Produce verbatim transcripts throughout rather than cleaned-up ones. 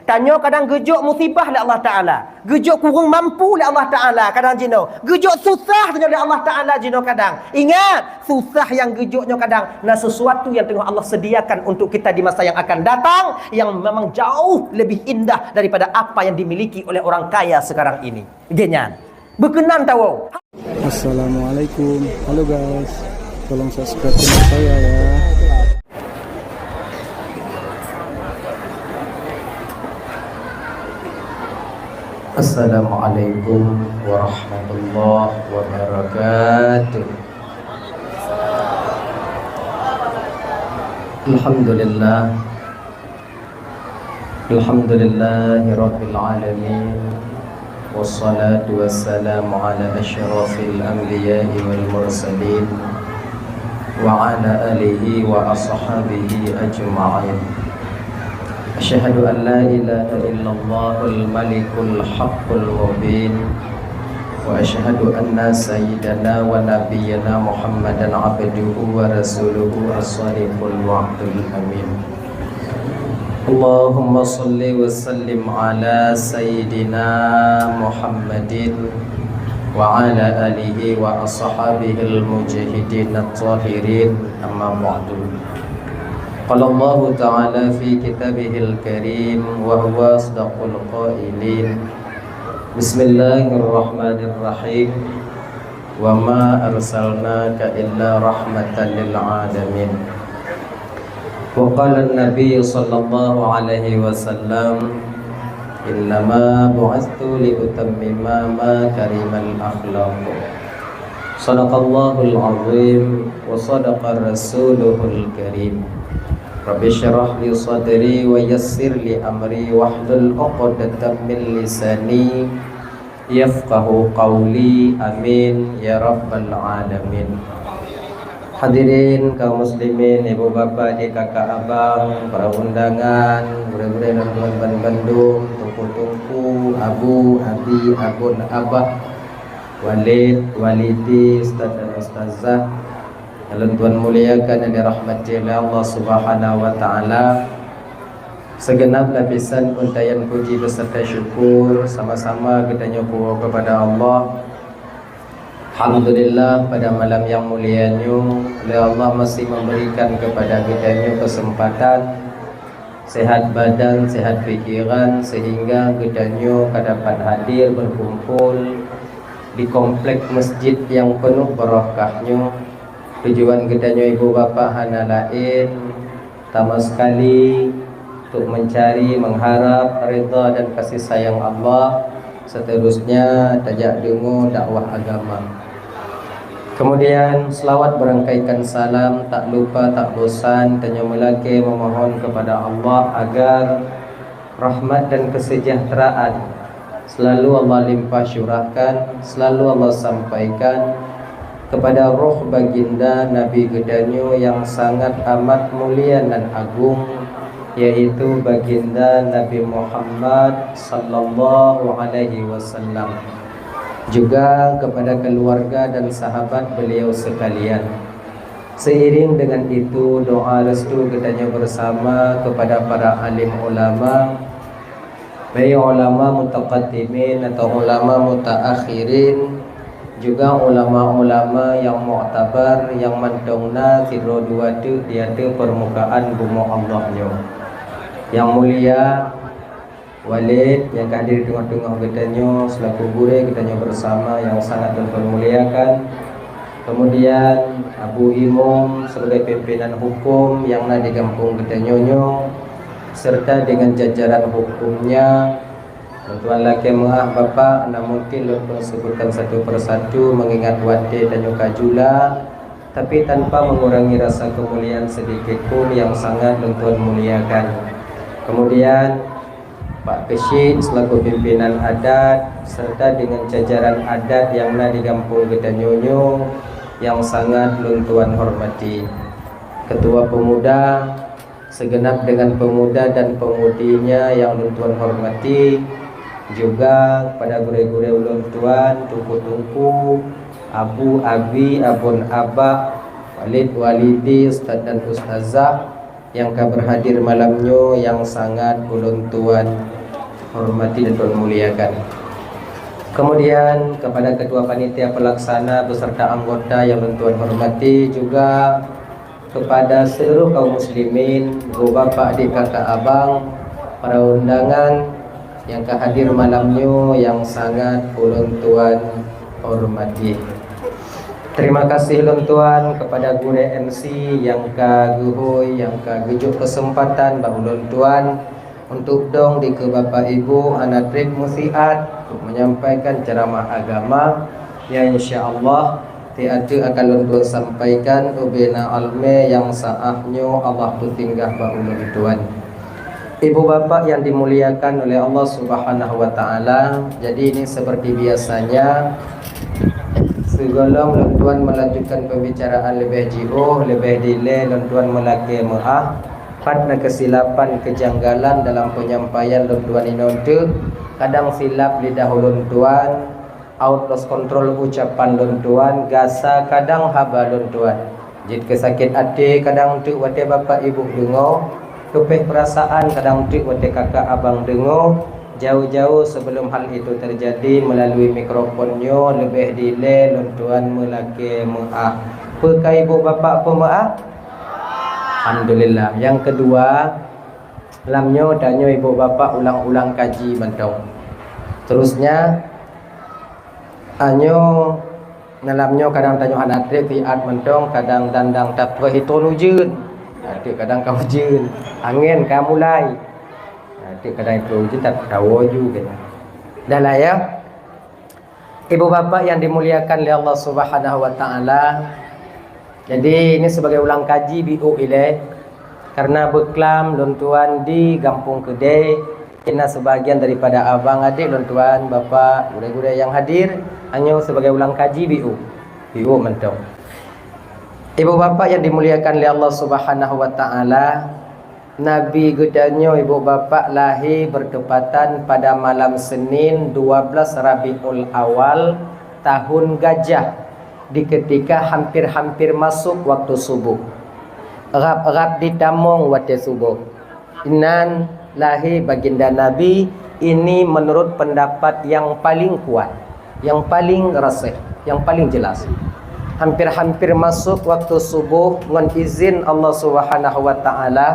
Tanyoe kadang geujok musibah lé Allah Taala, geujok kureueng mampu lé Allah Taala kadang jinoe, geujok susah tanyoe lé Allah Taala jinoe kadang. Ingat, susah nyang geujok nyoe kadang na sesuatu nyang teungoh Allah sediakan untuk kita di masa yang akan datang, yang memang jauh lebih indah daripada apa yang dimiliki oleh orang kaya sekarang ini. Geuhnyan. Beukeunan tawoe. Assalamualaikum. Halo guys. Tolong subscribe channel saya ya. Assalamualaikum warahmatullahi wabarakatuh. Alhamdulillah. Alhamdulillahirabbil alamin. Wassalatu wassalamu ala asyrafil anbiya'i wal mursalin wa ala alihi wa ashabihi ajma'in. Asyhadu an la ilaha illallahul malikul haqqul mubin. Wa asyhadu anna sayyidana wa nabiyyana Muhammadan abduhu wa rasuluhu as-sadiqul wa'dul amin. Allahumma salli wa sallim ala sayyidina Muhammadin wa ala alihi wa ashabihil mujahidin at-tahirin, amma ba'du. Qala Allahu ta'ala fi kitabihil karim wa huwa asdaqul qailin. Bismillahirrahmanirrahim. Wa ma arsalnaka illa rahmatan lil alamin. Wa qala an-nabi sallallahu alaihi wasallam, "Innama bu'itstu li utammima makarimal akhlaq." Sadaqallahul azim wa sadaqa rasuluhul karim. Rabbi syrah li sadri wa yassir li amri wahlul uqdatam min lisani yafqahu qauli. Amin ya rabbal alamin. Hadirin kaum muslimin, ibu bapak, adik kakak abang, para undangan, gurée-gurée lôn tuan ban bandum, teungku-teungku, abu, abi, abon, abah, walid, walidi, ustaz dan ustazah, nyang lôn tuan muliakan dan dirahmati oleh Allah Subhanahu wa taala. Segenap lapisan untaian puji beserta syukur sama-sama geutanyoe puwoe kepada Allah. Alhamdulillah, pada malam yang mulia nyoe, oleh Allah masih memberikan kepada geutanyoe kesempatan sehat badan, sehat pikiran, sehingga geutanyoe ka dapat hadir berkumpul di komplek masjid yang penuh barokah nyoe. Tujuan geutanyoe ibu bapak hana laén, sama sekali untuk mencari, mengharap ridha dan kasih sayang Allah, seterusnya tajak deungoe dakwah agama. Kemudian, selawat berangkaikan salam, tak lupa, tak bosan, tanyoe meulakée memohon kepada Allah agar rahmat dan kesejahteraan selalu Allah limpah curahkan, selalu Allah sampaikan kepada roh baginda Nabi geutanyoe yang sangat amat mulia nan agung, yaitu baginda Nabi Muhammad sallallahu alaihi wasallam, juga kepada keluarga dan sahabat beliau sekalian. Seiring dengan itu, doa restu geutanyoe bersama kepada para alim ulama, baik ulama mutaqaddimin atau ulama mutaakhirin, juga ulama-ulama yang muktabar nyang mantong na sidroe dua teuk di ateueh permukaan bumoe Allah nyoe. Yang mulia, Walid nyang ka hadir di teungoh-teungoh geutanyoe selaku gurée geutanyoe bersama nyang sangat lôn muliakan. Kemudian Abu Imum sebagai pimpinan hukum nyang na di gampông geutanyoe nyoe, serta dengan jajaran hukumnya. Lôn tuan lakée meu'ah Bapak, hana mungkin lôn tuan sebutkan satu persatu mengingat watée tanyoe ka jula, tapi tanpa mengurangi rasa kemuliaan sedikit pun yang sangat lôn tuan muliakan. Kemudian, Pak Keuchik selaku pimpinan adat serta dengan jajaran adat yang na di gampông geutanyoe nyoe yang sangat lôn tuan hormati. Ketua Pemuda, segenap dengan pemuda dan pemudinya yang lôn tuan hormati, juga kepada gurée-gurée ulôn tuan, teungku-teungku, abu, abi, abon, abah, walid, walidi, ustaz dan ustazah, nyang ka berhadir malam nyoe nyang sangat ulôn tuan hormati dan ulôn muliakan. Kemudian kepada ketua panitia pelaksana beserta anggota yang ulôn tuan hormati, juga kepada seluruh kaum muslimin, ibu bapak, adik kakak abang, para undangan yang ka hadir malam nyoe yang sangat ulôn tuan hormati. Terima kasih lôn tuan kepada gurée M C yang ka geuhôi, yang ka geujok kesempatan bak ulôn tuan untuk dong dikeue bapak ibu hana treb meusiat untuk menyampaikan ceramah agama, ya, insya Allah, siat teuk akan lôn tuan sampaikan ubena almé yang saah nyoe Allah peusinggah bak ulôn tuan. Ibu bapak yang dimuliakan oleh Allah Subhanahu wa Ta'ala, jadi ini seperti biasanya, sigohlom lôn tuan melanjutkan pembicaraan leubeh jiôh, leubeh dilée lôn tuan meulakée meuáh, pat na keusilapan keujanggalan dalam penyampaian lôn tuan inoe teuk, kadang silap lidah ulôn tuan, out lost control ucapan lôn tuan, gasa kadang haba lôn tuan. Jeuet keu sakét até kadang teuk watée bapak ibu deungoe, keupéh peurasaan kadang teuk watée kakak abang deungoe, jauh-jauh sebelum hal itu terjadi melalui mikrofon nyoe leubeh dilée lôn tuan meulakée meuáh. Peu ka ibu bapak peumeuáh? Alhamdulillah. Nyang keudua, lam nyoe tanyoe ibu bapak ulang-ulang kaji mantong. Terusnya, anyoe malam nyoe kadang tanyoe hana treb siat mantong, kadang dandang tapreh itôn ujeuen. Até kadang ka ujeuen, angén ka mulai. Até kadang itôn ujeuen ta-, tawoe ju keunan. Dah lah ya. Ibu bapak yang dimuliakan oleh Allah Subhanahu wa Ta'ala, jadi ini sebagai ulang kaji biôh ilée, karena beuklam lôn tuan di Gampông Keudée, karena sebagian daripada abang adik lôn tuan, bapak, gurée-gurée yang hadir, anyoe sebagai ulang kaji biôh, biôh mantong. Ibu bapak yang dimuliakan oleh Allah Subhanahu wa Ta'ala, Nabi geutanyoe ibu bapak lahé bertepatan pada malam Senin dua belas Rabiul Awal tahun Gajah, di ketika hampir-hampir masuk waktu subuh. Rab-rab ditamong watée suboh. Inan lahé baginda Nabi, ini menurut pendapat yang paling kuat, yang paling rasih, yang paling jelas. Hampir-hampir masuk waktu suboh, ngon izin Allah Subhanahu wa Ta'ala,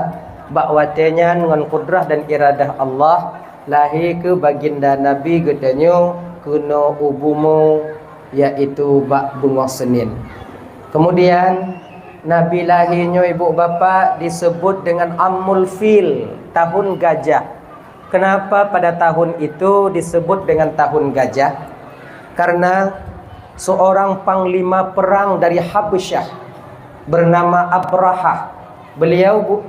bak watée nyan ngon kudrah dan iradah Allah, lahé keu baginda Nabi geutanyoe keunoe u bumoe, yaitu bak beungoh Senin. Kemudian, Nabi lahé nyoe ibu bapak disebut dengan Amul Fil, tahun gajah. Kenapa pada tahun itu disebut dengan tahun gajah? Karena seorang panglima perang dari Habasyah bernama Abrahah. Beliau bu-,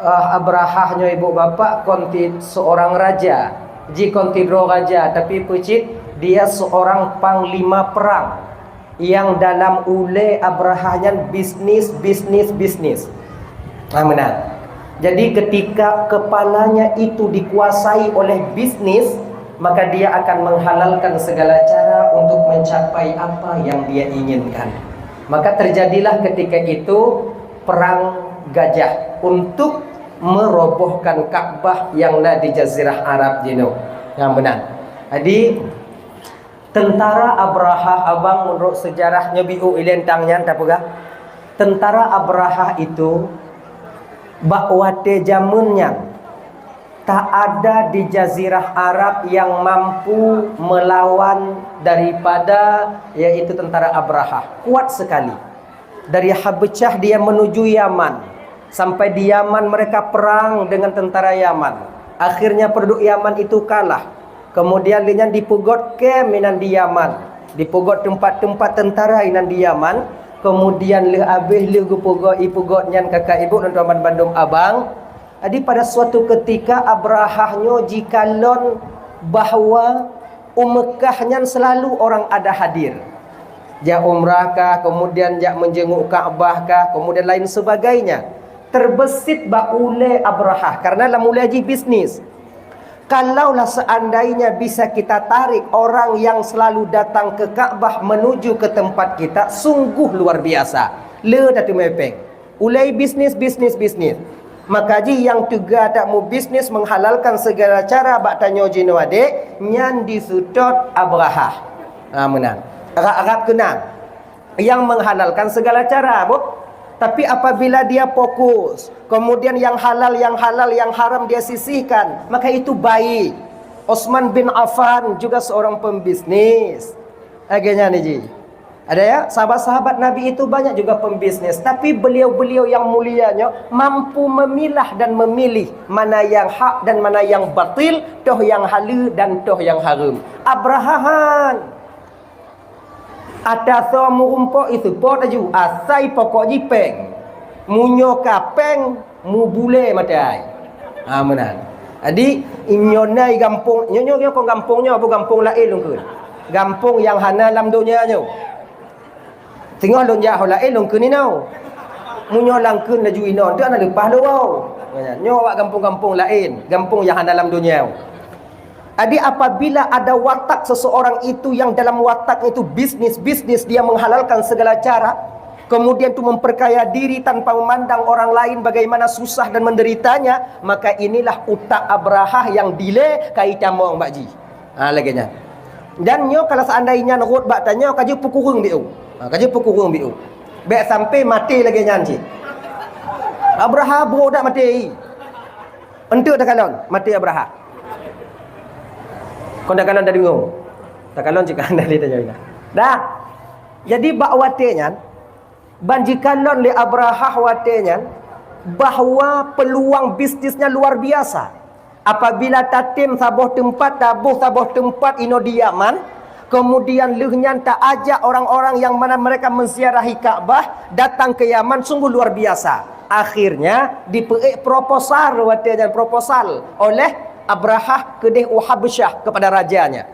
eh, Abrahah nyoe ibu bapak kon ti seorang raja, ji kon ti droe raja, tapi peucit dia seorang panglima perang yang dalam ulée Abrahah nyan bisnis, bisnis, bisnis. Nah, benar. Jadi ketika kepalanya itu dikuasai oleh bisnis, maka dia akan menghalalkan segala cara untuk mencapai apa yang dia inginkan. Maka terjadilah ketika itu perang gajah untuk merobohkan Ka'bah yang na di Jazirah Arab jinoe. Nyang beuna. Jadi, tentara Abrahah, abang, menurut sejarah nyoe biôh ilée tang nyan tapeugah, tentara Abrahah itu bak watée jameun nyan tak ada di Jazirah Arab yang mampu melawan daripada, yaitu tentara Abrahah. Kuat sekali. Dari Habasyah dia menuju Yaman. Sampai di Yaman mereka perang dengan tentara Yaman. Akhirnya penduduk Yaman itu kalah. Kemudian lheueh nyan dipeugot kem inan di Yaman. Dipeugot tempat-tempat tentara inan di Yaman. Kemudian lheueh abéh lheueh geupeugot, ipeugot nyan kakak ibu dan teman bandum abang. Jadi pada suatu ketika Abrahah nyoe jikalon bahwa u Meukah nyan selalu orang ada hadir. Jak umrah kah, kemudian jak menjenguk Ka'bah kah, kemudian lain sebagainya. Terbeusit bak ulée Abrahah, karena lam ulée jih bisnis. Kalaulah seandainya bisa kita tarik orang yang selalu datang ke Ka'bah menuju ke tempat kita, sungguh luar biasa. Le tateumé péng. Ulée bisnis, bisnis, bisnis. Maka jih nyang teuga that mubisnis menghalalkan segala cara bak tanyoe jinoe adek, nyan diseutôt Abrahah. Ha, meunan. Rab-rab keunan. Yang menghalalkan segala cara, bu. Tapi apabila dia fokus, kemudian yang halal, yang halal, yang haram dia sisihkan, maka itu baik. Utsman bin Affan juga seorang pembisnis. Lagèe nyan ni ji. Ada ya, sahabat-sahabat Nabi itu banyak juga pembisnis, tapi beliau-beliau yang mulia nyoe mampu memilah dan memilih mana yang hak dan mana yang batil, toh yang halal dan toh yang haram. Abrahah han. Ata soe meurumpok iseupôt laju, asai pokok jih péng. Meunyoe ka péng, mubulée maté ai. Ha, meunan. Jadi, nyoe na i gampông, nyoe, nyoe, nyoe kon gampông nyoe, bu gampông laén lôn kheun. Gampông nyang hana lam donya nyoe. Singoh lôn jak ho laén lôn kheun inoe. Meunyoe lam kheun laju inoe, teuh hana leupah lôn woe. Nyoe awak gampông-gampông laén, gampông nyang hana lam donya. Jadi, apabila ada watak seseorang itu yang dalam watak itu bisnis-bisnis, dia menghalalkan segala cara, kemudian tu memperkaya diri tanpa memandang orang lain bagaimana susah dan menderitanya, maka inilah utak Abrahah yang dilée ka itamong bak jih. Ha, lagèe nyan. Dan nyoe kalau seandainya rhot bak tanyoe, ka jeuet peukureueng biôh. Ha, ka jeuet peukureueng biôh. Bèk sampai maté lagèe nyan cit. Abrahah brôk dak maté. Enteuk takalon, maté Abrahah. Kon takalon tadeungoe. Takalon cit ka hana lé tanyoe ingat. Dah. Jadi bak watèe nyan, ban jikalon lé Abrahah watèe nyan bahwa peluang bisnisnya luar biasa. Apabila tatem saboh teumpat, taboh saboh teumpat inoe di Yaman, kemudian lheueh nyan taajak orang-orang yang mana mereka menziarahi Ka'bah datang ke Yaman, sungguh luar biasa. Akhirnya dipeuék proposal, watèe nyan proposal oleh Abrahah keudeh u Habsyah kepada rajanya.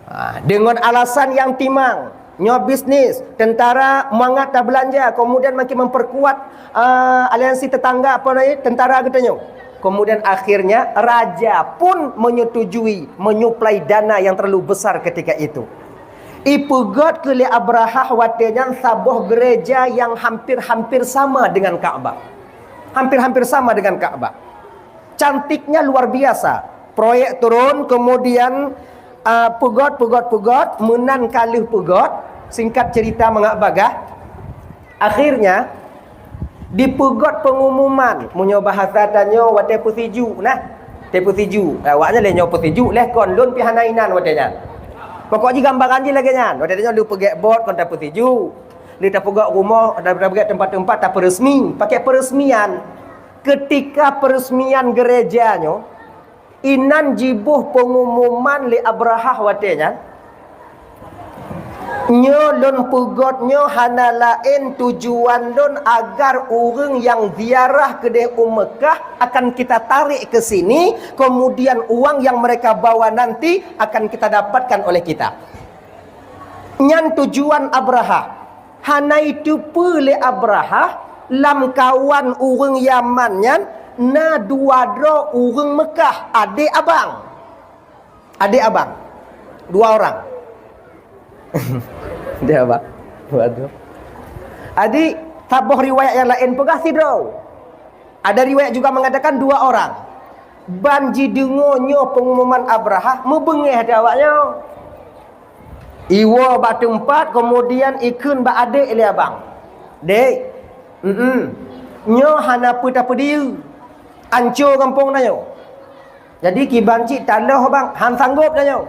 Ha, deungon alasan nyang timang, nyoe bisnis, tentara mangat tabeulanja, kemudian makin memperkuat, ah, aliansi tetangga, apa namanya, tentara geutanyoe. Kemudian akhirnya raja pun menyetujui menyuplai dana yang terlalu besar ketika itu. Ipeugöt keu lé Abrahah watèe nyan saboh gereja yang hampir-hampir sama dengan Ka'bah. Hampir-hampir sama dengan Ka'bah. Cantiknya luar biasa. Proyek turun, kemudian, ah, peugöt, peugöt, peugöt, meunan ka lheueh peugöt. Singkat cerita mangat bagah, akhirnya dipeugöt pengumuman. Meunyoe bahasa tanyoe watèe peusijuek nah. Watèe peusijuek. Awaknyan lé nyoe peusijuek lé kon, lôn pih hana inan watèe nyan. Pokok jih gambaran jih lagèe nyan. Watèe tanyoe lheueh peugèt bot kon tapeusijuek. Lheueh tapeugöt rumoh, tapeugöt teumpat-teumpat tapeuresmi. Pakai peresmian. Ketika peresmian gereja nyoe, inan jiboh pengumuman lé Abrahah watèe nyan, "Nyoe lôn peugöt nyoe hana laén tujuan lôn agar ureuëng nyang ziarah keudeh u Meukah akan kita tarik ke sini, kemudian uang yang mereka bawa nanti akan kita dapatkan oleh kita." Nyan tujuan Abrahah. Hana iteupeue lé Abrahah, lamkawan ureuëng Yaman nyan na dua droe ureuëng Meukah, adék abang. Adék abang. Dua orang. Adék abang. Dua droe. Jadi, saboh riwayat nyang laén peugah sidroe. Ada riwayat juga mengatakan dua orang. Ban jideungoe nyoe pengumuman Abrahah, meubeungéh até awaknyoe. Iwoe bak teumpat, kemudian ikheun bak adék lé abang, "Dék, mm, nyoe hana peue tapeudiyeu. Anco gampông tanyoe. Jadi kiban cit taloh bang, han sanggop tanyoe.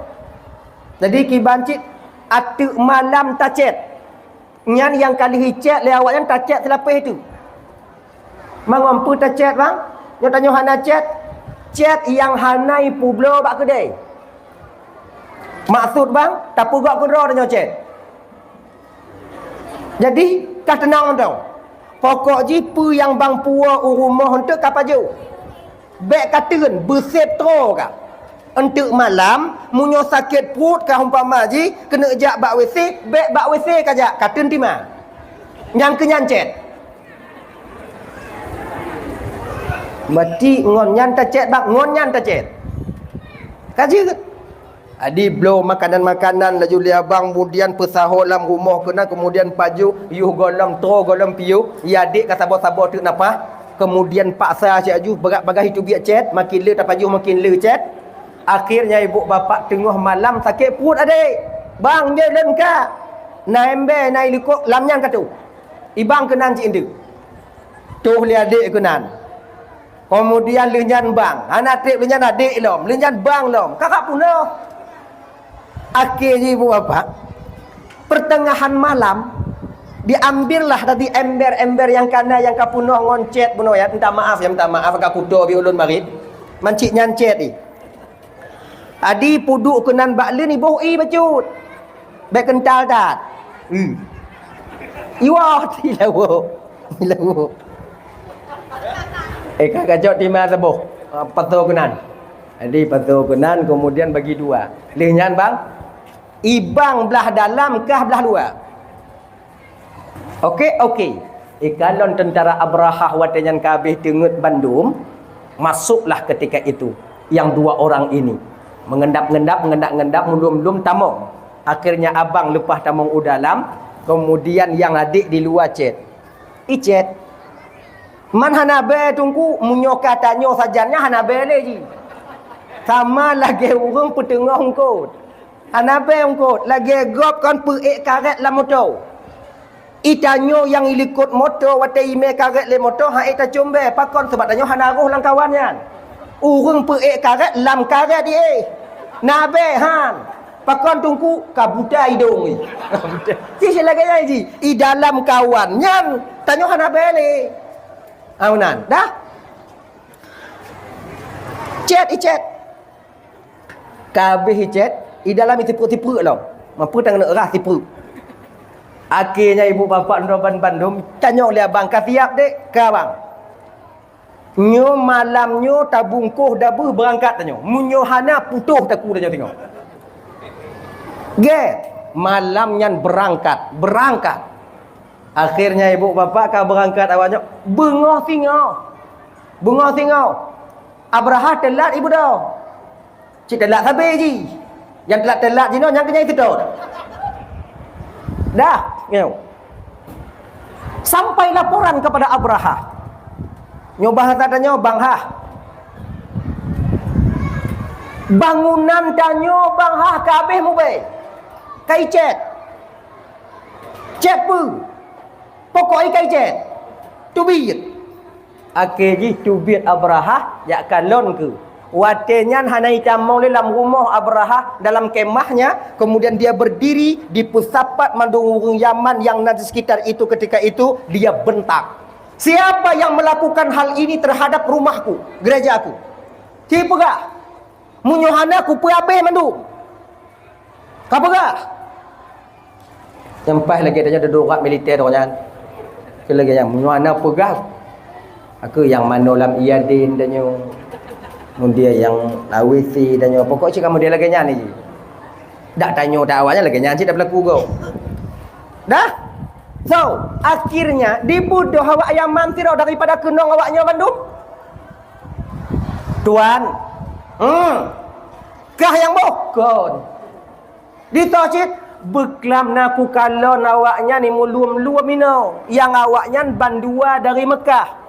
Jadi kiban cit ateueh malam tacét." Nyan nyang ka lheueh icét lé awaknyan tacét seulapéh teuk. Mangon peue tacét, bang? Nyoe tanyoe hana cét. Cét nyang hana ipeubloe bak keudè. Maksud, bang, tapeugöt keudroe tanyoe cét. Jadi, ka teunang mantong. Pokok jih peue nyang bang puwoe u rumoh eunteuk ka pajoh. Bèk kateun, beusép troe ka. Eunteuk malam, meunyoe sakét pruet ka umpama jih, keuneuk jak bak W C, bèk bak W C ka jak, kateun tima. Nyang keu nyan cét. Meuti ngon nyan tacét, bang, ngon nyan tacét. Ka jeuet. Adi bloe makanan-makanan laju lé abang, kemudian peusaho lam rumoh keunan, kemudian pajoh, yoh gohlom troe gohlom piôh, ya dek ka saboh-saboh teuk nafah. Kemudian paksa cit aju, bagah-bagah itu biet cét, makin le tapajoh makin le cét. Akhirnya ibu bapak teungoh malam sakét pruet adék. "Bang, jeuet lôn ka. Na émbé, na ilikot lam nyan ka toh." Ibang keunan cit endeuk. Toh lé adék keunan. Kemudian lheueh nyan bang. Hana trép lheueh nyan adék lom. Lheueh nyan bang lom. Kakak peunoh. Akhé jih ibu bapak, pertengahan malam, diambillah tadi ember-ember nyang kana nyang ka peunoh ngon cét bunoe, ya, minta maaf, ya, minta maaf, ka kuto bi ulôn marit. Mancik nyan cét jih. Tadi peuduek keunan bak leuen iboh ie bacut. Bék keuntal that. Hmm. Iwoh, ilawok. Ilawok. Eh, ka gajok tima saboh. Ah, pasoe keunan. Jadi, pasoe keunan, kemudian bagi dua. Lheueh nyan, bang, ibang blah dalam kah blah luwa. Oke, oke. Ikalon tentara Abrahah watée nyan ka habéh teungeut bandum, masuklah ketika itu yang dua orang ini. Mengendap-ngendap, mengendap-ngendap, meulum-lum tamong. Akhirnya abang leupah tamong u dalam, kemudian yang adék di luwa cét. "Icét, man hana bée Teungku, meunyoe ka tanyoe sajan nyan hana bée lé jih. Sama lagée ureuëng peuteungoh eungkôt. Hana bée eungkôt, lagée gob kon peuék karét lam moto. Itanyoe nyang ilikot moto watée imé karét lé moto, han ék tacöm bée, pakon, sabab tanyoe hana roh lam kawan nyan. Ureuëng peuék karét lam karét ié. Na bée han. Pakon Teungku, ka buta idong jih." Cit lagée nyan jih, i dalam kawan nyan tanyoe hana bée lé. Awaknyan, dah. Cét, icét. Ka habéh icét, i dalam i sipeuk-sipeuk lom. Mampu tangan rah sipeuk. Akhirnya ibu bapak droe ban bandum, tanyong lé abang, "Ka siap, Dek?" "Ka, Bang." "Nyoe malam nyoe tabungkôh dabeuh beurangkat tanyoe. Meunyoe hana, putôh takue tanyoe singoh." Gét, malam nyan beurangkat, beurangkat. Akhirnya ibu bapak ka beurangkat awaknyoe beungoh singoh. Beungoh singoh. Abrahah teulat ibu dah. Cit teulat sabe jih. Nyang teulat-teulat jinoe nyang keunyan seutôt. Dah, nyoe. Sampai laporan kepada Abrahah. Nyoe bahasa tanyoe, Bang Hah. Bangunan tanyoe, Bang Hah, ka habéh mubée. Ka icét. Cét peue? Pokok ikai cét. Teubiet. Akhé jih teubiet Abrahah jak kalon keu. Watée nyan hana itamong lé lam rumoh Abrahah, dalam kemahnya, kemudian dia berdiri, dipeusapat mandum ureuëng Yaman nyang na di sekitar itu ketika itu, dia bentak, "Siapa yang melakukan hal ini terhadap rumahku, gerejaku? Sipeugah, meunyoe hana kupeuabéh mandum." Ka peugah. Nyang paih lagée tanyoe dudoe rab militée droe nyan. Keu lagée nyan, meunyoe hana peugah, aku nyang manoe lam Iyadin tanyoe. Kemudian nyang Lawisi tanyoe. Pokok cit kamoe dia lagée nyan jih. Dak tanyoe dak awaknyan lagée nyan cit dak berlaku go. Dah? So, akhirnya dibudoh awak Yaman sidroe daripada keunong awaknyoe bandum. Tuan, hmm, kah nyang boh? Kon. Disoe cit, beuklam na kukalon awaknyan imulum-lum inoe, nyang awaknyan bandua dari Meukah.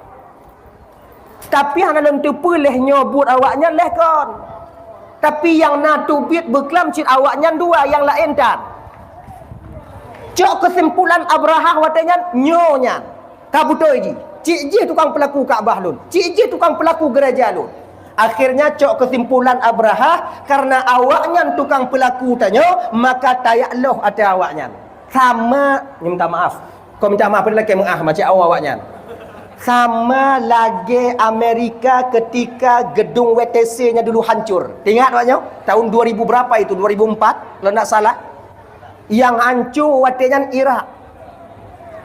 Tapi hana lôn teupeue lheueh nyoe buet awaknyan lheueh kon. Tapi nyang na teubiet beuklam cit awaknyan dua, nyang laén tan. Cok keusimpulan Abrahah watée nyan, nyoe nyan ka beutôi jih. Cit jih tukang peulaku Ka'bah lôn, cit jih tukang peulaku gereja lôn. Akhirnya cok keusimpulan Abrahah, karena awaknyan tukang peulaku tanyoe, maka tayak loh ateueh awaknyan. Sama, minta maaf. Kon minta maaf, pada lakée meuah macam awak-awak nyan. Sama lagée Amerika ketika gedung W T C-nya dulu hancur. Ingat awak nyoe? Tahun dua ribu berapa itu? Dua ribu empat, kalau tidak salah. Yang hancur watée nyan Irak.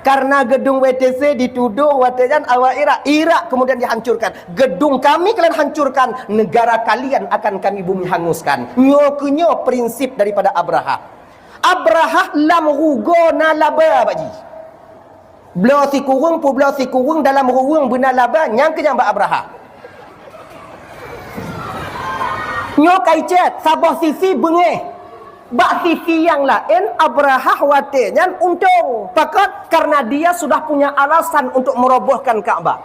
Karena gedung W T C dituduh watée nyan awak Irak. Irak kemudian dihancurkan. Gedung kami kalian hancurkan, negara kalian akan kami bumi hanguskan. Nyoe keu nyoe prinsip daripada Abrahah. Abrahah lam rugoe na laba bak jih. Bloe sikureueng peubloe sikureueng dalam ruweueng beuna laba, nyang keu nyang bak Abrahah. Nyoe kai cét, saboh sisi beungéh. Bak sisi nyang laén, Abrahah watée nyan untông. Pakon? Karena dia sudah punya alasan untuk merobohkan Ka'bah.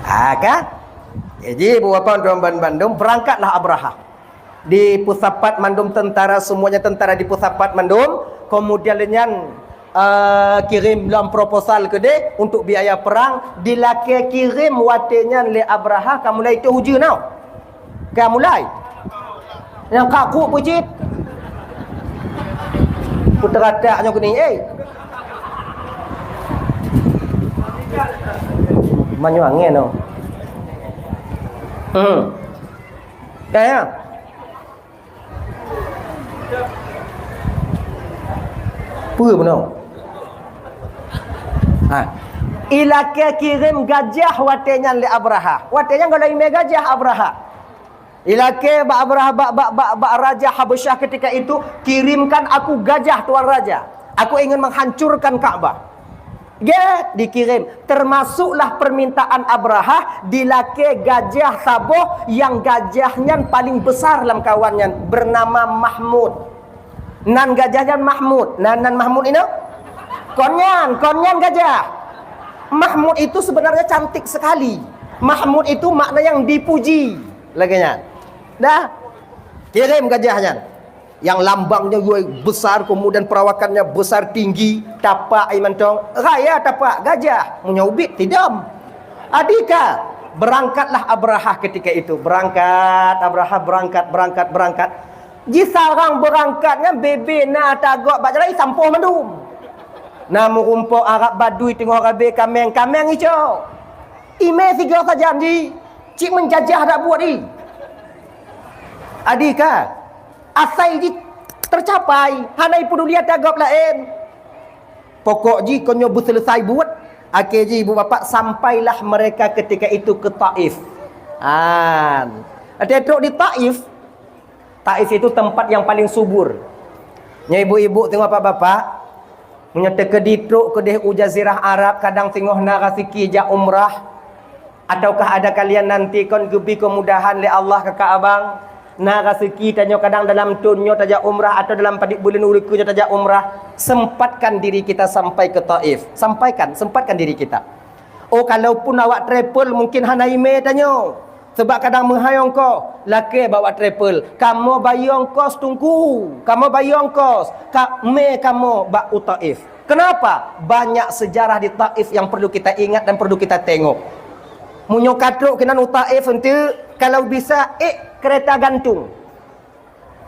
Ha, kan? Jadi, buat apa tuan bandum, berangkatlah Abrahah. Dipeusapat mandum tentara, semuanya tentara dipeusapat mandum. Kemudian lé nyan, eh, kirim lom proposal keudeh untuk biaya perang. Dilakée kirim watée nyan lé Abrahah, ka mulai tuh ujeuen tau. Ka mulai. Nyang ka kuk peucit. Peuteugatak nyoe keuning, eh. Manyuang angén, oh. Hmm. Ya, ya. Peue bunoe? Ha. Ilakée kirim gajah watée nyan lé Abrahah. Watée nyan golom imé gajah Abrahah. Ilakée bak Abrahah, bak, bak, bak, bak raja Habasyah ketika itu, "Kirimkan aku gajah, Tuan Raja. Aku ingin menghancurkan Ka'bah." Gét, dikirim. Termasuklah permintaan Abrahah, dilakée gajah saboh nyang gajah nyan paling besar lam kawan nyan, bernama Mahmud. Nan gajah nyan Mahmud. Nan, nan Mahmud inoe? Kon nyan, kon nyan gajah. Mahmud itu sebenarnya cantik sekali. Mahmud itu makna yang dipuji. Lagée nyan. Dah. Kirim gajah nyan. Yang lambangnya luar besar, kemudian perawakannya besar, tinggi, tapak ai mantong. Raya tapak gajah, meunyoe ubit tidam. Adika, berangkatlah Abrahah ketika itu. Berangkat, Abrahah berangkat, berangkat, berangkat. Jisarang beurangkat nyan bebe na tagok bak jalan, isampoh mandum. Na meurumpok Arab Badui teungoh rabe kaméng, kaméng icok. Imé sigoe sajan jih, cit meujajah dak buet jih. Adika, asai jih teucapai, hana ipeuduli ata gob laén. Pokok jih kon nyoe beuseuleusai buet, akhé jih ibu bapak sampailah mereka ketika itu ke Taif. An. Até trok di Taif, Taif itu tempat yang paling subur. Nyoe ibu-ibu teungoh bapak-bapak, meunyoe teukeudi trok keudeh u jazirah Arab, kadang teungoh na raseuki jak umrah, ataukah ada kalian nanti kon geubri keumudahan lé Allah keu abang, na raseuki tanyoe kadang dalam thon nyoe tajak umrah atau dalam padit buleuen ureueng nyoe tajak umrah, sempatkan diri kita sampai ke Taif. Sampaikan, sempatkan diri kita. Oh, kalaupun awak travel, mungkin hana imé tanyoe. Sebab kadang meuhai ongkos, lakée bak awak travel. Kamoe bayeue ongkos teungku, kamoe bayeue ongkos. Ka, mé kamoe bak u Taif. Kenapa? Banyak sejarah di Taif yang perlu kita ingat dan perlu kita tengok. Meunyoe ka trok keunan u Taif enteuk, kalau bisa, ék kereta gantung.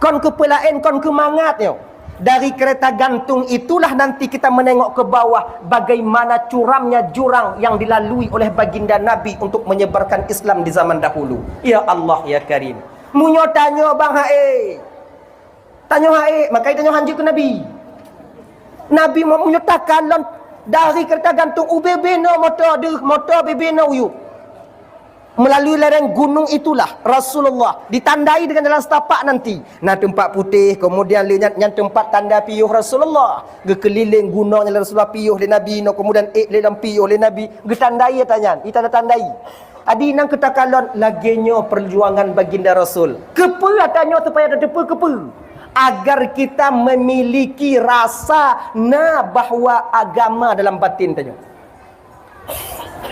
Kon keupeue laén, kon keu mangat nyoe. Dari kereta gantung itulah nanti kita menengok ke bawah bagaimana curamnya jurang yang dilalui oleh baginda Nabi untuk menyebarkan Islam di zaman dahulu. Ya Allah, ya Karim. Meunyoe tanyoe bang hai, tanyoe hai, maka tanyoe hanjeuet keu Nabi. Nabi Muhammad meunyoe takalon dari kereta gantung ubé-bé noe moto deuh, moto bébé noe uyueb. Melalui lereng gunung itulah Rasulullah ditandai dengan jalan setapak nanti. Na teumpat putéh, kemudian lé nyan, nyan teumpat tanda piôh Rasulullah. Geukeulileng gunong nyan lé Rasulullah piôh lé Nabi, nyoe kemudian ék lé lam piôh lé Nabi. Geutandai ata nyan, itanda-tandai. Adi nang keutakalon lagée nyoe perjuangan baginda Rasul. Keupeue ata nyoe supaya tateupeue keupeue? Agar kita memiliki rasa na bahwa agama dalam batin tanyoe.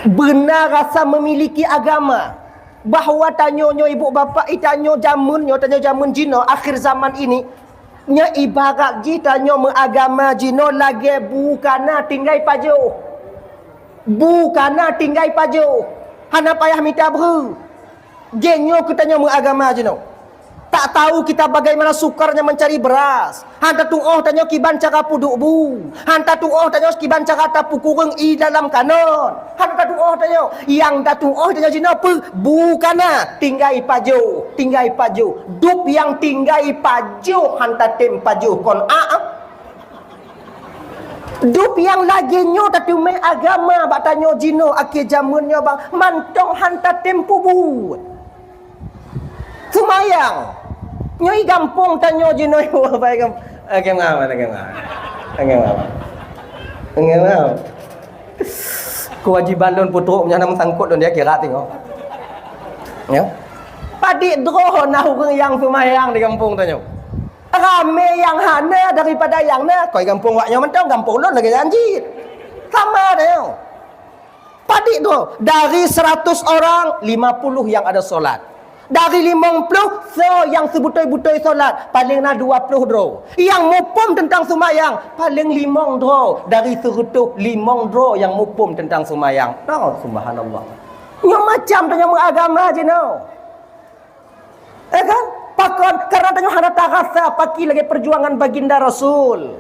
Beuna rasa memiliki agama, bahwa tanyoe nyoe ibu bapak, i tanyoe jameun nyoe, tanyoe jameun jinoe, akhir zaman ini, nyoe ibarat jih tanyoe meuagama jinoe lagée bu kana tinggai pajoh. Bu kana tinggai pajoh, hana payah mita breuh. Jih nyoe keu tanyoe meuagama jinoe. Tak tahu kita bagaimana sukarnya mencari beras. Han tatu'oh tanyoe kiban cara peuduek bu. Han tatu'oh tanyoe kiban cara tapeukureueng ie dalam kanon. Han tatu'oh tanyoe. Nyang tatu'oh tanyoe jinoe peue? Bu kana tinggai pajoh, tinggai pajoh. Dub nyang tinggai pajoh han tatem pajoh kon a. Dub nyang lagée nyoe tateumé agama bak tanyoe jinoe akhé jameun nyoe bang, mantong han tatem peubuet. Seumayang. Nyoe i gampông tanyoe jinoe, wahai gam-, lagée meuaman, lagée meuaman. Lagée meuaman. Lagée meuaman. Keuwajiban lôn peutrok meunyoe na meusangkot lôn dia kira tingoh. Ya. Padit droe na ureuëng nyang seumayang di gampông tanyoe. Ramé nyang hana daripada nyang na, koi gampông wak nyoe mantong, gampông lôn lagée nyan cit. Sama tanyoe. Pat Tiep droe, dari seratus orang, lima puluh yang ada solat. Dari limong ploh, soe nyang seubeutôi-beutôi solat, paléng na dua ploh droe. Nyang muphom teuntang seumayang, paléng limong droe. Dari seureutôh, limong droe nyang muphom teuntang seumayang. Nah, subhanallah. Nyoe macam tanyoe meuagama jinoe. Ya kan? Pakon? Karena tanyoe hana tarasa pakri lagée perjuangan baginda Rasul.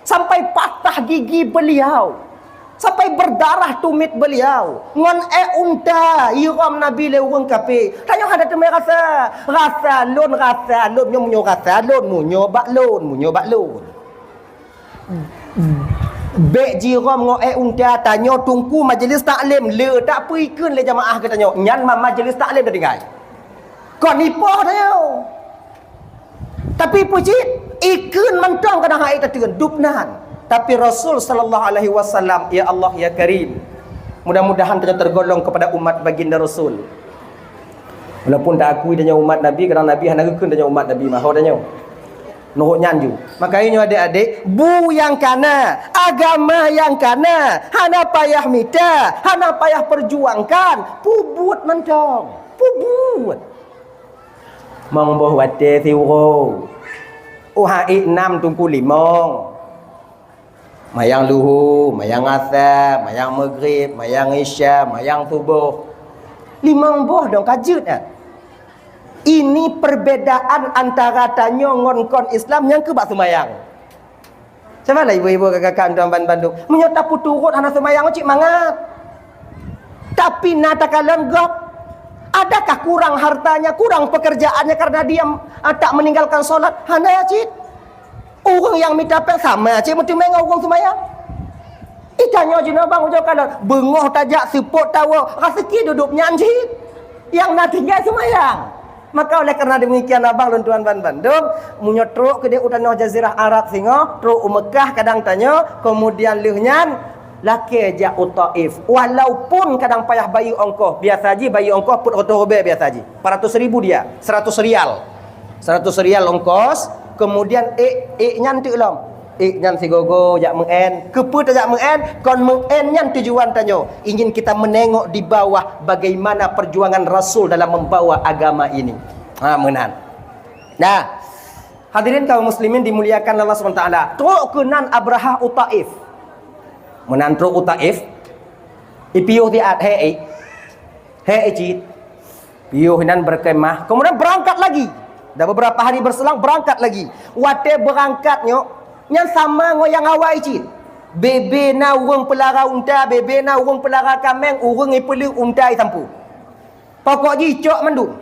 Sampai patah gigi beliau. Sampai berdarah tumit beliau. Ngon ék unta, irôm Nabi lé ureuëng kafé. Tanyoe hana teumé rasa. Rasa lôn, rasa lôn, nyoe meunyoe rasa lôn, meunyoe bak lôn, meunyoe bak lôn. Bék jirôm ngon ék unta, tanyoe teungku majeulis taklim, le tak peuikheun lé jamaah geutanyoe. Nyan ma-, majeulis taklim teutinggai. Kon ipoh tanyoe. Tapi peue cit, ikheun mantong kadang hai tateun, dub nan. Tapi Rasul sallallahu alaihi wasallam, ya Allah, ya Karim. Mudah-mudahan tanyoe tergolong kepada umat baginda Rasul. Walaupun tak akui tanyoe umat Nabi, kadang Nabi hana geukheun tanyoe umat Nabi, maho tanyoe. Nurut nyan ju. Maka inyoe adik-adik, bu nyang kana, agama nyang kana, hana payah mita, hana payah perjuangkan, pubuet mantong. Pubuet. Mong boh watée siuroe. Uha ék nam teungku limong. Mayang luhu, mayang asa, mayang maghrib, mayang isya, mayang suboh. Limong boh dong ka jeuet nyan. Ini perbedaan antara tanyoe ngon kon Islam nyang keu bak seumayang. Sabalah ibu-ibu kakak-kakak tuan ban bandum. Meunyoe tapeuturot hana seumayang cit mangat. Tapi na takalon gob. Adakah kurang hartanya, kurang pekerjaannya karena dia, ah, tak meninggalkan solat? Hana cit. Ureuëng nyang mita péng sama cit meuteumé ngon ureuëng seumayang. Itanyoe jinoe bang ujoe kalon, beungoh tajak seupôt tawoe, raseuki dudoe nyan cit. Nyang na tinggai seumayang. Maka oleh karena demikian abang lôn tuan ban bandum, meunyoe trok keudeh u tanoh jazirah Arab singoh, trok u Meukah kadang tanyoe, kemudian lheueh nyan lakée jak u Taif. Walaupun kadang payah bayeue ongkoh, biasa jih bayeue ongkoh peuet reutôh ribée biasa jih. Empat ratus ribu dia, seratus rial. Seratus rial ongkos, kemudian ék, ék nyan teuk lom. Ék nyan sigogo jak meu'en. Keupeue tajak meu'en? Kon meu'en nyan tujuan tanyoe. Ingin kita menengok di bawah bagaimana perjuangan Rasul dalam membawa agama ini. Ha, meunan. Nah, hadirin kaum muslimin dimuliakan Allah subhanahu wa taala. Trok keunan Abrahah u Taif. Meunan trok u Taif, ipiôh siat, hé, ék. Hé, ék cit. Piôh inan berkemah, kemudian berangkat lagi. Dan beberapa hari berselang, berangkat lagi. Watée berangkat nyoe, nyan sama ngon nyang awai cit. Bebe na ureuëng peulara unta, bebe na ureuëng peulara kaméng, ureuëng ipeuleuek unta isampu. Pokok jih cok mandum.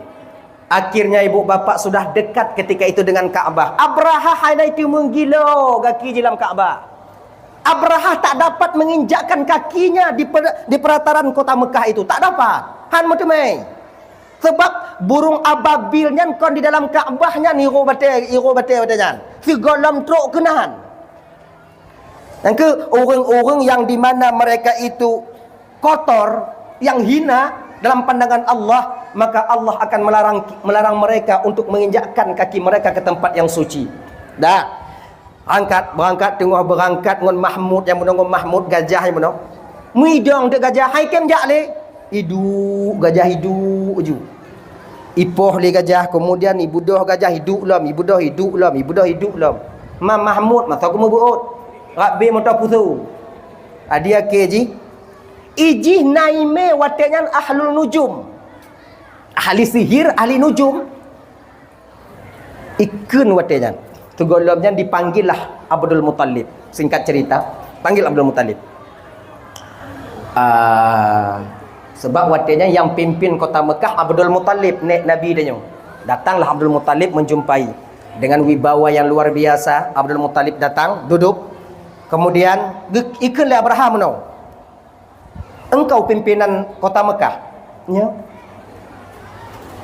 Akhirnya ibu bapak sudah dekat ketika itu dengan Ka'bah. Abrahah hana itu menggilo gaki jilam Ka'bah. Abrahah tak dapat menginjakkan kakinya di per-, di pelataran kota Mekah itu. Tak dapat. Han meuteumé. Sebab burung ababil nyan kon di dalam Ka'bah nyan iro batée, iro batée, batée nyan. Sigohlom trok keunan. Nyang keu ureuëng-ureuëng yang di mana mereka itu kotor, yang hina dalam pandangan Allah, maka Allah akan melarang, melarang mereka untuk menginjakkan kaki mereka ke tempat yang suci. Dah. Angkat, berangkat, teungoh berangkat ngon Mahmud nyang bunoe, ngon Mahmud gajah nyang bunoe. Meudong teuk gajah, hai tem jak lé. Iduek gajah, iduek ju. Ipoh lé gajah, kemudian ibudoh gajah, iduek lom, ibudoh, iduek lom, ibudoh, iduek lom. Ma Mahmud masa ku meubeuôt. Rabbi moto pusu. Adi akhé jih. Ijih naimé watée nyan ahlul nujum. Ahli sihir, ahli nujum. Ikheun watée nyan. Sigohlom nyan dipanggil lah Abdul Muttalib. Singkat cerita, panggil Abdul Muttalib. Ah, sebab watée nyan yang pimpin kota Mekah Abdul Muttalib, nek Nabi tanyoe. Datanglah Abdul Muttalib menjumpai. Dengan wibawa yang luar biasa, Abdul Muttalib datang, duduk. Kemudian, ge-, ikheun lé Abrahah meunoe. Engkau pimpinan kota Mekah. Nyo.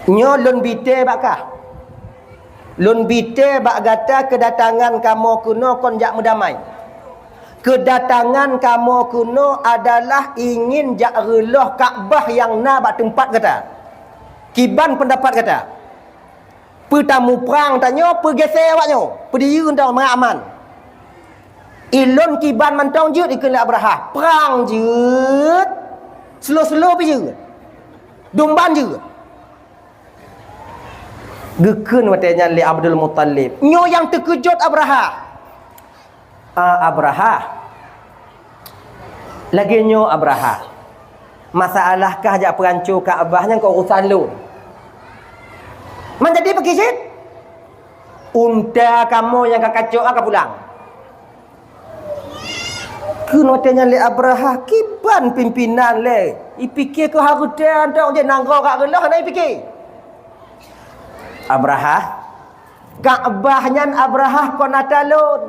Nyo lôn bite bak kah. Lôn bite bak gata keudatangan kamoe keunoe kon jak meudamai. Keudatangan kamoe keunoe adalah ingin jak reuloh Ka'bah nyang na bak teumpat gata. Kiban peundapat gata? Peue tamuprang tanyoe, peue geusé awak nyoe, peue diyue tong mangat aman. Ilôn kiban mantong jeuet ikheun lé Abrahah. Prang jeuet. Slow-slow pih jeuet. Dumban jeuet. Geukheun watée nyan lé Abdul Muthalib. Nyoe nyang teukeujot Abrahah. "Ah, Abrahah. Lagée nyoe, Abrahah. Masalah kah jak peuranco Ka'bah nyan kon urusan lôn. Man jadi peukisit. Unta kamoe nyang ka kacok ka pulang." Kheun watée nyan lé Abrahah, kiban pimpinan lé. Ipike keu hareuta, antong je nanggroe ka reuloh hana ipike. "Abrahah, Ka'bah nyan Abrahah kon ata lôn.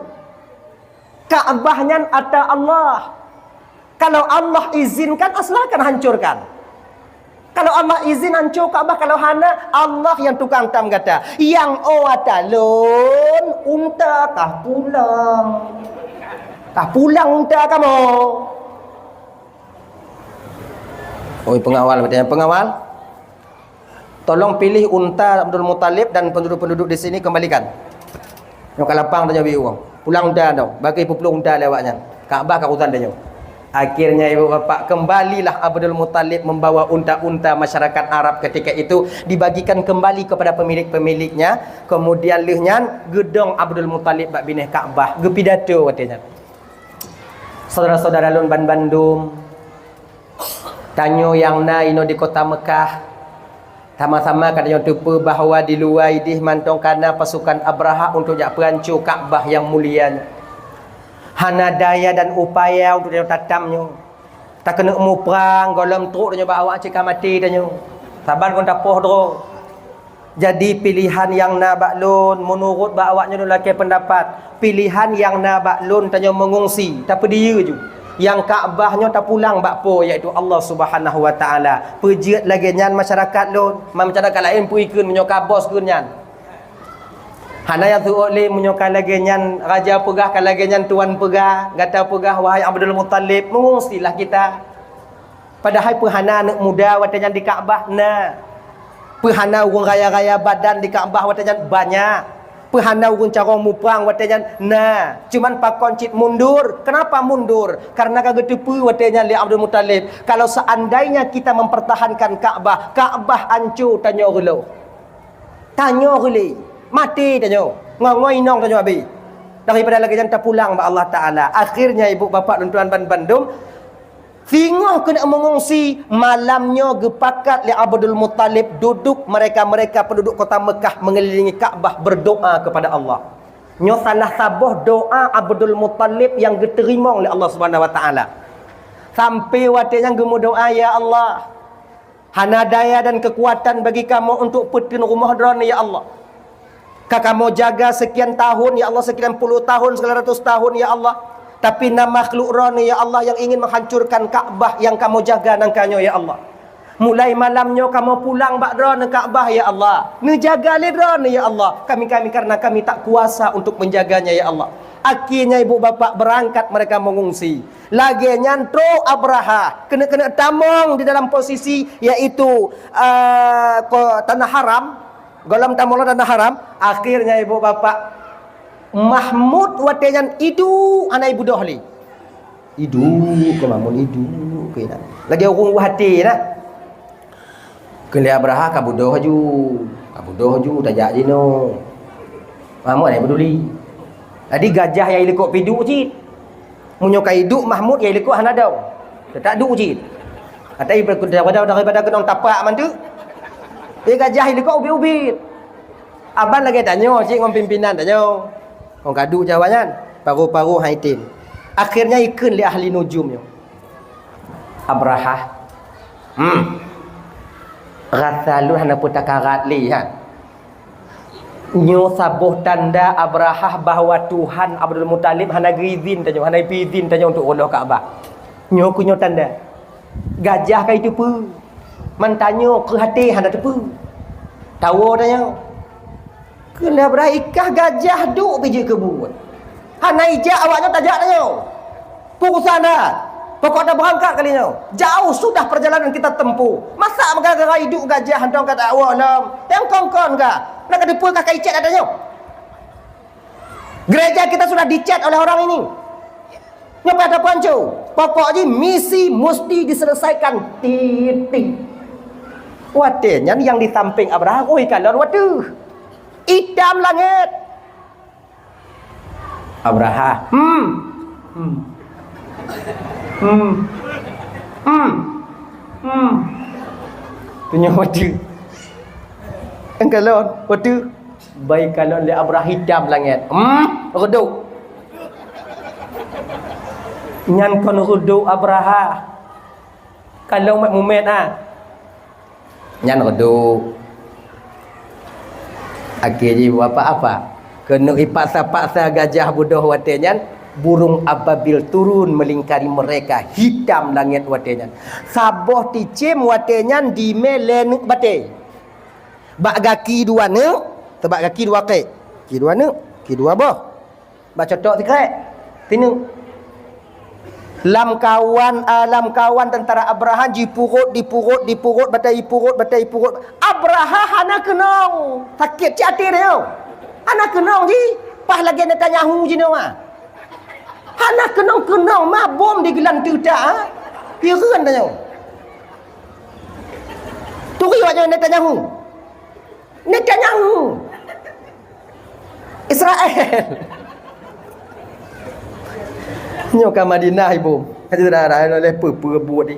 Ka'bah nyan ata Allah. Kalau Allah izinkan, silakan hancurkan. Kalau Allah izin hancur Ka'bah, kalau hana, Allah nyang tukang tam gata. Nyang ôh ata lôn, unta kah pulang. Kah pulang unta kamoe." Oi, pengawal, watée nyan pengawal. "Tolong pilih unta Abdul Muthalib dan penduduk-penduduk di sini kembalikan. Nyoe ka lapang tanyoe bri uroe. Pulang unta tanyoe, bagi peuplueng unta lé awaknyan. Ka'bah ka urusan tanyoe." Akhirnya ibu bapak, kembalilah Abdul Muthalib membawa unta-unta masyarakat Arab ketika itu, dibagikan kembali kepada pemilik-pemiliknya. Kemudian lheueh nyan geudong Abdul Muthalib bak binéh Ka'bah, geupidato watée nyan. Saudara-saudara lôn banbandum, tanyoe nyang na inoe di kota Mekah, sama-sama ka tanyoe teupeue bahwa di luwa ideh mantong ka na pasukan Abrahah untuk jak peuranco Ka'bah nyang mulia nyoe. Hana daya dan upaya untuk tanyoe tatam nyoe. Takeuneuk muprang, gohlom trok tanyoe bak awak cit ka maté tanyoe. Saban kon tapoh droe. Jadi, pilihan nyang na bak lôn, meunurot bak awaknyoe lôn lakée peundapat, pilihan nyang na bak lôn tanyoe meungungsi, tapeudiyeu ju. Nyang Ka'bah nyoe tapulang bak Po, yaitu Allah Subhanahu wa Ta'ala. Peujeuet lagée nyan masyarakat lôn, ma-, masyarakat laén peue ikheun meunyoe ka bos kheun nyan. Hana nyang seuôt lé meunyoe ka lagée nyan raja peugah, ka lagée nyan tuan peugah, gata peugah, wahai Abdul Muthalib, meungungsilah kita. Padahai peu hana aneuëk muda watée nyan di Ka'bah? Na. Peu hana ureuëng raya-raya badan di Ka'bah watée nyan? Banyak. Peu hana ureuëng carông muprang watée nyan? Na. Cuman pakon cit mundur. Kenapa mundur? Karena ka geuteupeue watée nyan lé Abdul Muthalib, kalau seandainya kita mempertahankan Ka'bah, Ka'bah anco tanyoe reuloh. Tanyoe reuloh. Maté tanyoe. Ngon-ngon inong tanyoe abéh. Daripada lagée nyan tapulang bak Allah Ta'ala. Akhirnya, ibu bapak lôn tuan ban bandum, singoh keuneuk meungungsi, malam nyoe geupakat lé Abdul Muthalib duduk mereka-mereka penduduk kota Mekah mengelilingi Ka'bah berdoa kepada Allah. Nyoe salah saboh doa Abdul Muthalib nyang geuteurimong lé Allah Subhanahu wa Ta'ala. Sampai watée nyan geumeudoa, "Ya Allah, hana daya dan kekuatan bagi kamoe untuk peuteun rumoh Droeneuh, ya Allah. Ka kamoe jaga sekian tahun, ya Allah, sekian puluh tahun, sekian ratus tahun, ya Allah. Tapi na makhluk Droeneuh, ya Allah, yang ingin menghancurkan Ka'bah yang kamoe jaga nangka nyoe, ya Allah. Mulai malam nyoe kamoe pulang bak Droeneuh Ka'bah, ya Allah. Neujaga lé Droeneuh, ya Allah, kami-kami, karena kami tak kuasa untuk menjaganya, ya Allah." Akhirnya ibu bapak berangkat mereka mengungsi. Lagée nyan trok Abrahah, keuneuk-keuneuk tamong di dalam posisi, yaitu, eh, ko-, tanah haram, gohlom tamong lam tanah haram. Akhirnya ibu bapak, Mahmud watée nyan iduek hana ibeudôh lé. Iduek keu Mahmud, iduek keu inan. Lagée ureuëng u até na. Kheun lé Abrahah, "Ka beudôh aju, ka beudôh aju, tajak jinoe." Mahmud hana peduli. Jadi gajah nyang ilikot pih duek cit. Meunyoe ka iduek Mahmud, nyang ilikot hana dong. Teutap duek cit. Atai daripada, daripada keunong tapak mantu. Jadi gajah ilikot ubit-ubit. Aban lagée tanyoe cit ngon pimpinan tanyoe. Ngon ka duek Jawa nyan, paru-paru hai tem. Akhirnya ikheun lé ahli nujum nyoe. Abrahah. Hmm. Rasa lôn hana peue takarat lé, ha. Nyoe saboh tanda Abrahah bahwa Tuhan Abdul Muthalib hana geuizin tanyoe, hana ipi izin tanyoe untuk reuloh Ka'bah. Nyoe keuh nyoe tanda. Gajah ka iteupeue. Man tanyoe keuh até hana teupeue. Tawoe tanyoe. Keuneuk beurai kah gajah duek biji keubuet. Hana ijak awaknyoe tajak tanyoe. Peue urusan dah. Pokok dah beurangkat kali nyoe. Jauh sudah perjalanan kita tempuh. Masa gara-gara iduek gajah hantong ka tawoe lom. Tengkongkon ka. Nak ka deue kah ka icet ata nyoe. Gereja kita sudah dicet oleh orang ini. Nyoe pada panco. Pokok jih misi musti diselesaikan titik. Watée nyan nyang di sampéng Abrahah rhoi kalon watée. Itam langét. Abrahah, "Hmm. Hmm. Hmm. Hmm. Hmm." Tunyok watée. Kalon watée. Bai kalon lé Abrahah itam langét. Hmm, reudôk. Nyan kon reudôk Abrahah. Kalon mumet-mumet ah. Nyan reudôk. Akhé jih apa-apa. Keuneuk ipaksa-paksa gajah beudôh watée nyan, burung ababil turun melingkari mereka, hitam langét watée nyan. Saboh cicém watée nyan dimé lé neuk batée. Bak gaki dua neuk, teubak gaki dua kek. Ki dua neuk, ki dua boh. Bak cocok sikrek. Tineuk. Lam kawan, ah, lam kawan tentara Abrahah jipurot, dipurot, dipurot, batée jipurot, batée jipurot. Abrahah hana keunong. Sakét cit até dia. Hana keunong jih. Paih lagée Netanyahu jinoe ah. Hana keunong-keunong ma bom di geulanteue ta, ha? Pireuen tanyoe. Turi awak nyoe Netanyahu. Netanyahu. Israel. Nyoe ka Madinah ibu. Hana rara lé peue-peue buet ni.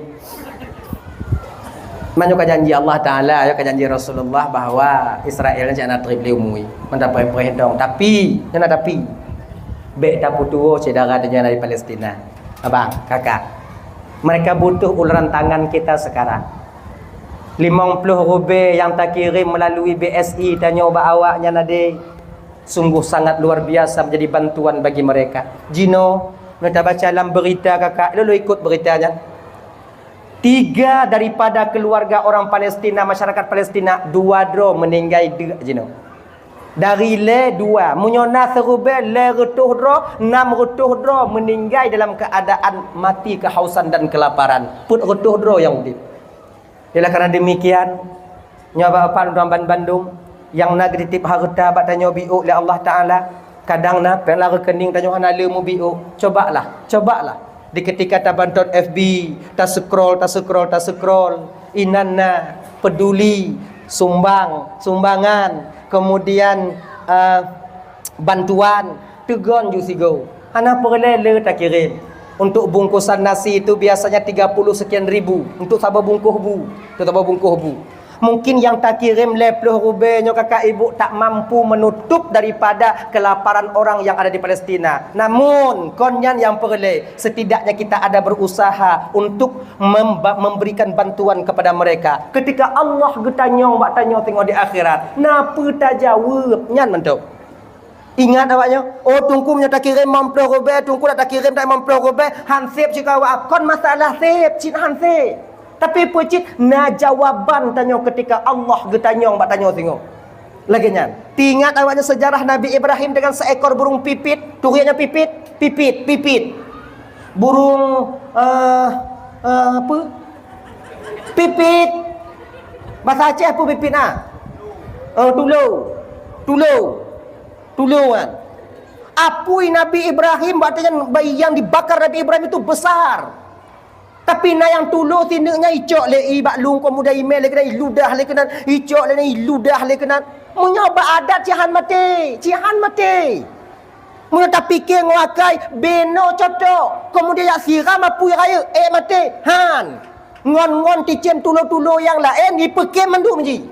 Meunyoe ka janji Allah Taala, ya ka janji Rasulullah bahwa Israel nyan hana treb lé umui. Mantap preh-preh dong. Tapi, nyan ada tapi. Bék tapeutuwo syedara tanyoe dari Palestina. Abang, kakak. Mereka butuh uluran tangan kita sekarang. Limong ploh rubée nyang takirém melalui B S I tanyoe bak awak nyan adé. Sungguh sangat luar biasa menjadi bantuan bagi mereka. Jinoe, meunyoe tabaca lam berita kakak, lôn ikut berita nyan. Tiga daripada keluarga orang Palestina, masyarakat Palestina, dua droe meuninggai deuk jinoe. Dari lhée dua, meunyoe na siribée lhée reutôh droe, nam reutôh droe meuninggai dalam keuadaan mati keuhausan dan keulaparan. Peuet reutôh droe nyang udeb. Ialah karena demikian, nyoe bapak-bapak lôn tuan bandum, nyang na geutitip hareuta bak tanyoe biôk lé Allah Taala, kadang na péng lam rekening tanyoe hana le mubiôk. Cobalah, cobalah. Di ketika tabantot F B, ta-scroll, ta-scroll, ta-scroll, inan na peduli, sumbang, sumbangan, kemudian, eh, bantuan, teugon ju sigoe. Hana peureulée le takirém. Untuk bungkusan nasi itu biasanya tiga puluh sekian ribu untuk saboh bungkôh bu, untuk saboh bungkôh bu. Mungkin nyang takirém lhée ploh rubée nyoe kakak ibu tak mampu menutup daripada kelaparan orang yang ada di Palestina. Namun, kon nyan nyang peureulée, setidaknya kita ada berusaha untuk memba-, memberikan bantuan kepada mereka. Ketika Allah geutanyong bak tanyoe teungoh di akhirat, na peue tajaweueb nyan mantong. Ingat awak nyoe, oh, teungku meunyoe takirém limong ploh rubée, teungku dak takirém dak limong ploh rubée, han sép cit keu awak, kon masalah sép cit han sép. Tapi peue cit na jawaban tanyoe ketika Allah geutanyong bak tanyoe singoh. Lagée nyan. Teuingat awak nyoe sejarah Nabi Ibrahim dengan seekor burung pipit, turi nyan pipit, pipit, pipit. Burung, eh, eh, apa? Pipit. Bahasa Aceh apa pipit na? Eh, tulo. Tulo. Tulungan. Apui Nabi Ibrahim, bak nyan bayi yang dibakar Nabi Ibrahim itu besar. Tapi na nyang tulo sineuk nyan icok lé i bak lungkon muda imé lé keunan, iludah lé keunan, icok lé nyan, iludah lé keunan. Meunyoe bak adat cit han maté, cit han maté. Meunyoe tapike ngon akai, beno cocok, kemudian yak siram apui rayeuk, ék maté. Han. Ngon-ngon cicém tulo-tulo nyang laén, ipeukem mandum jih.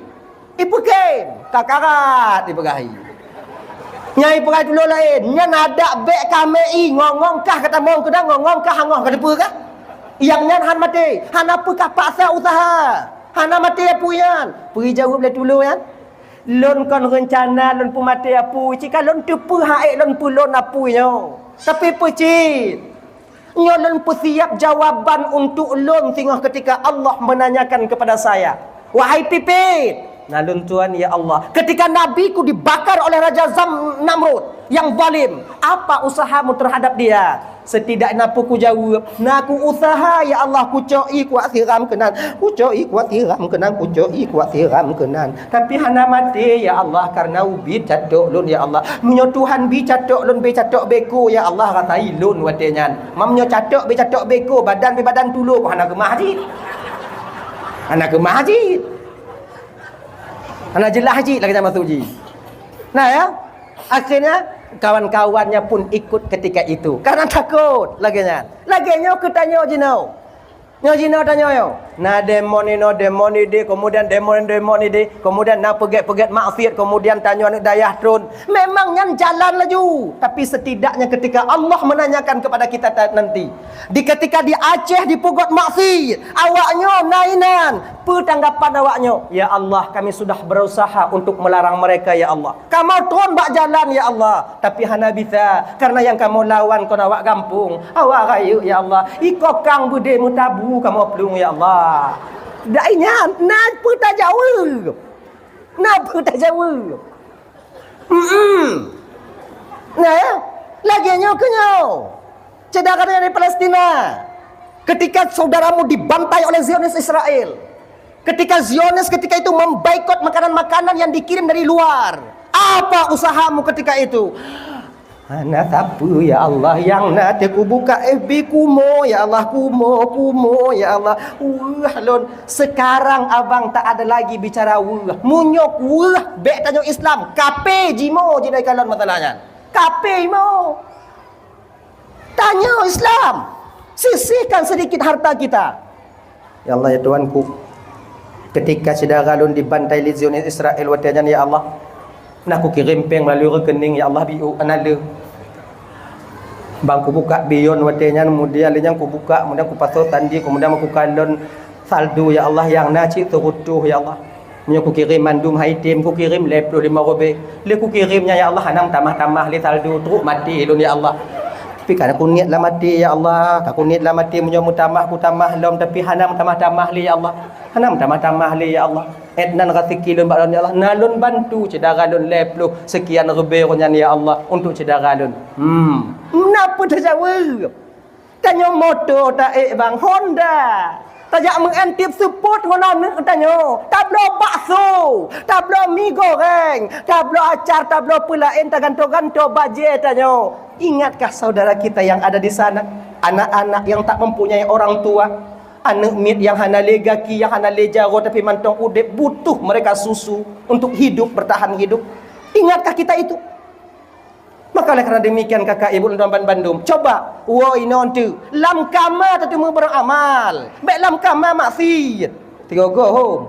Ipeukém, ka karat ipeugah hai. Nyang ipeugah tulo laén, nyan adak bék kamé i, ngong-ngong kah ka tamong keunan, ngong-ngong kah angoh ka teupeue kah? Nyang nyan han maté, hana peue kah paksa useuha. Hana maté apui nyan. Peue jaweueb lé tulo nyan? Lôn kon reuncana lôn peumaté apui, cit ka lôn teupeue han ék lôn peulon apui nyoe. Tapi peue cit? Nyoe lôn peusiap jawaban untuk lôn singoh ketika Allah menanyakan kepada saya, "Wahai pipit," na lôn tuan, "Ya Allah, ketika nabiku dibakar oleh Raja Zam-, Namrud, Nyang zalim, apa usahamu terhadap dia? Setidaknya peue kujaweueb, na ku usaha, ya Allah, kucok ié kuat siram keunan, kucok ié kuat siram keunan, kucok ié kuat siram keunan. Tapi hana maté, ya Allah, karena ubit catok lôn, ya Allah. Meunyoe Tuhan bi catok lôn, bi catok beko, ya Allah, rasai lôn watée nyan. Meunyoe catok, bi catok beko, badan, bi badan tulo, hana keumah jih. Hana keumah jih. Hana jeulaih jih lagée nyan maksud jih. Nah, ya. Akhirnya, kawan-kawannya pun ikut ketika itu. Karena takut, lagée nyan. Lagée nyoe keu tanyoe jinoe. Nyoe jinoe tanyoe nyoe. Na demo inoe, demo ideh, kemudian demo, demo ideh, kemudian na peugét-peugét maksiat, kemudian tanyoe aneuk dayah tron. Memang nyan jalan laju. Tapi setidaknya ketika Allah menanyakan kepada kita ta-, nanti, di ketika di Aceh dipeugot maksiat, awaknyoe na inan, peue tanggapan awaknyoe? Ya Allah, kami sudah berusaha untuk melarang mereka, ya Allah. Kamoe tron bak jalan, ya Allah, tapi hana bisa, karena nyang kamoe lawan kon awak gampông, awak rayeuk, ya Allah. Iko kang beudé meutabu kamoe plueng, ya Allah. Dak inyan, na peue tajaweueb? Na peue tajaweueb? Hmm. Nah, ya. Lagée nyoe keu nyoe. Syedara dari Palestina. Ketika saudaramu dibantai oleh Zionis Israel. Ketika Zionis ketika itu memboikot makanan-makanan yang dikirim dari luar. Apa usahamu ketika itu? Hana sapeue, ya Allah, nyang na teuh kubuka F B kumo, ya Allah, kumo, kumo, ya Allah. Weueh lôn, sekarang abang tak ada lagi bicara weueh. Meunyoe weueh, bék tanyoe Islam, kape jimo jinoe kalon masalah nyan. Kape jimo. Tanyoe Islam, sisihkan sedikit harta kita. Ya Allah, ya Tuhanku, ketika syedara lôn dibantai lé Zionis Israel watée nyan, ya Allah, na kukirém péng meulalu rekening, ya Allah, biôk hana le. Bang kubuka bion watée nyan, kemudian lé nyan kubuka, kemudian kupasoe sandi, kemudian kukalon saldo, ya Allah, nyang na cit seureutôh, ya Allah. Meunyoe kukirém mandum hai tem, kukirém lhée ploh limong ribée. Lé kukirém nyan, ya Allah, hana meutamah-tamah lé saldo, trok maté lôn, ya Allah. Tapi ka kuniet lam até, ya Allah, ka kuniet lam até, meunyoe meutamah kutamah lom, tapi hana meutamah-tamah lé, ya Allah. Hana meutamah-tamah lé, ya Allah. Ét nan raseuki lôn bak lôn, ya Allah. Na lôn bantu syedara lôn lhée ploh seukian ribée nyan, ya Allah, untuk syedara lôn. Hmm. Na peue tajaweueb? Tanyoe moto taék bang, Honda. Tajak meu'en tiep seupôt ngon aneuk tanyoe. Tabloe bakso, tabloe mi goreng, tabloe acar, tabloe peue laén, tagantoe-gantoe bajée tanyoe. Ingatkah saudara kita yang ada di sana? Anak-anak yang tak mempunyai orang tua, aneuk miet nyang hana lé gaki, nyang hana lé jaroe, tapi mantong udeb, butuh mereka susu untuk hidup, bertahan hidup. Ingatkah kita itu? Maka oleh karena demikian, kakak ibu dan teman bandum, coba woe inoe teuk lam kama tateumé beramal, bék lam kama maksiat. Sigogo hom.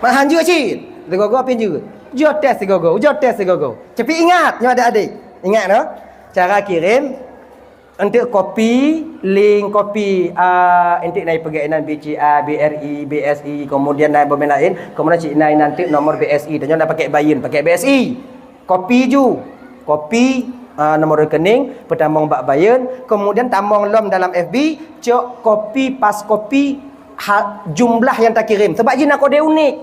Mak hanjeuet cit. Sigogo pih jeuet. Ujoe tes sigogo, ujoe tes sigogo. Tapi ingat, nyoe adik-adik. Ingat noh. Cara kirim, untuk kopi, link kopi, ah, untuk naik peugét inan B C A, B R I, B S I, kemudian naik bomen lain, kemudian cik naik nanti nomor B S I, dan nyoe nak pakai Bayeuen, pakai B S I. Kopi ju, kopi, ah, nomor rekening, peutamong bak Bayeuen, kemudian tamong lom dalam F B, cok kopi pas kopi ha, jumlah yang takirim. Sebab jih na kode unik.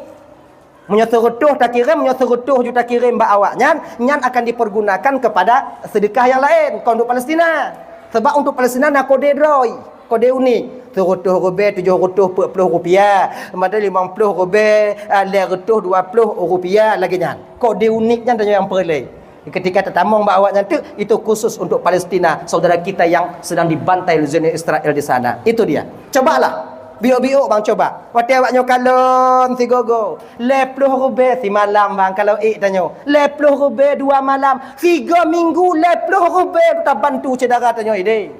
Meunyoe seureutôh takirim, meunyoe seureutôh ju takirim bak awaknyan, nyan akan dipergunakan kepada sedekah yang lain, kon untuk Palestina. Sebab untuk Palestina na kode droe, kode unik. Seureutôh ribée tujoh reutôh peuet ploh rupiah, kemudian limong ploh ribée, ah, lhée reutôh dua ploh rupiah, lagée nyan. Kode unik nyan tanyoe nyang peureulée. Ketika tatamong bak awaknyan teuk, itu khusus untuk Palestina, saudara kita yang sedang dibantai oleh Zionis Israel di sana. Itu dia. Cobalah. Biôk-biôk bang coba. Watée awaknyoe kalon sigogo, lhée ploh ribée simalam bang kalau ék tanyoe. Lhée ploh ribée dua malam. Tiga minggu lhée ploh ribée tabantu syedara tanyoe ideh.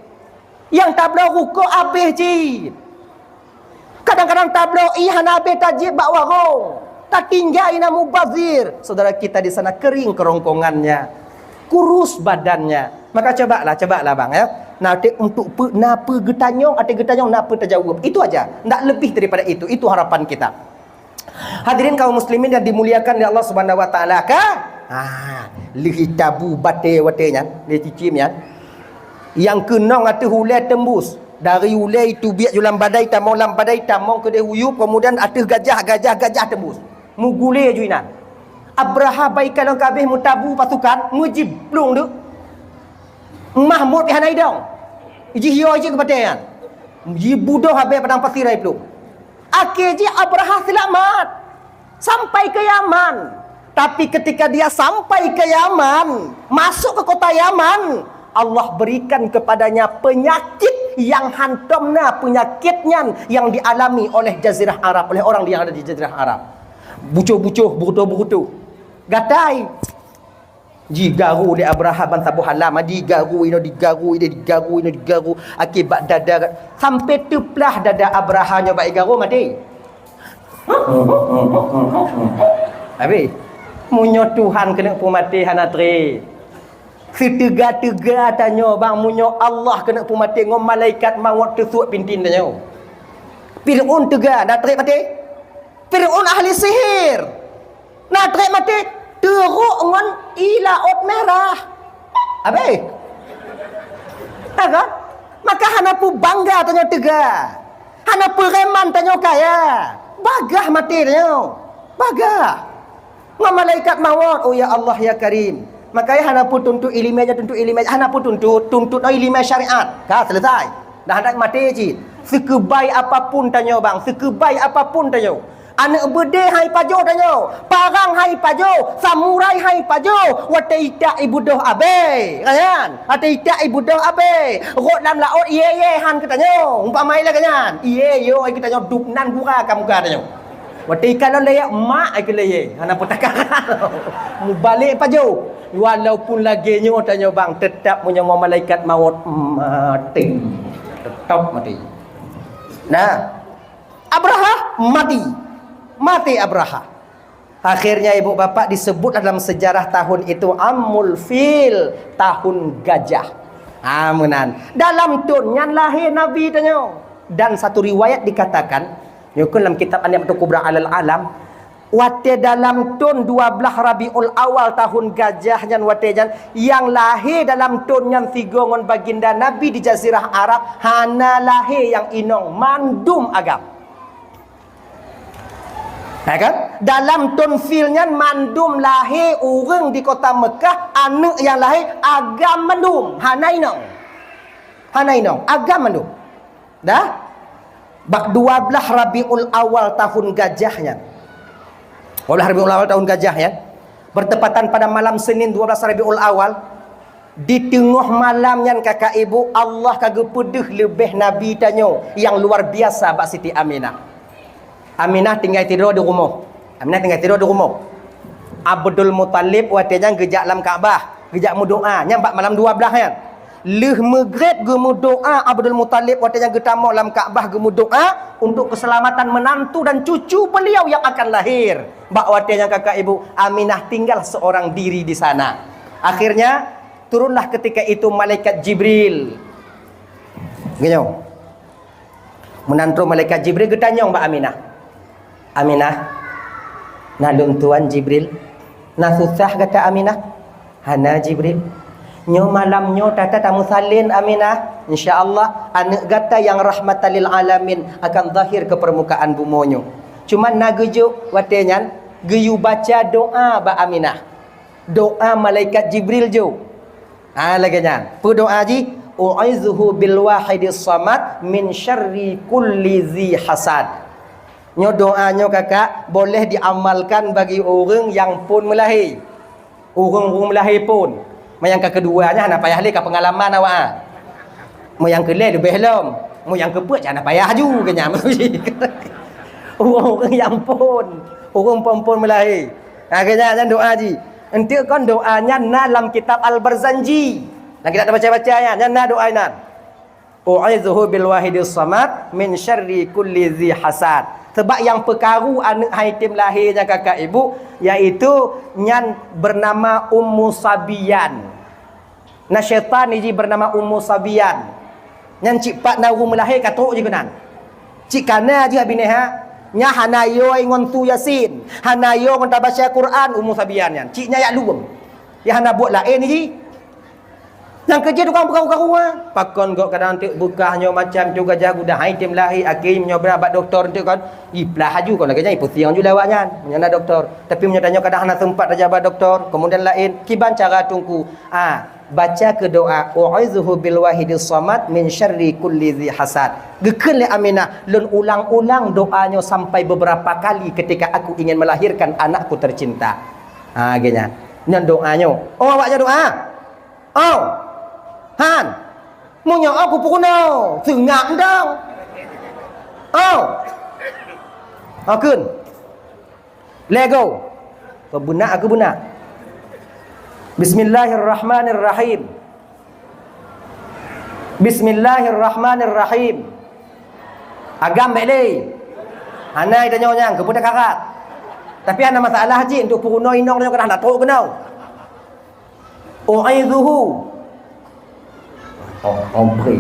Nyang tabloe rukok abéh cit. Kadang-kadang tabloe ié hana abéh tajieb bak warong. Tatinggai na mubazir. Saudara kita di sana kering kerongkongannya. Kurus badannya. Maka cobalah, cobalah bang ya. Nanti untuk pe, na peue geutanyong, até geutanyong na peue tajaweueb. Itu aja. Ndak lebih daripada itu. Itu harapan kita. Hadirin kaum muslimin yang dimuliakan oleh Allah Subhanahu wa taala, ka? Ha, lheuh tabu batée watée nyan, lheuh cicém nyan. Nyang keunong ateueh ulée teumbus. Dari ulée itu biak ju lam badai, tamong lam badai, tamong keudeh uyueb, kemudian ateueh gajah, gajah, gajah teumbus. Mugulée ju inan. Abrahah baika lôn kabeh meutabu pasukan, meujiblong deuk. Mahmud pih hana idong. Jih yo jih keu batée nyan. Jibudoh habéh padang pasi rai plueng. Akhé jih Abrahah seulamat. Sampai ke Yaman. Tapi ketika dia sampai ke Yaman, masuk ke kota Yaman, Allah berikan kepadanya penyakit yang hantom na penyakit nyan yang dialami oleh Jazirah Arab, oleh orang yang ada di Jazirah Arab. Bucoh-bucoh, burutoh-burutoh. Gatai. Jigaru lé Abrahah ban saboh halam, jigaru inoe, digaru inoe, digaru inoe, digaru akibat dada, sampai teuplah dada Abrahah nyoe bak igaru, maté. Habéh. Meunyoe Tuhan keuneuk peumaté hana treb, seuteuga-teuga tanyoe bang, meunyoe Allah keuneuk peumaté ngon malaikat mawöt teusuek pintin tanyoe. Fir'aun teuga, na treb maté? Fir'aun ahli sihir. Na treb maté teurok ngon ie Laôt Merah. Habéh. Nah kan? Maka hana peue bangga tanyoe teuga. Hana peue reman tanyoe kaya. Bagah maté tanyoe. Bagah. Ngon malaikat mawöt, oh ya Allah ya Karim. Maka ya hana peue tuntut iéleumé, tuntut iéleumé, hana peue tuntut, tuntut iéleumé syariat. Ka selesai. Dah handak maté cit. Seukeubai apapun tanyoe bang, seukeubai apapun tanyoe. Aneuk beudé hai pajoh tanyoe, parang hai pajoh, samurai hai pajoh, watée itak ibudoh abée, kan? Watée itak ibudoh abée, rot lam laôt ié-ié han keu tanyoe, umpama lagée nyan, ié yo ai keu tanyoe dub nan gura ka muka tanyoe. Watée ikalon lé mak ai keu lé, hana peutakara. Mubalek pajoh, walaupun lagée nyoe tanyoe bang, teutap meunyoe ngon malaikat mawöt maté, teutap maté. Nah, Abrahah mati. Mati Abrahah. Akhirnya ibu bapak disebut dalam sejarah tahun itu Amul Fil, tahun gajah. Ha, meunan. Dalam thon nyan lahé Nabi tanyoe. Dan satu riwayat dikatakan, nyoe keuh lam kitab An-Ni'matul Kubra Alal Alam, watée dalam thon dua blaih Rabiul Awal tahun gajah nyan watée nyan, nyang lahé dalam thon nyan sigoe ngon baginda Nabi di Jazirah Arab, hana lahé nyang inong, mandum agam. Ya kan? Dalam thon fil nyan mandum lahé ureuëng di kota Mekah, aneuk nyang lahé agam mandum, hana inong. Hana inong, agam mandum. Dah? Bak dua blaih Rabiul Awal tahun gajah nyan. Dua blaih Rabiul Awal tahun gajah nyan. Bertepatan pada malam Senin dua blaih Rabiul Awal, di teungoh malam nyan kakak ibu, Allah ka geupeudeuh leubeh Nabi tanyoe nyang luar biasa bak Siti Aminah. Aminah tinggai sidroe di rumoh. Aminah tinggai sidroe di rumoh. Abdul Muthalib watée nyan geujak lam Ka'bah, geujak meudoá, nyan bak malam dua blaih nyan. Lheueh meugreb geumeudoá Abdul Muthalib watée nyan geutamong lam Ka'bah geumeudoá untuk keselamatan menantu dan cucu beliau yang akan lahir. Bak watée nyan kakak ibu, Aminah tinggal seorang diri di sana. Akhirnya, turunlah ketika itu malaikat Jibril. Geutanyoe. Meunan troh malaikat Jibril geutanyong bak Aminah. "Aminah, na lôn tuan Jibril, na susah gata Aminah?" "Hana Jibril. Nyoe malam nyoe tata tameusalin Aminah. Insya Allah aneuk gata nyang rahmatan lil alamin akan zahir keu peurmukaan bumoe nyoe." Cuman na geujok watée nyan geuyue baca doá bak Aminah. Doá malaikat Jibril jok. Ha, lagée nyan. Peue doá jih? "U'idzuhu bil wahidis samad min syarri kulli zi hasad." Nyoe doá nyoe kakak boleh diamalkan bagi ureuëng nyang phon meulahé. Ureuëng-ureuëng meulahé phon. Meunyoe nyang ka keudua nyan hana payah lé ka peungalaman awak, ah. Meunyoe nyang keulhée leubeh lom. Meunyoe nyang keupeuet cit hana payah ju keu nyan. Ureuëng-ureuëng nyang phon, ureuëng phon-phon meulahé. Ha, keu nyan, nyan doá jih. Enteuk kon doá nyan na lam kitab Al-Barzanji. Lam kitab tabaca-baca nyan, nyan na doá nyan. "U'idzuhu bil wahidis samad min syarri kulli zi hasad." Sebab nyang peukaru aneuk hai tem lahé nyan kakak ibu, yaitu nyan bernama Ummu Sabiyan. Na syaitan jih bernama Ummu Sabiyan. Nyan cit pat na ureuëng meulahé ka trok jih keunan. Cit kana jih abineh ha. Nya hana yoi ngon su Yasin, hana yoi ngon tabaca Quran Ummu Sabiyan nyan. Cit nya yak luem. Ya hana buet laén jih. Nyang keujeuet tukang peugah-peugah rumoh. Pakon gok kadang teuk beukah nyoe macam tu gajah gudah hai tem lahé akhé nyoe brat bak doktor teuk kon. Iplah aju kon lagèe nyan ipusieng aju lé awak nyan. Meunyoe na doktor. Tapi meunyoe tanyoe kadang hana sempat tajak bak doktor, kemudian laén, kiban cara teungku. Ah, baca keu doa, "U'idzuhu bil wahidis samad min syarri kulli dzi hasad." Geukheun lé Aminah, "Lôn ulang-ulang doa nyoe sampai beberapa kali ketika aku ingin melahirkan anakku tercinta." Ha, lagèe nyan. Nyan doa nyoe. Oh, awak nyan doa. Oh. Han. Meunyoe oh kupeurunoe, seungab ndong. Oh. Oh, kheun. Let go. Keu beuna, aku beuna. Bismillahirrahmanirrahim. Bismillahirrahmanirrahim. Agam bèk lé. Hana ita nyoe nyang keupeue takarat. Tapi hana masalah cit untuk peurunoe inong nyoe keunan hana trok keunoe. U'idzuhu. Oh, oh, bri.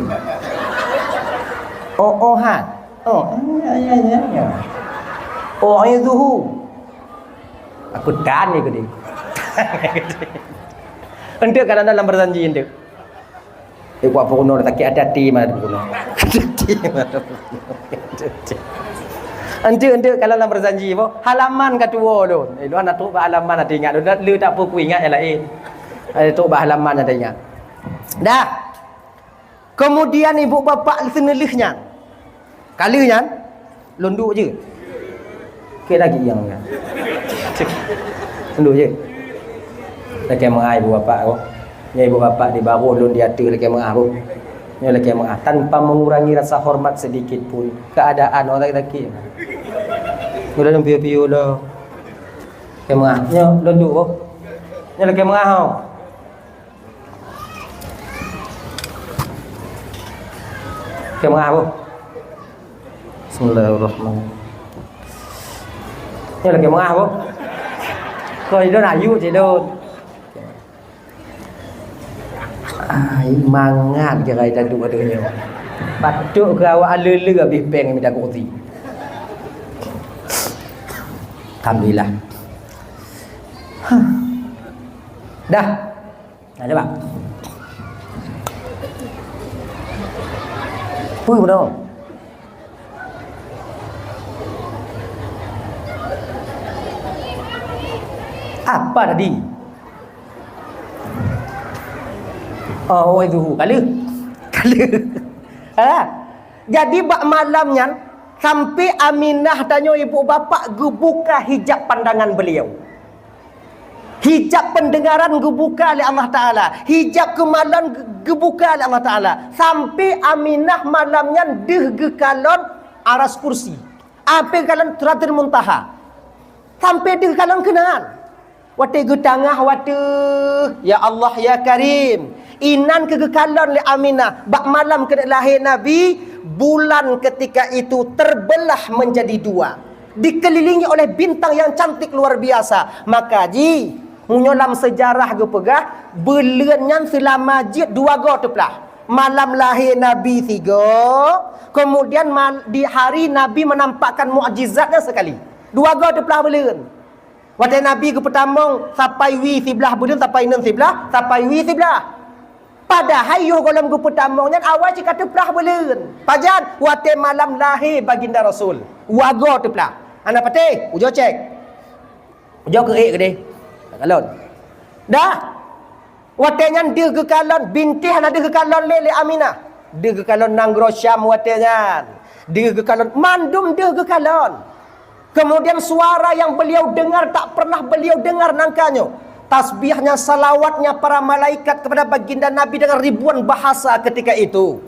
Oh, oh, ha. Oh, ya, ya, ya, ya. U'idzuhu. Aku tan ni gede. Enteuk kan dalam berjanji enteuk. Eh, buat peurunoe sakit hati-hati mana peurunoe. Enteuk, enteuk kalau lam berjanji boh, halaman ka tuwo lôn. Eh, lôn hana trok bak halaman hana ingat. Lôn le tak peue ingat nyang laén. Hana trok bak halaman hana ingat. Dah. Kemudian ibu bapak seuneulheueh nyan. Ka lheueh nyan, lôn duek jeuet. Keu lagèe nyang nyan. Lôn duek jeuet. Lakèe meu'ah ibu bapak ko. Nyoe ibu bapak di baroh lôn di ateueh lakèe meu'ah ko. Nyoe lakèe meu'ah tanpa mengurangi rasa hormat sedikit pun. Keadaan orang sakit. Udah lôn piu-piu lo. Lakèe meu'ah. Nyoe lôn duek ko. Nyoe lakèe meu'ah ko. Lakèe meu'ah boh. Bismillahirrahmanirrahim. Nyoe lakèe meu'ah boh. Kau idon ayu cit lôn. Ai, mangat kira ita duek ateueh nyoe. Patut keu awak le-le habéh péng mita kursi. Alhamdulillah. Dah. Nah, coba. Peue bunoe? Apa tadi? Oh, oh, itu. Kala. Kala. Ha? Jadi, bak malam nyan, sampai Aminah tanyoe ibu bapak geubuka hijab pandangan beliau. Hijab pendengaran geubuka lé Allah Taala, hijab keumalon geu-, geubuka lé Allah Taala. Sampai Aminah malam nyan deuh geukalon aras kursi. Sampai geukalon Sidratul Muntaha. Sampai deuh geukalon keunan. Watèe geutangah watèe, ya Allah, ya Karim. Inan keu geukalon lé Aminah, bak malam keuneuk lahé Nabi, bulan ketika itu terbelah menjadi dua, dikelilingi oleh bintang yang cantik luar biasa. Maka jih, meunyoe lam seujarah geupeugah, buleuen nyan seulama jeuet dua goe teuplah. Malam lahé Nabi sigoe, kemudian mal-, di hari Nabi menampakkan mukjizatnya sekali. Dua goe teuplah buleuen. Watèe Nabi geupeutamong sapai wie siblah buleuen, sapai ineun siblah, sapai wie siblah. Padahai yoh gohlom geupeutamong nyan awai cit ka teuplah buleuen. Pajan? Watèe malam lahé Baginda Rasul. Dua goe teuplah. Hana patéh, ujoe cèk. Ujoe keu ék keudéh. Kalon. Dah. Watèe nyan deuh geukalon, bintéh hana deuh geukalon lé, lé Aminah. Deuh geukalon nanggroe Syam watèe nyan. Deuh geukalon, mandum deuh geukalon. Kemudian suara yang beliau dengar tak pernah beliau dengar nangka nyoe. Tasbihnya, salawatnya para malaikat kepada baginda Nabi dengan ribuan bahasa ketika itu.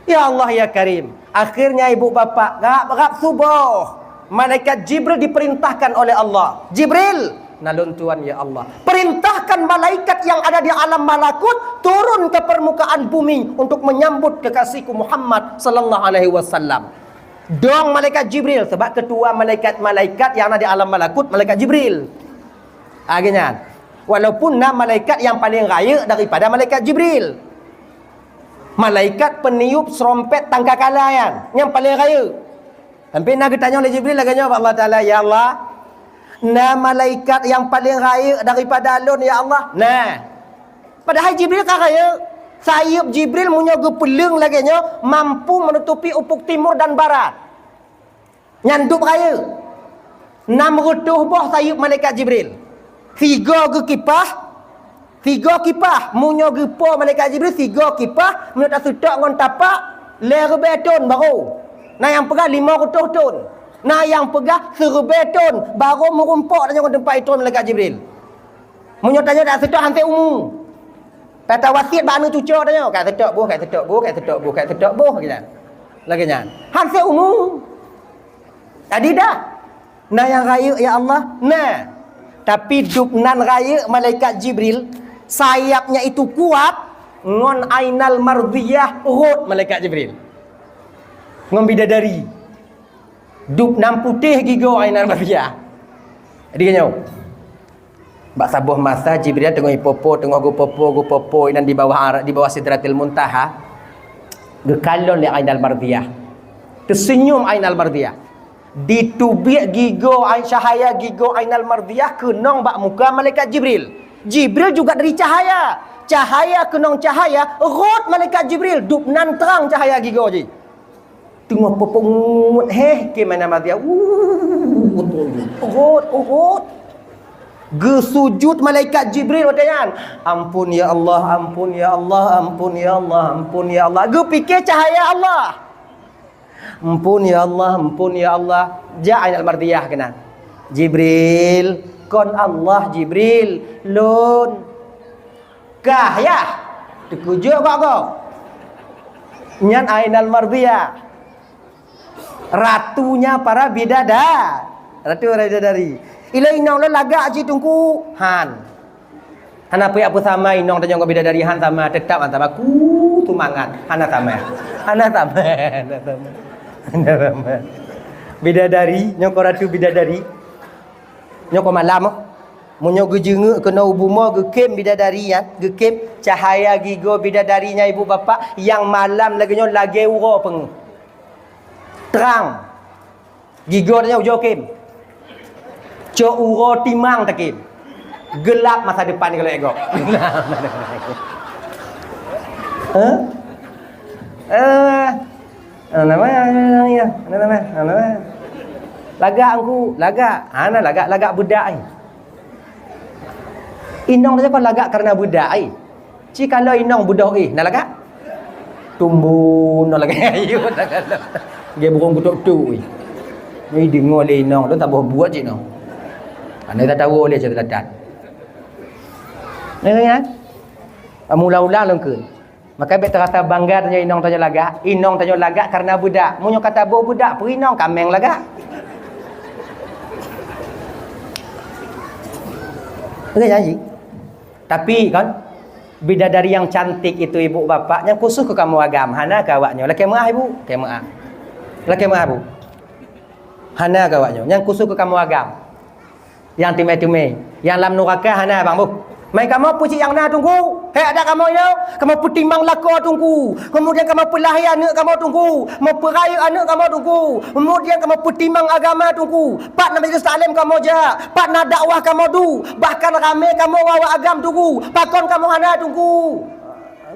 Ya Allah, ya Karim. Akhirnya ibu bapak, rab-rab suboh, malaikat Jibril diperintahkan oleh Allah. "Jibril, na lôn tuan, ya Allah. Perintahkan malaikat yang ada di alam malakut turun ke permukaan bumi untuk menyambut kekasihku Muhammad sallallahu alaihi wasallam." Dong malaikat Jibril, sebab ketua malaikat-malaikat yang ada di alam malakut, malaikat Jibril. Akhirnya, walaupun na malaikat yang paling rayeuk daripada malaikat Jibril. Malaikat peniup serompet tangkakala nyan, nyang paleng rayeuk. Sampai na geutanyong lé Jibril lagèe nyoe bak Allah Taala, "Ya Allah, na malaikat nyang paleng rayeuk daripada lôn, ya Allah?" Nah. Padahai Jibril ka rayeuk. Sayeup Jibril meunyoe geupeuleueng lagée nyoe, mampu meunutupi ufuk timur dan barat. Nyan dub rayeuk. Nam reutôh boh sayeup malaikat Jibril. Sigoe geukipah, sigoe kipah. Meunyoe geupo malaikat Jibril, sigoe kipah, meunyoe taseutôt ngon tapak, lhée ribée thon barô. Na nyang peugah limong reutôh thon. Na nyang peugah siribée thon, barô meurumpok tanyoe ngon teumpat itrôn malaikat Jibril. Meunyoe tanyoe taseutôt han sép umu. Ka tawasiet bak aneuk cucoe tanyoe, ka seutôt boh, ka seutôt boh, ka seutôt boh, ka seutôt boh, ka seutôt boh, lagée nyan. Lagée nyan. Han sép umu. Jadi dah. Na nyang rayeuk, ya Allah? Na. Tapi dub nan rayeuk malaikat Jibril, sayapnya itu kuat, ngon ainal mardiyah rhot malaikat Jibril. Ngon bidadari. Dub nan putéh gigoe ainal mardiyah. Jadi nyoe. Bak saboh masa Jibril teungoh ipopo, teungoh geupopo, geupopo inan di bawah ara-, di bawah Sidratil Muntaha, geukalon lé Ainal Mardiyah. Teuseunyum Ainal Mardiyah. Diteubiet gigoe ai-, cahaya gigoe Ainal Mardiyah keunong bak muka malaikat Jibril. Jibril juga dari cahaya. Cahaya keunong cahaya, rhot malaikat Jibril, dub nan trang cahaya gigoe jih. Teungoh peupeuet héh keu Ainal Mardiyah. Uhut, uhut, uhut. Geusujut malaikat Jibril watée nyan. "Ampun ya Allah, ampun ya Allah, ampun ya Allah, ampun ya Allah." Geupike cahaya Allah. "Ampun ya Allah, ampun ya Allah." Jak Ainal Mardiyah keunan. "Jibril, kon Allah Jibril, lôn." "Kah yah?" Teukeujot gok-gok. Nyan Ainal Mardiyah. Ratunya para bidada-, ratu para bidadari. Ilée inong lôn lagak cit Teungku. Han. Hana payah peusama inong tanyoe ngon bidadari, han sama, teutap han sama. Ku seumangat. Hana sama. Hana sama. Hana sama. Hana sama. Bidadari, nyoe kon ratu bidadari. Nyoe kon malam, oh. Meunyoe geujeungeuk keunoe u bumoe, geukém bidadari nyan, geukém cahaya gigoe bidadari nyan, ibu bapak, nyang malam lagée nyoe lagée uroe peungeuh. Trang. Gigoe tanyoe ujoe kém. Cok uroe timang takém. Geulap masa depan kalau ego. Hah? Eh, Hana nama, hana nama, hana nama. Lagak Teungku, lagak. Hana lagak, lagak beudak ai. Inong saja kon lagak karena beudak ai. Ci kalau inong beudôh éh, na lagak? Tumbun na lagak. Ayo, na lagak. Ge burung kutok tu. Ni deungoe lé inong tu, taboh buet cit nong. Hana tatawa lé cerita. Ni, ni, ni. Mula-mula lôn kheun. Maka bék teurasa bangga tanyoe inong tanyoe lagak. Inong tanyoe lagak karena beudak. Meunyoe ka taboh beudak, peue inong kaméng lagak. Oke, janji. Tapi kan, bidadari yang cantik itu, ibu bapak, nyang khusus keu kamoe agam, hana keu awak nyoe. Lakée meu'ah, ibu? Lakée meu'ah. Lakée meu'ah, bu? Hana keu awak nyoe. Nyang khusus keu kamoe agam. Nyang teumé-teumé, nyang lam nuraka hana bang boh. Mai kamoe peucit nyang na Teungku. Hék dak kamoe nyoe, kamoe peutimang lakoe Teungku. Kemudian kamoe peulahé aneuk kamoe Teungku. Meupeurayeuk aneuk kamoe Teungku. Kemudian kamoe peutimang agama Teungku. Pat na majlis taklim kamoe jak, pat na dakwah kamoe duek, bahkan ramé kamoe ngon awak agam Teungku. Pakon kamoe hana Teungku?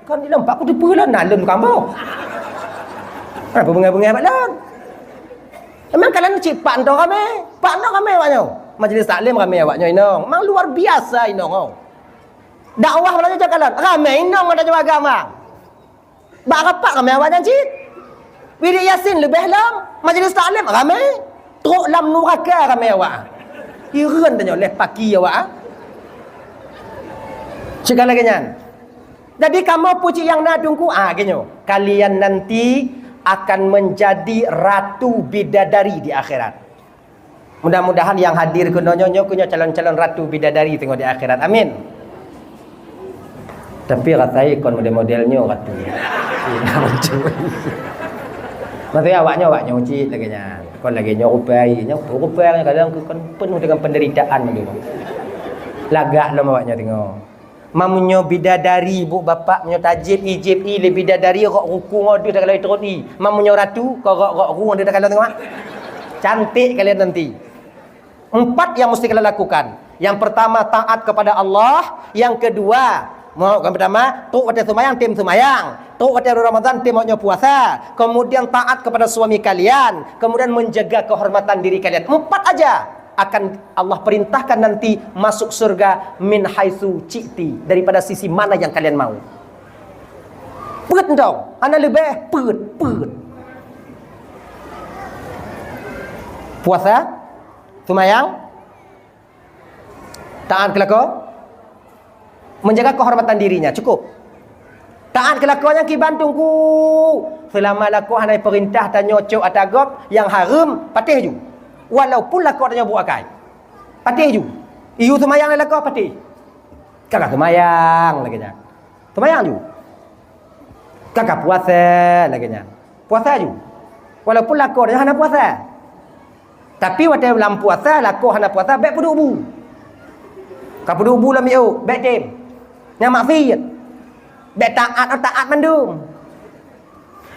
Kan di lom pat kuteupeue lôn na lôn kamoe. Hana beungéh-beungéh bak lôn. Memang kalon cit pat nto ramé, pat nto ramé awak nyoe. Majlis taklim ramé awak nyoe inong. Memang luar biasa inong, oh. Dakwah malam nyoe kalon ramé inong ngon tanyoe agam. Bak rapat ramé awak nyan cit. Wirid Yasin leubeh lom, majlis taklim ramé. Trok lam nuraka ramé awak. Hireuen tanyoe lé paki awak. Cit ka lagée nyan. Jadi kamoe peucit nyang na Teungku, ah, geuh nyoe. Kalian nanti akan menjadi ratu bidadari di akhirat. Mudah-mudahan nyang hadir keunoe nyoe, nyoe keuh nyoe calon-calon ratu bidadari teungoh di akhirat. Amin. Tapi rasai kon model-model nyoe ratu. Maksudnya awak nyoe, awak nyoe cit lagée nyan. Kon lagée nyoe rupai, nyoe rupai kadang kon penuh dengan penderitaan gitu. Lagak lom awak nyoe teungoh. Meunyoe bidadari, bu bapak, meunyoe tajieb i jieb i lé bidadari, rok ruku ngon deuh takalon trot i. Meunyoe ratu, ka rok, rok ruku ngon deuh takalon teungoh. Cantik kalian nanti. Empat yang mesti kalian lakukan. Yang pertama, taat kepada Allah. Yang kedua, Mau kan pertama, trok watèe seumayang, tem seumayang. Trok watèe Ramadan, tem awak nyoe puasa. Kemudian taat kepada suami kalian. Kemudian menjaga kehormatan diri kalian. Empat aja akan Allah perintahkan nanti masuk surga min haitsu syi'ti, daripada sisi mana yang kalian mau. Peuet entong, hana leubeh, peuet, peuet. Puasa, seumayang, taat keu lakoe, menjaga kehormatan dirinya, cukup. Taat keu lakoe nyang kiban teungku. Seulama lakoe hana jipeurintah tanyoe cok ata gob nyang hareuem, patéh ju. Walaupun lakoe tanyoe buet akai, patéh ju. Iyue seumayang lé lakoe, patéh. Ka ka seumayang lagèe nyan. Seumayang ju. Ka ka puasa lagèe nyan. Puasa ju. Walaupun lakoe tanyoe hana puasa. Tapi watèe lam puasa, lakoe hana puasa, bèk peuduek bu. Ka peuduek bu lam miôk, bèk tem. Nyan maksiet. Bèk taat, taat mandum.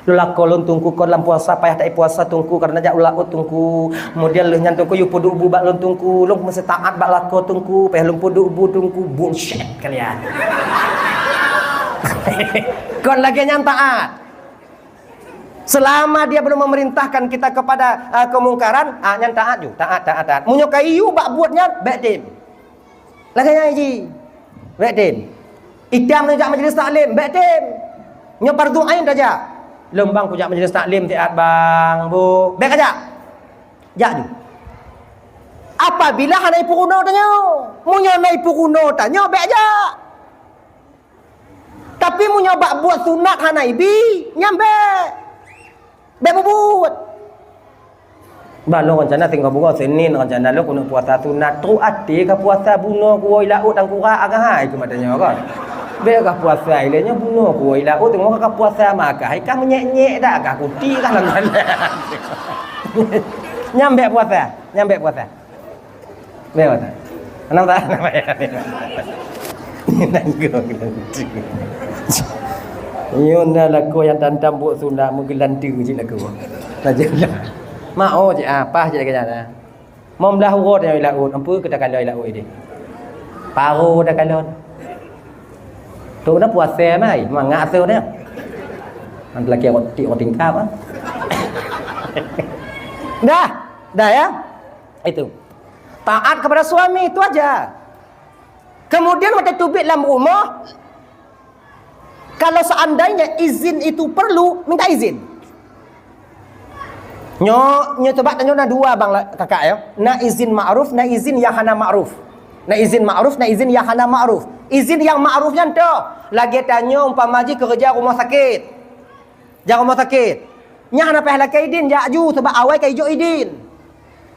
Lôn lakoe lôn teungku kon lam puasa, payah taat puasa teungku, karena jak u laôt teungku. Kemudian lheueh nyan teungku, yue peuduek bu bak lôn teungku. Lôn meusti taat bak lakoe teungku, payah lôn peuduek bu teungku. Bullshit kalian. Kon lagèe nyan taat. Selama dia belum memerintahkan kita kepada, ah, kemungkaran, ah, nyan taat ju, taat, taat, taat. Meunyoe ka iyue bak buet nyan, bèk tem. Lagèe nyan ji, bèk tem. Itam nyoe jak majlis taklim, bèk tem. Nyoe fardhu ain tajak. Lôn bang kujak majlis taklim siat bang, bu. Bèk kajak. Jak ju. Apabila hana ipeurunoe tanyoe. Meunyoe na ipeurunoe tanyoe, bèk jak. Tapi meunyoe bak buet sunat hana ibi, nyan bèk. Bèk peubuet. Bah lôn rencana singoh beungoh Senin rencana lôn keuneuk puasa sunat. Trok até ka puasa bunoe kuwoe i laôt tangkurak agak hai keu mata nyoe kan. Bèk ka puasa ilèe nyoe bunoe kuwoe i laôt teungoh ka puasa maka hai ka meunyèk-nyèk dak ka kuti ka lam jalan. Nyan bèk puasa, nyan bèk puasa. Bèk mata. Kenapa? Kenapa ya? Nanggung. Nyoe na lakoe nyang tantam buet sunat meugeulante cit lakoe. Tajak. Mak oh cit ah, pah cit lagèe nyan ah. Mom blah uroe tanyoe i laôt, ampeue keu takalon i laôt idéh. Paro takalon. Tu na puasa mai, mangat tu dah. Nanti lagi roti roti tingkap ah. Dah, dah ya. Itu. Taat kepada suami, itu aja. Kemudian watèe teubiet lam rumoh, kalau seandainya izin itu perlu, minta izin. Nyoe, nyoe coba tanyoe na dua bang la-, kakak ya. Na izin ma'ruf, na izin yang hana ma'ruf. Na izin ma'ruf, na izin yang hana ma'ruf. Izin yang ma'ruf nyan toh, lagèe tanyoe umpama jih keureuja rumoh sakét. Jak rumoh sakét. Nyan hana payah lakèe idin, jak ju, sabab awai ka ijok idin.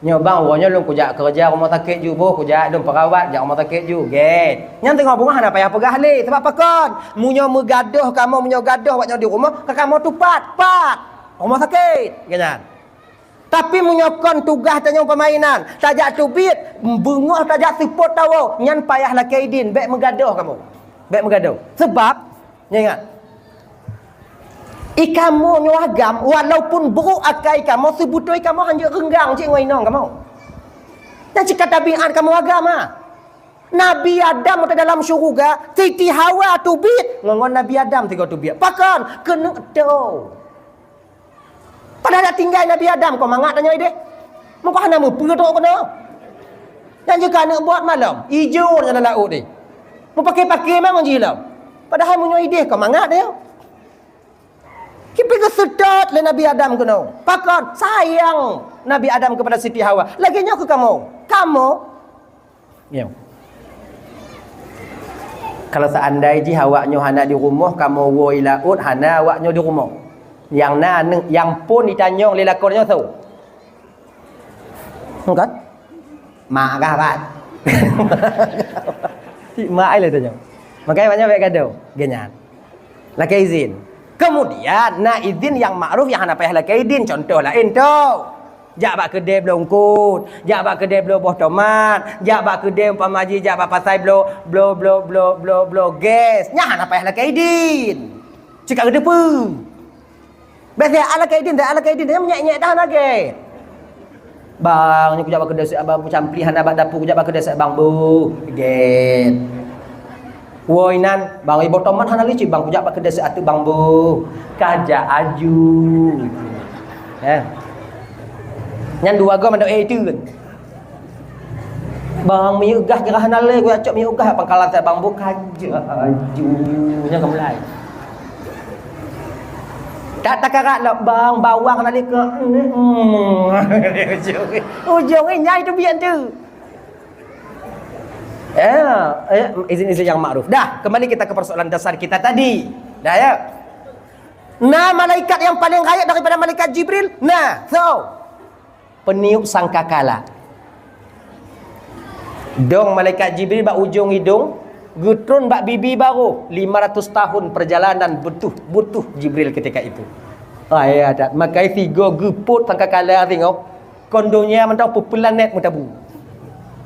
Nyoe bang, uroe nyoe lôn kujak keureuja rumoh sakét ju boh, kujak lôn peurawat, jak rumoh sakét ju, gèt. Nyan teungoh beungoh hana payah peugah lé, sabab pakon? Meunyoe meugadôh kamoe, meunyoe gadôh awak nyoe di rumoh, ka kamoe tupat, pat. Rumoh sakét, gèt nyan. Tapi meunyoe kon tugaih tanyoe peumaénan, tajak teubiet, beungoh tajak seupôt tawoe, nyan payah lakèe idin, bèk meugadôh kamoe. Bèk meugadôh. Sabab, nyan ingat, i kamoe nyoe agam, walaupun buruk akai kamoe, seubeutôi kamoe hanjeuet reunggang cit ngon inong kamoe. Nyan cit ka tabiat kamoe agam, ha. Nabi Adam watèe dalam syeuruga, Siti Hawa teubiet, ngon, ngon Nabi Adam sigoe teubiet. Pakon? Keuneuk toe. Padahai tinggai Nabi Adam, kon mangat tanyoe idéh. Meuko hana meupeue trok keunoe. Nyan jeuet keu aneuk buet malom, ijo nyan lam laôt deh. Meupaké-paké memang jih lom. Padahai meunyoe idéh kon mangat nyoe. Kipeugeuseutôt lé Nabi Adam keunoe. Pakon? Sayang Nabi Adam kepada Siti Hawa. Lagèe nyoe keu kamoe. Kamoe Nyoe. Kalau seandai jih awak nyoe hana di rumoh, kamoe woe i laôt, hana awak nyoe di rumoh. Nyang na aneuk, nyang phôn jitanyong lé lakoe nyoe soe? Bukan? Mak kah, Pat? Cit mak ai lé tanyong. Makanya banyak bèk gadoh. Geuhnyan. Lakèe izin. Kemudian, na izin nyang ma'ruf nyang hana payah lakèe izin. Contoh laén tu. Jak bak keudè bloe eungkôt, jak bak keudè bloe boh tomat, jak bak keudè umpama jih jak bak pasai bloe, bloe, bloe, bloe, bloe, bloe gas. Nyan hana payah lakèe idin. Cit ka geuteupeue. Bèk siat lakèe idin, siat lakèe idin, nyan nyèk-nyèk dah lagèe. Bang, nyoe kujak bak keudè siat bang, peucampli hana bak dapu, kujak bak keudè siat bang, bu, gèt. Woe inan, bang iboh tomat hana lé cit, bang kujak bak keudè si ateueh bang boh. Kajak aju. Eh. Nyan dua go mandok eh itu kan. Bang, minyeuk gah kira hana lé, gua cok minyeuk gah pangkalan saya bang boh kajak aju. Nyan ka mulai. Tak takarak lah bang, bawang hana lé ke. Hmm. Ujong, ujong ni nyai tu bian tu. Ya, eh, izin-izin yang ma'ruf. Dah, kembali kita ke persoalan dasar kita tadi. Dah ya. Nah, malaikat yang paling rayeuk daripada malaikat Jibril. Nah, so. Peniup sangkakala. Dong malaikat Jibril bak ujong idong, geutron bak bibi baroh. Lima ratus tahun perjalanan butuh, butuh Jibril ketika itu. Ah, ya, dah. Makai tiga geupot sangkakala tengok. Kon donya mantong peuplanet meutabu.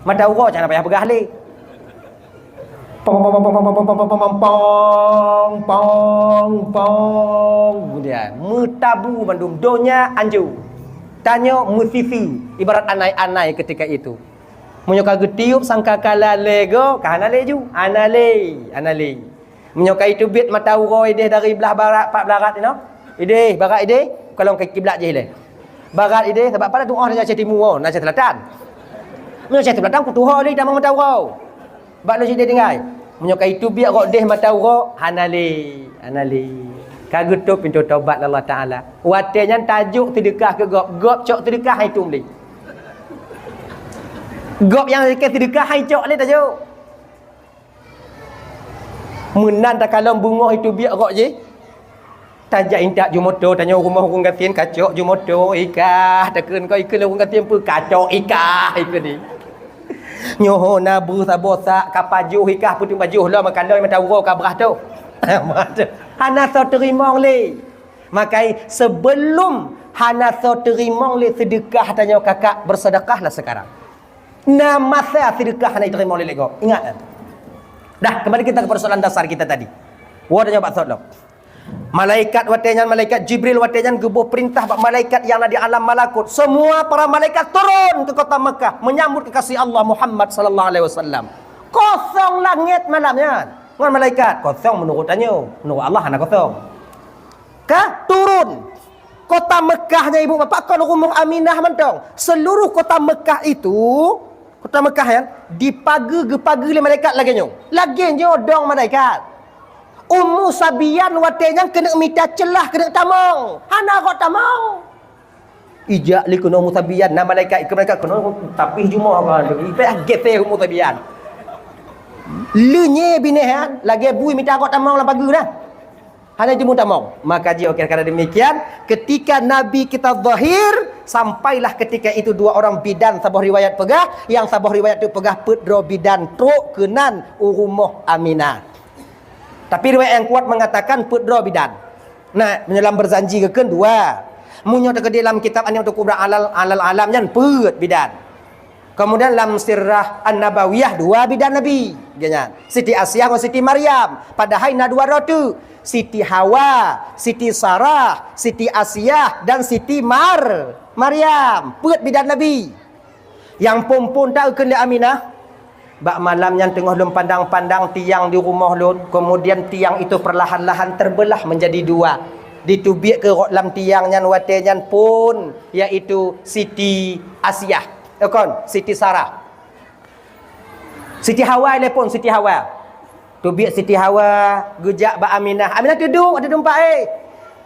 Mata uroe jangan payah peugah lé. Pong, pong, pong, pong, pong, pong, pong, pong, pong, pong, pong. Kemudian, meutabu mandum donya anjo. Tanyoe meusisi ibarat anai-anai ketika itu. Meunyoe ka geutiup sangkakala lego, ka hana lé ju. Hana lé, hana lé. Meunyoe ka iteubiet mata uroe ideh dari blah barat, pat blah barat inoe. Ideh, barat ideh, kalon ka kiblat jih lé. Barat ideh, sabab pada tuoh na Aceh Timu, oh, na Aceh Selatan. Meunyoe Aceh Selatan kutuho lé tamong mata uroe. Bak lôn sideh tinggai. Meunyoe ka iteubiet rot deh mata uroe, hana lé, hana lé. Ka geutôp pintoe tobat lé Allah Taala. Watée nyan tajok seudeukah keu gob, gob cok seudeukah hai tuem lé. Gob nyang lakée seudeukah hai cok lé tajok. Meunan takalon beungoh iteubiet rot jih. Tajak intat ju moto, tanyoe rumoh ureuëng gasien kacok ju moto, ikah, takheun kau ikheun ureuëng gasien peue kacok ikah, ikheun ni. Nyoe ho na beuh saboh sak ka pajoh ikah peuteuk pajoh lom meukalon mata uroe ka brah tu. Hana soe teurimong lé. Makai sebelum hana soe teurimong lé seudeukah tanyoe kakak bersedekahlah sekarang. Na masa seudeukah hana jiteurimong lé lego. Ingat kan? Dah, kembali kita ke persoalan dasar kita tadi. Woe tanyoe bak sot lom. Malaikat watée nyan, malaikat Jibril watée nyan geuboh peurintah bak malaikat nyang na di alam malakut. Semua para malaikat turun ke kota Mekah menyambut kekasih Allah Muhammad sallallahu alaihi wasallam. Kosong langét malam nyan. Ngon malaikat, kosong meunurot tanyoe. Meunurot Allah hana kosong. Ka turun. Kota Mekah nyan ibu bapak kon rumoh Aminah mantong. Seluruh kota Mekah itu, kota Mekah nyan, dipageu, geupageu lé malaikat lagée nyoe. Lagée nyoe dong malaikat. Ummu Sabian watée nyan keuneuk mita ceulah keuneuk tamong. Hana rot tamong. Ijak lé keunoe Ummu Sabian, na malaikat ikeu malaikat keunoe tapi jumoh kan. Ipek gete Ummu Sabian. Leunye bineh kan, lagée bui mita rot tamong lam pageue dah. Hana jimeutamong. Maka jih, okey, karena demikian, ketika Nabi kita zahir, sampailah ketika itu dua orang bidan, saboh riwayat peugah, nyang saboh riwayat tu peugah peuet droe bidan trok keunan u rumoh Aminah. Tapi riwayat yang kuat mengatakan peuet droe bidan. Nah, meunyoe lam berzanji geukheun dua. Meunyoe teukeudi lam kitab An-Ni'matul Kubra alal, alal alam nyan peuet bidan. Kemudian lam Sirah An-Nabawiyah dua bidan Nabi. Geuhnyan. Siti Asiah ngon Siti Maryam. Padahai na dua droe teuk. Siti Hawa, Siti Sarah, Siti Asiah dan Siti Mar-, Maryam. Peuet bidan Nabi. Nyang phon-phon ta geukheun lé Aminah. Bak malam nyan teungoh lôn pandang-pandang tiang di rumoh lôn, kemudian tiang itu perlahan-lahan terbelah menjadi dua. Diteubiet keu rot lam tiang nyan watée nyan phon, yaitu Siti Asiah. Eh, kon, Siti Sarah. Siti Hawa lé phon, Siti Hawa. Teubiet Siti Hawa, geujak bak Aminah. Aminah teuduek di teumpat, eh.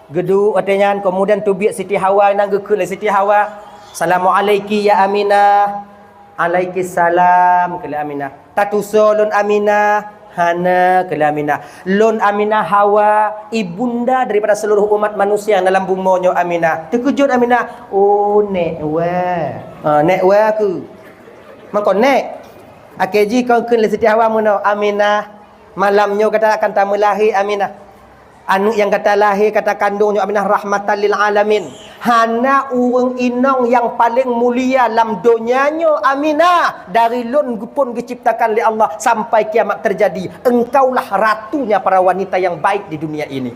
Geuduek watée nyan, kemudian teubiet Siti Hawa, nyan geukheun lé Siti Hawa, "Salamualaiki ya Aminah." "Alaiki salam," kheun lé Aminah. "Tatusoe lôn Aminah?" "Hana," kheun lé Aminah. "Lôn Aminah Hawa, ibunda daripada seluruh umat manusia nyang dalam bumoe nyoe Aminah." Teukeujot Aminah, "Oh, nék wa." "Ha, nék wa keuh." "Mangko nék?" Akhé jih kon kheun lé Siti Hawa meunoe, "Aminah, malam nyoe gata akan tameulahé Aminah. Aneuëk nyang gata lahé, gata kandong nyoe Aminah rahmatan lil alamin. Hana ureuëng inong nyang paleng mulia lam donya nyoe Aminah dari lôn geuphon geuciptakan lé Allah sampai kiamat terjadi. Engkaulah ratunya para wanita yang baik di dunia ini."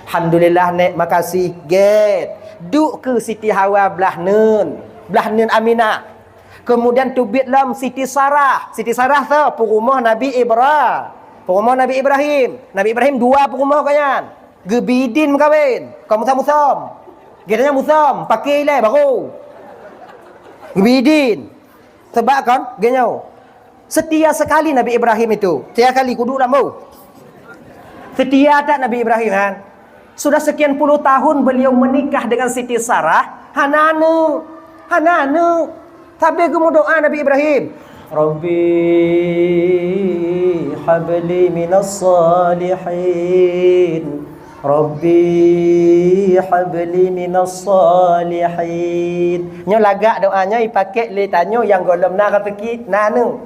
"Alhamdulillah, Nék, makasih." Gét. Duek keu Siti Hawa blah neuen. Blah neuen Aminah. Kemudian teubiet lom Siti Sarah. Siti Sarah tu peurumoh Nabi Ibra-, Peurumoh Nabi Ibrahim. Nabi Ibrahim dua peurumoh gobnyan. Geubi idin meukawen. Kon musom-musom. Geutanyoe musom, paké ilée barô. Geubi idin. Sebab kon, geutanyoe. Setia sekali Nabi Ibrahim itu. Setia sekali, kudu lam bau. Setia that Nabi Ibrahim, kan? Sudah sekian puluh tahun beliau menikah dengan Siti Sarah, hana aneuk, hana aneuk. Tapi geumeudoa Nabi Ibrahim, "Rabbi habli minas salihin. Rabbi habli minas salihin." Nyoe lagak doa nyoe ipakék lé tanyoe nyang gohlom na raseuki, na aneuk.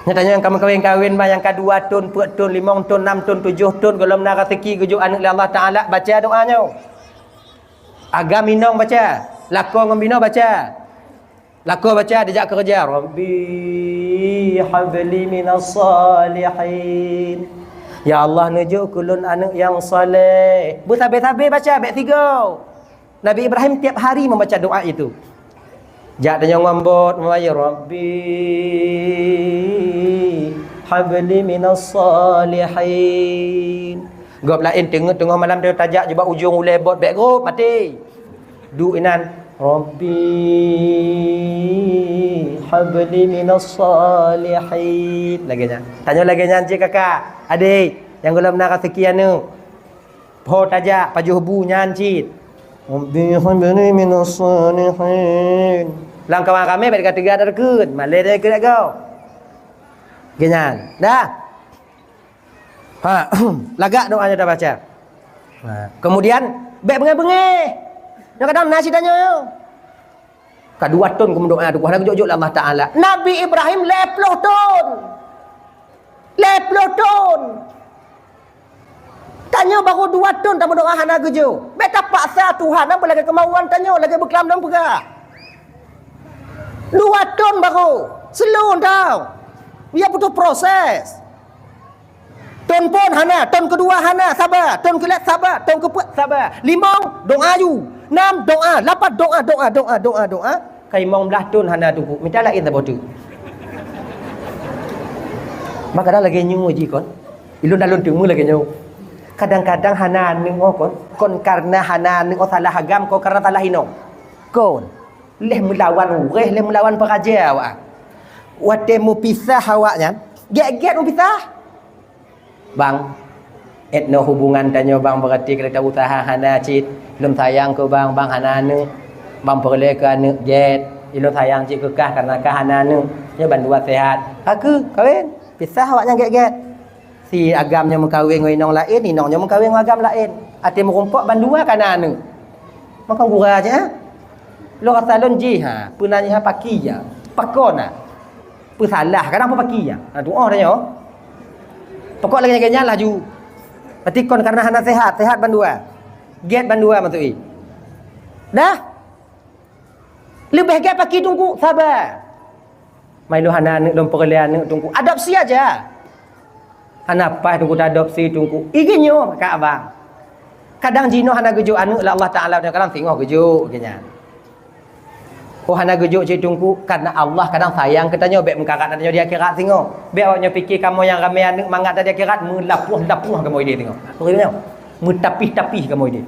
Nyoe tanyoe nyang ka meukawen-kawen, bah, nyang ka dua thon, peuet thon, limong thon, nam thon, tujoh thon, gohlom na raseuki geujok aneuk lé Allah Taala, baca doa nyoe. Agam inong baca, lakoe ngon binoe baca. Lakoe baca, dijak keureuja, "Rabbi habli minas salihin." Ya Allah, neujok keu lôn aneuk nyang saleh. Beusabe-sabe baca, bék sigoe. Nabi Ibrahim tiap hari membaca doa itu. Jak tanyoe ngon bot, meubaca, "Rabbi habli minas salihin." Gob laén teungoh, teungoh malam tajak jubak ujong ulée bot, bék gob, maté. Duek inan, "Rabbi habli minas salihin." Lagée nyan. Tanyoe lagée nyan cit kakak, adék, nyang gohlom na raseuki aneuk. Ho tajak, pajoh bu nyan cit. "Rabbi habli minas salihin." Lam kawan ramé bék teuga-teuga tadekeue, malée tadekeue lagée nyan. Dah. Ha, lagak doa nyoe tabaca. Ha, kemudian bék beungéh-beungéh. Nyoe kadang na cit tanyoe. Ka dua thon geumeudoa, tuku hana geujok-jok lé Allah Taala. Nabi Ibrahim lhée ploh thon. Lhée ploh thon. Tanyoe barô dua thon tameudoa hana geujok. Bék tapaksa Tuhan, hana lagée keumauan tanyoe, lagée beuklam lam peugah. Dua thon barô, seulon tau. Ia butuh proses. Thon phon hana, thon keudua hana, saba, thon keulhèe saba, thon keupeuet saba, limong doa ju, nam doa, lapan doa, doa, doa, doa, doa. Ka limong blaih thon hana tuku, mita laén saboh teuk. Maka dah lagée nyoe jih kon. Ilôn dah lôn teumé lagée nyoe. Kadang-kadang hana aneuk kon, kon karena hana aneuk salah agam, kon karena salah inong. Kon. Lheueh meulawan uréh, lheueh meulawan peuraja awak. Watée meupisah awaknyan, gét-gét meupisah. Bang, ét noe hubungan tanyoe bang, berarti kalau tausaha hana cit. Lôn sayang keu bang, bang hana aneuk. Bang peureulée keu aneuk gét. Ilôn sayang cit keu kah karena kah hana aneuk. Nyoe bandua sehat. Ka keuh kawén, pisah awaknyan gét-gét. Si agam nyoe meukawen ngon inong laén, inong nyoe meukawen ngon agam laén. Até meurumpok bandua kana aneuk. Maka gura jih, ha? Lôn rasa lôn jih, ha, peue nan jih, ha, paki, ya. Pakon, ha? Peusalah, kadang peupakiya. Ha, tu'oh tanyoe. Pokok lagée nyan laju. Berarti kon karena hana sehat, sehat bandua. Gét bandua maksud i. Dah? Leubeh gét paki teungku, saba. Mai lôn hana aneuk, lôn peureulée aneuk teungku. Adopsi aja. Hana paih teungku taadopsi teungku. Igeuh nyoe ka abang. Kadang jinoe hana geujok aneuk lé Allah Taala, kadang singoh geujok, geuh nyan. Oh, hana geujok cit teungku, karena Allah kadang sayang keu tanyoe, bék meukarat tanyoe di akhirat singoh. Bék awak nyoe pike kamoe nyang ramé aneuk mangat di akhirat, meulapoh-lapoh kamoe idéh singoh. Beutôi nyoe? Meutapih-tapih kamoe idéh.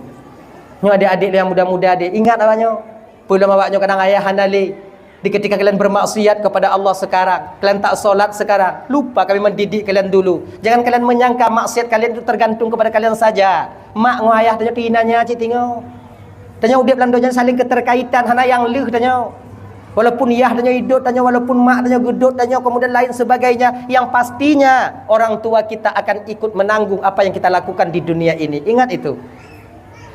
Nyoe adék-adék nyang muda-muda deh, ingat awak nyoe. Peulom awak nyoe kadang ayah hana lé. Di ketika kalian bermaksiat kepada Allah sekarang, kalian tak solat sekarang, lupa kami mendidik kalian dulu. Jangan kalian menyangka maksiat kalian itu tergantung kepada kalian saja. Mak ngon ayah tanyoe teuinanya cit tingoe. Tanyoe udép lam donya saling keterkaitan, hana nyang lheueh tanyoe. Walaupun yah tanyoe idot tanyoe, walaupun mak tanyoe geudot tanyoe, kemudian lain sebagainya, yang pastinya orang tua kita akan ikut menanggung apa yang kita lakukan di dunia ini. Ingat itu.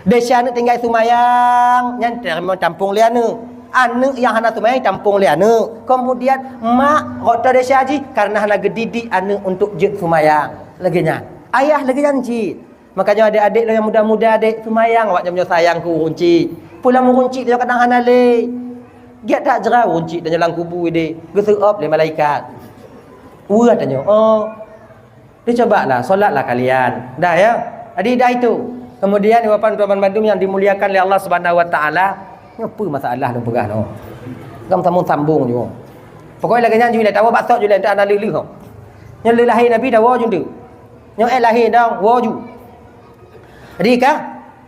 Desya aneuk tinggai seumayang, nyan teurimong tampong lé aneuk. Aneuk nyang hana seumayang tampong lé aneuk. Kemudian mak rot desya jih karena hana geudidik aneuk untuk jeuet seumayang. Lagée nyan. Ayah lagée nyan cit. Makanya adék-adék lôn nyang muda-muda deh, seumayang awak nyoe sayang keu ureueng chik. Peue lam ureueng chik nyoe kadang hana lé. Gét that jra ureueng chik tanyoe lam kubu deh, geuseuôt lé malaikat. Weueh tanyoe, oh. Dicobalah, solatlah kalian. Dah ya. Jadi dah itu. Kemudian ibu bapak teman bandum yang dimuliakan oleh Allah Subhanahu wa taala, nyoe peue masalah lôn peugah nyoe? Gam sambung-sambung nyoe. Pokoknya lagée nyan ju lé, tawa batsot ju lé, tak ada leuh-leuh. Nyoe lheueh lahé Nabi dah woe ju tu. Nyoe ék lahé dah woe ju. Jadi ka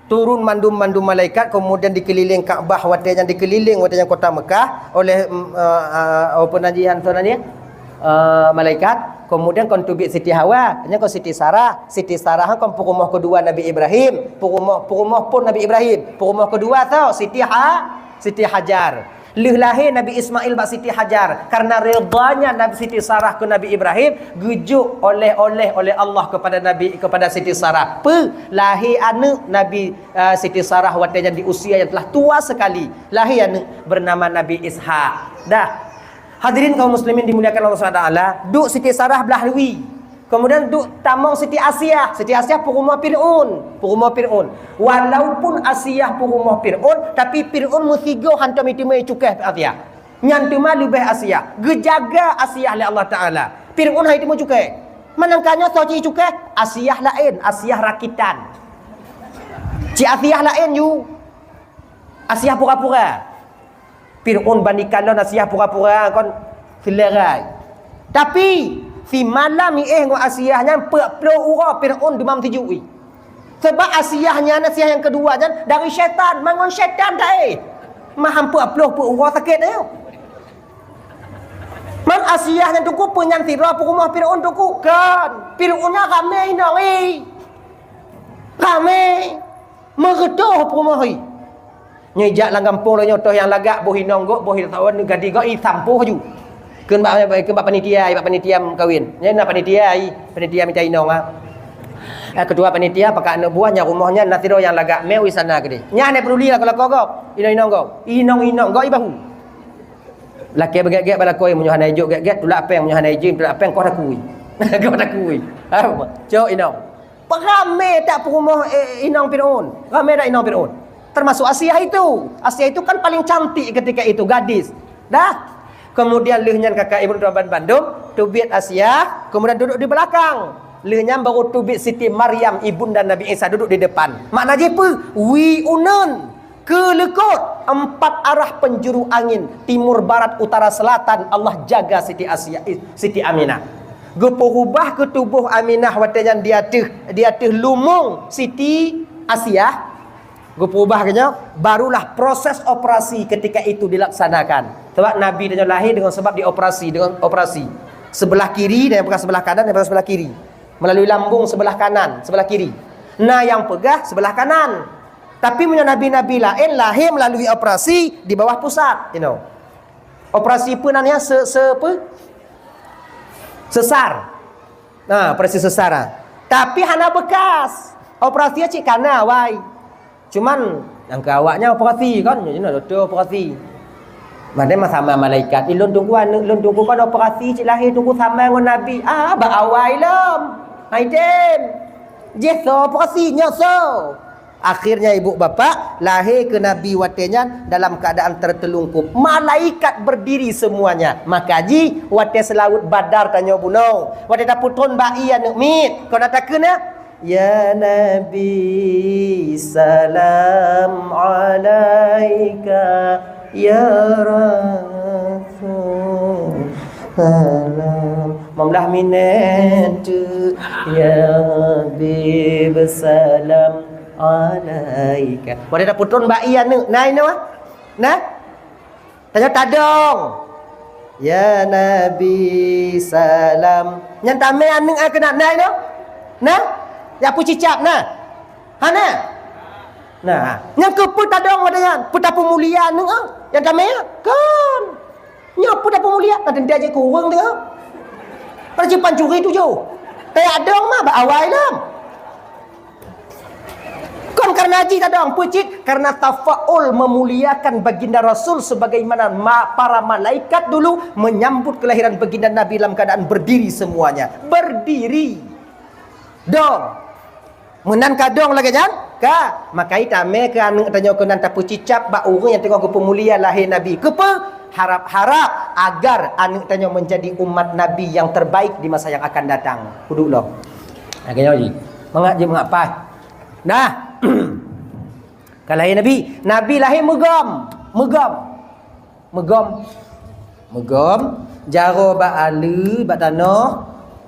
turun mandum-mandum malaikat, kemudian dikeliling Ka'bah watée nyan, dikeliling watée nyan kota Mekah oleh, mm, eh, eh, apa nan jihan tu nan dia? Eh, malaikat. Kemudian kon teubiet Siti Hawa, nyan kon Siti Sarah. Siti Sarah kon peurumoh kedua Nabi Ibrahim, peurumoh, peurumoh pun Nabi Ibrahim. Peurumoh kedua tu Siti Ha-, Siti Hajar. Lheueh lahé Nabi Ismail bak Siti Hajar, karena ridhanya Nabi Siti Sarah keu Nabi Ibrahim, geujok oleh-oleh oleh Allah kepada Nabi, kepada Siti Sarah. Peue? Lahé aneuk Nabi, eh, Siti Sarah watée nyan di usia yang telah tua sekali. Lahé aneuk bernama Nabi Ishak. Dah. Hadirin kaum muslimin dimuliakan Allah Subhanahu wa Taala, duek Siti Sarah blah wie. Kemudian duek tamong Siti Asiah. Siti Asiah peurumoh Fir'aun. Peurumoh Fir'aun. Walaupun Asiah peurumoh Fir'aun, tapi Fir'aun meusigoe hantom jiteumé cukéh Asiah. Nyan teuma leubeh Asiah. Geujaga Asiah lé Allah Taala. Fir'aun han jiteumé cukéh. Manangka nyoe soe cit cukéh? Asiah laén, Asiah rakitan. Cit Asiah laén ju. Asiah pura-pura. Fir'aun bandingkan lôn Asiah pura-pura kon seuleurai. Tapi, simalam miéh ngon Asiah nyan peuet ploh uroe Fir'aun dumam sijuek i. Sabab Asiah nyan, Asiah nyang keudua nyan dari syaitan, mangon syaitan taéh. Maham peuet ploh peuet uroe sakét ayue. Man Asiah nyan teungku peue nyan sidroe peurumoh Fir'aun teungku? Kon. Fir'aun nyan ramé inong i. Ramé. Meureutoh peurumoh i. Nyoe jak lam gampông lôn nyoe toh nyang lagak boh inong gok, boh sawan gadi gok i sampôh ju. Kheun bak, kheun bak panitia, bak panitia meukawen. Nyan na panitia i, panitia mita inong ah. Eh, ketua panitia pakat aneuk buah nyang rumoh nyan na sidroe nyang lagak mé u istana keudeh. Nyan hana peuduli lakoe-lakoe gok, inong-inong gok. Inong-inong gok i bahu. Lakée beugét-gét bak lakoe, meunyoe hana ijok gét-gét, tulak péng, meunyoe hana ijok, tulak péng, koh takui. Koh takui. Cok inong. Ramé that peurumoh, eh, inong Fir'aun. Ramé that inong Fir'aun. Termasuk Asiah itu. Asiah itu kan paling cantik ketika itu, gadis. Dah. Kemudian lheueh nyan kakak ibu tuan bandum, teubiet Asiah, kemudian duduk di belakang. Lheueh nyan baru teubiet Siti Maryam, ibunda Nabi Isa, duduk di depan. Makna jih peue? Wie uneun. Keuleukot empat arah penjuru angin, timur, barat, utara, selatan, Allah jaga Siti Asia, Siti Aminah. Geupeurubah keu tuboh Aminah watée nyan di ateueh, di ateueh lumong Siti Asiah. Geupeurubah keu nyoe, barulah proses operasi ketika itu dilaksanakan. Sebab Nabi tanyoe lahé deungon sebab dioperasi, deungon operasi. Sebelah kiri, dan yang peugah sebelah kanan, dan yang peugah sebelah kiri. Melalui lambung sebelah kanan, sebelah kiri. Na nyang peugah sebelah kanan. Tapi meunyoe nabi-nabi laén lahé melalui operasi di bawah pusat, you know. Operasi peue nan nyan? Se-, se-, peue? Sesar. Nah, operasi sesar ah. Tapi hana beukas. Operasi cit kana wai. Cuman nyang keu awaknyan operasi kan, nyoe na dokto operasi. Mandum sama malaikat. Ilôn tunggu aneuk lôn tunggu kan operasi cit lahé tunggu sama ngon nabi. Ah, bak awai lom. Hai tem. Jih soe operasi nyoe soe? Akhirnya ibu bapak, lahé keu Nabi watée nyan dalam keadaan tertelungkup. Malaikat berdiri semuanya. Maka jih watée seulaweuet Badar tanyoe bunoe, watée tapeutron bak ie aneuk miet, kon na takheun na, "Ya Nabi, salam alaika." Ya Rasul, salam. Mamlah minèt tu, ya Habib, salam alaika. Pada dah putron bak iya neuk, na inoe? Na? Tanyoe tadong. Ya Nabi, salam. Nyan tamé aneuk ai keunan, na inoe? Na? Ya peucicap, na? Hana? Nah, nyang keupeue tadong pada nyan, peue tapeumulia aneuk ah, nyang tamé ah? Kon. Nyoe peue tapeumulia, na teuntèe jih kureueng teuh. Pada cit pancuri tujoh. Teuadong mah bak awai lom. Kon karena jih tadong, peue cit? Karena tafaul memuliakan baginda Rasul sebagaimana ma-, para malaikat dulu menyambut kelahiran baginda Nabi dalam keadaan berdiri semuanya. Berdiri. Dong. Meunan ka dong lagèe nyan? Ka. Maka itamè keu aneuk tanyoe keunan tapeucicap bak ureueng nyang teungoh geupeumulia lahé Nabi. Keupeue? Harap-harap agar aneuk tanyoe menjadi umat Nabi yang terbaik di masa yang akan datang. Kuduek lom. Lagèe nyoe jih. Mangat jih mangat paih. Nah. Ka lahé Nabi. Nabi lahé meugom. Meugom. Meugom, meugom, jaroe bak aleue, bak tanoh,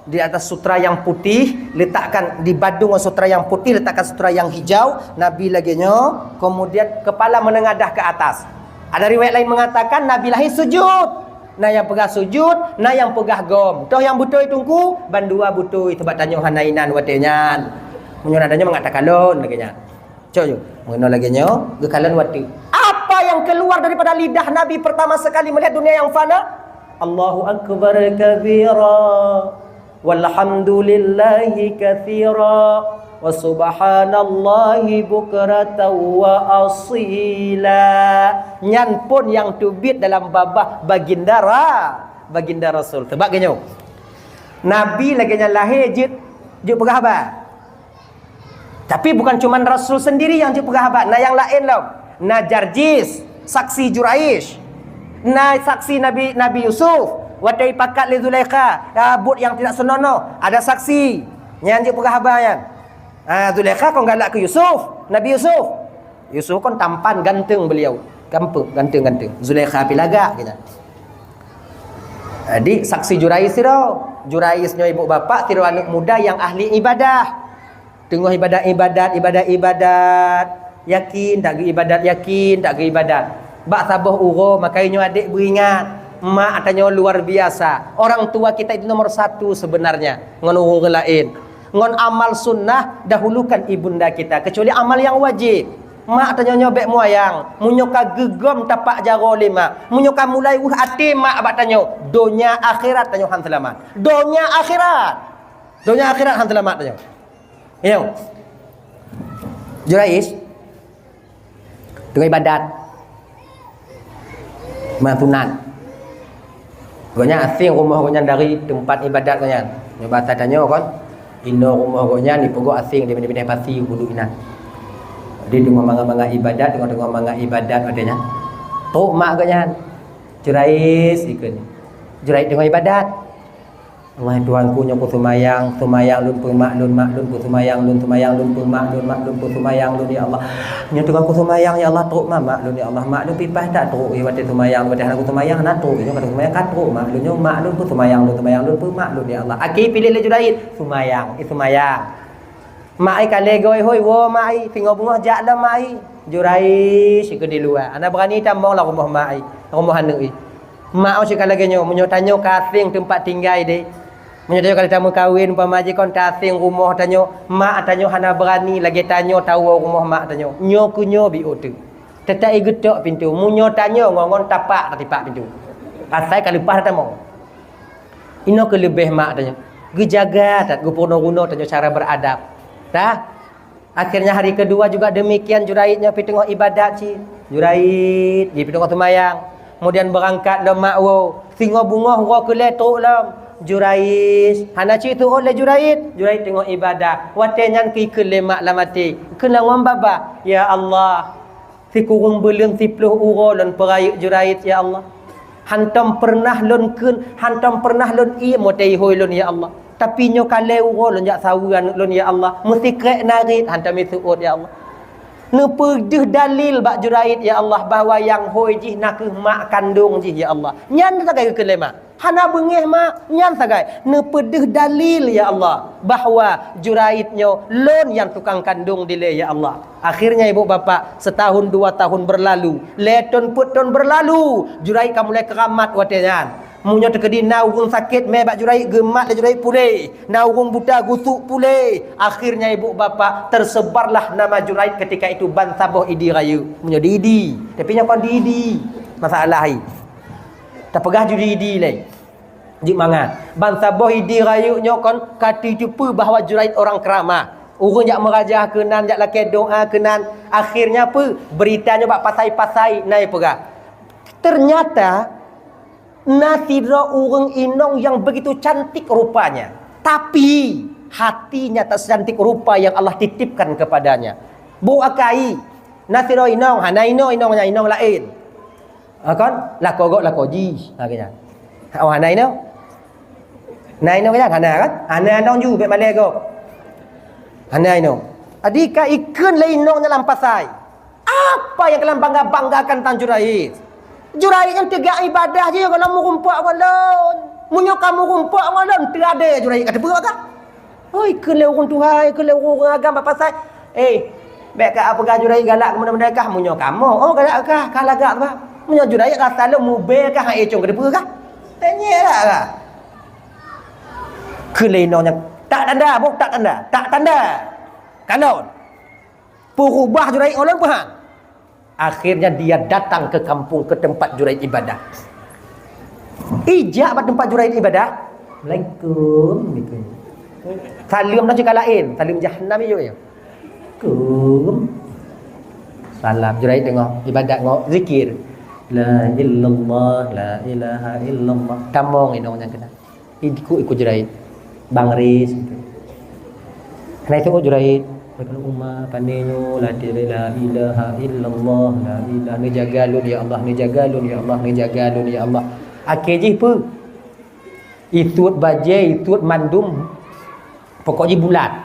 Di atas sutra yang putih, letakkan di badung sutra yang putih, letakkan sutra yang hijau, Nabi lagée nyoe, kemudian kepala menengadah ke atas. Ada riwayat lain mengatakan Nabi lahé sujud. Na nyang peugah sujud, na nyang peugah gom. Toh nyang beutôi Teungku, bandua beutôi, sabab tanyoe hana inan watée nyan. Meunyoe na tanyoe mangat takalon lagée nyan. Cok yuk, meunoe lagée nyoe, geukalon watée. Apa yang keluar daripada lidah Nabi pertama sekali melihat dunia yang fana? Allahu akbar kabira, walhamdulillahi katsira, wa subhanallahi bukratan wa asila. Nyan pun nyang teubiet dalam babah baginda ra-, baginda Rasul. Teuba geuh nyoe. Nabi lagée nyan lahé jeuet, jeuet peugah haba. Tapi bukan cuma Rasul sendiri nyang jeuet peugah haba, na nyang laén lom. Na Jarjis, saksi Juraish. Na saksi Nabi, Nabi Yusuf, watée ipakat lé Zulaikha, ah, buet nyang tidak senonoh. Ada saksi nyang jeuet peugah haba nyan. Ah, Zulaikha kon galak keu Yusuf, Nabi Yusuf. Yusuf kon tampan ganteng beliau. Gampang, ganteng-ganteng. Zulaikha pi lagak gitu. Jadi, saksi Juraish sidroe. Juraish nyoe ibu bapak, sidroe aneuk muda nyang ahli ibadah. Teungoh ibadat-ibadat, ibadat-ibadat, yakin tak geuibadat, yakin tak geuibadat. Bak saboh uroe, makajih nyoe adék beuingat, mak tanyoe luar biasa. Orang tua kita itu nomor satu sebenarnya ngon ureuëng laén. Ngon amal sunnah, dahulukan ibunda kita, kecuali amal yang wajib. Mak tanyoe nyoe bék muayang, meunyoe ka geugom tapak jaroe lé mak, meunyoe ka mulai weueh até mak bak tanyoe, donya akhirat tanyoe han seulamat. Donya akhirat. Donya akhirat han seulamat tanyoe. Nyoe. Juraish teungoh ibadat. Meusunat. Gobnyan asing rumoh gobnyan dari teumpat ibadat gobnyan. Nyoe basa tanyoe kon, inoe rumoh gobnyan dipeugot asing di Madinah pasi u Bulu Inan. Jadi teungoh mangat-mangat ibadat, teungoh-teungoh mangat ibadat watée nyan. Trok mak gobnyan. Juraish ikheun. Juraish teungoh ibadat. Wahai Tuhanku, nyoe ku seumayang, seumayang lôn peu mak lôn, mak lôn peu seumayang lôn, seumayang lôn peu mak lôn, mak lôn peu seumayang lôn, ya Allah. Nyoe teungoh ku seumayang, ya Allah, trok ma mak lôn, ya Allah. Mak lôn pipaih that trok, watée seumayang, watée hana ku seumayang, hana trok, nyoe ka seumayang ka trok mak lôn, nyoe mak lôn peu seumayang lôn, seumayang lôn peu mak lôn, ya Allah. Akhé piléh lé Juraish, seumayang, eh, seumayang. Mak ai ka lhée goe hôi, woe mak ai, singoh beungoh jak lom mak ai. Juraish keu di luwa, hana beurani tamong lam rumoh mak ai, rumoh aneuk ai. Mak oh cit ka lagée nyoe, meunyoe tanyoe ka asing teumpat tinggai deh. Meunyoe tanyoe ka lheueh tameukawen, umpama jih kon ka asing rumoh tanyoe, mak tanyoe hana beurani lagée tanyoe tawoe rumoh mak tanyoe. Nyoe keu nyoe biôh teuk. Teutap igeutok pintoe, meunyoe tanyoe ngon-ngon tapak tatipak pintoe. Asai ka leupah tamong. Inoe keuleubeh mak tanyoe. Geujaga that, geupeurunoe-runoe tanyoe cara beuradab. Tah? Akhirnya hari kedua juga demikian, Juraid nyoe pi teungoh ibadat cit. Juraid, di pi teungoh seumayang. Kemudian beurangkat lom mak woe. Singoh beungoh woe keu lhée trok lom. Juraid, hana cit teuôt lé Juraid. Juraid teungoh ibadat. Watée nyan keu ikheun lé mak lam até. Keu lam babah, "Ya Allah, sikureueng buleuen siploh uroe lôn peurayeuk Juraid, ya Allah. Hantom peureunah lôn kheun, hantom peureunah lôn ié meuteui hôi lôn, ya Allah. Tapi nyoe ka lhée uroe lôn jak saweue aneuk lôn, ya Allah. Meusikrek narit hantom iseuôt, ya Allah." Neupeudeuh dalil bak Juraid, ya Allah, bahwa nyang hôi jih na kheueh mak kandong jih, ya Allah. Nyan sagai geukheun lé mak. Hana beungéh mak, nyan sagai. Neupeudeuh dalil, ya Allah, bahwa Juraid nyoe lôn nyang tukang kandong dilée, ya Allah. Akhirnya, ibu bapak, setahun dua tahun berlalu, lhée thon peuet thon berlalu, Juraid ka mulai keuramat watée nyan. Meunyoe teukeudi na ureuëng sakét mé bak Juraid, geumat lé Juraid puléh. Na ureuëng buta gusuk puléh. Akhirnya, ibu bapak, tersebarlah nama Juraid ketika itu ban saboh Idi Rayeuk. Meunyoe di Idi, tapi nyoe kon di Idi. Masalah hai. Tapeugah ju di Idi lé. Jeuet mangat. Ban saboh Idi Rayeuk nyoe kon ka teuteupeu bahwa Juraid orang keramah. Ureuëng jak meurajah keunan, jak lakée doá keunan. Akhirnya peue? Berita nyoe bak pasai-pasai na ipeugah. Ternyata na sidroe ureuëng inong yang begitu cantik rupanya, tapi hatinya tak secantik rupa yang Allah titipkan kepadanya. Bôh akai, na sidroe inong, hana inong, inong nyan inong laén. Ha, kon? Lakoe gob lakoe jih. Ha, keu nyan. Oh, hana inong? Na inong keu nyan? Hana, kan? Hana inong ju, bék malée gob. Hana inong. Jadi ka ikheun lé inong nyan lam pasai. Apa nyang kalian bangga-banggakan tentang Juraij? Juraij nyan teugak ibadah jih, gohlom meurumpok gohlom. Meunyoe kamoe rumpok ngon lôn, teuadé Juraij ka teupeue kah? Oi, keu lé ureuëng tuha, keu lé ureuëng agam bak pasai. Eh, bék ka peugah Juraij galak keu meudeh-meudeh kah, meunyoe kamoe, oh, galak kah, ka lagak bah. Meunyoe Juraij rasa lôn mubé kah, hai écong ka teupeue kah? Tanyong lah kah? Keu lé inong nyan, tak tanda, boh tak tanda, tak tanda. Kalon. Peurubah Juraij ngon lôn peuhan. Akhirnya dia datang ke kampung, ke tempat Juraij ibadah. Ijak bak tempat Juraij ibadah. Assalamualaikum. Saleuem na cika laén, saleuem jahanam yo. Assalamualaikum. Salam Juraij teungoh ibadat ngon zikir. La illallah, la ilaha illallah. Tamong inong nyang keunan. Ikut-ikut Juraij. Bang Ris. Kena itu Juraij. Uma pane nyoe la ilaha illallah, la ilaha, neujaga lôn ya Allah, neujaga lôn ya Allah, neujaga lôn ya Allah. Akhé jih peue? Isut bajée, isut mandum. Pokok jih bulat.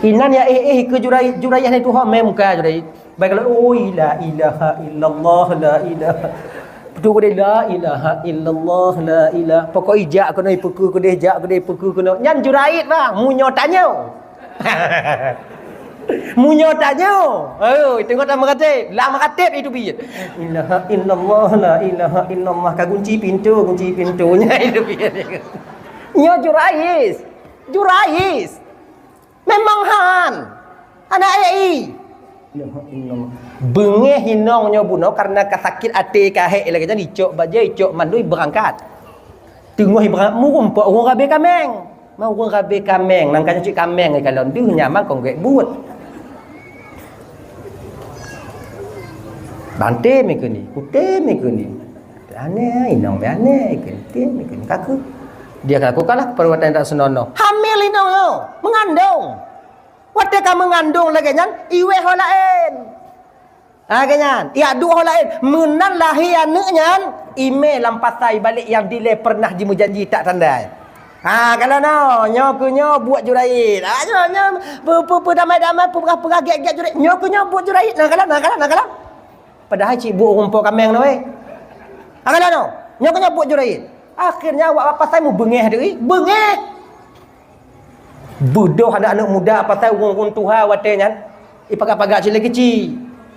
Inan ya eh eh ke Juraij, Juraij ni tuha mem ka Juraij. Baik kalau, "Ui, la ilaha illallah, la ilaha." Betul ke dia, "La ilaha illallah, la ilaha." Pokok ijak kena, ipeukeu ke dia, ijak ke dia, ipeukeu kena. Nyan Juraij bang, munyo tanyo. Munyo tanyo. Oh, tengok tak meratib. Lah meratib itu biyet. "Ilaha illallah, la ilaha illallah." Ka kunci pintu, kunci pintunya itu biyet. Nyo Juraij. Juraij. Memang han. Anak ai. Beungéh inong nyoe bunoe karena ka sakét até ka hék lagée nyan icok bajée icok mandui beurangkat. Teungoh ibeurangkat meurumpok ureuëng rabe kaméng. Meurumpok ureuëng rabe kaméng, nang ka nyoe cit kaméng kalon deuh nyaman kong gek buet. Banté meukeuni, kuté meukeuni. Aneh, inong be aneh, ikentin, iken kaku. Dia kaku kalah perbuatan tak senonoh. Hamil inong yo, mengandung. Watée ka mengandung lagée nyan, iweh ho laén. Ha, lagée nyan, iadu ho laén. Meunan lahé aneuk nyan, imé lam pasai balek yang dilée pernah jimeujanji tak tandai. Ha, kalau no, nyoe keu nyoe buet Juraij. Ha, nyoe, nyoe, pe, pe, pe, damai-damai, peugah-peugah gek-gek Juraij. Nyoe keu nyoe buet Juraij. Nah, kalau, nah, kalau, nah, kalau. Padahai cit buet ureuëng po kaméng nyoe. Agak lano, nyoe keu nyoe buet Juraij. Akhirnya awak pasai mu beungéh deui, beungéh. Beudoh aneuk-aneuk muda pasai ureuëng-ureuëng tuha watée nyan. Ipaga-paga cit lagi cik.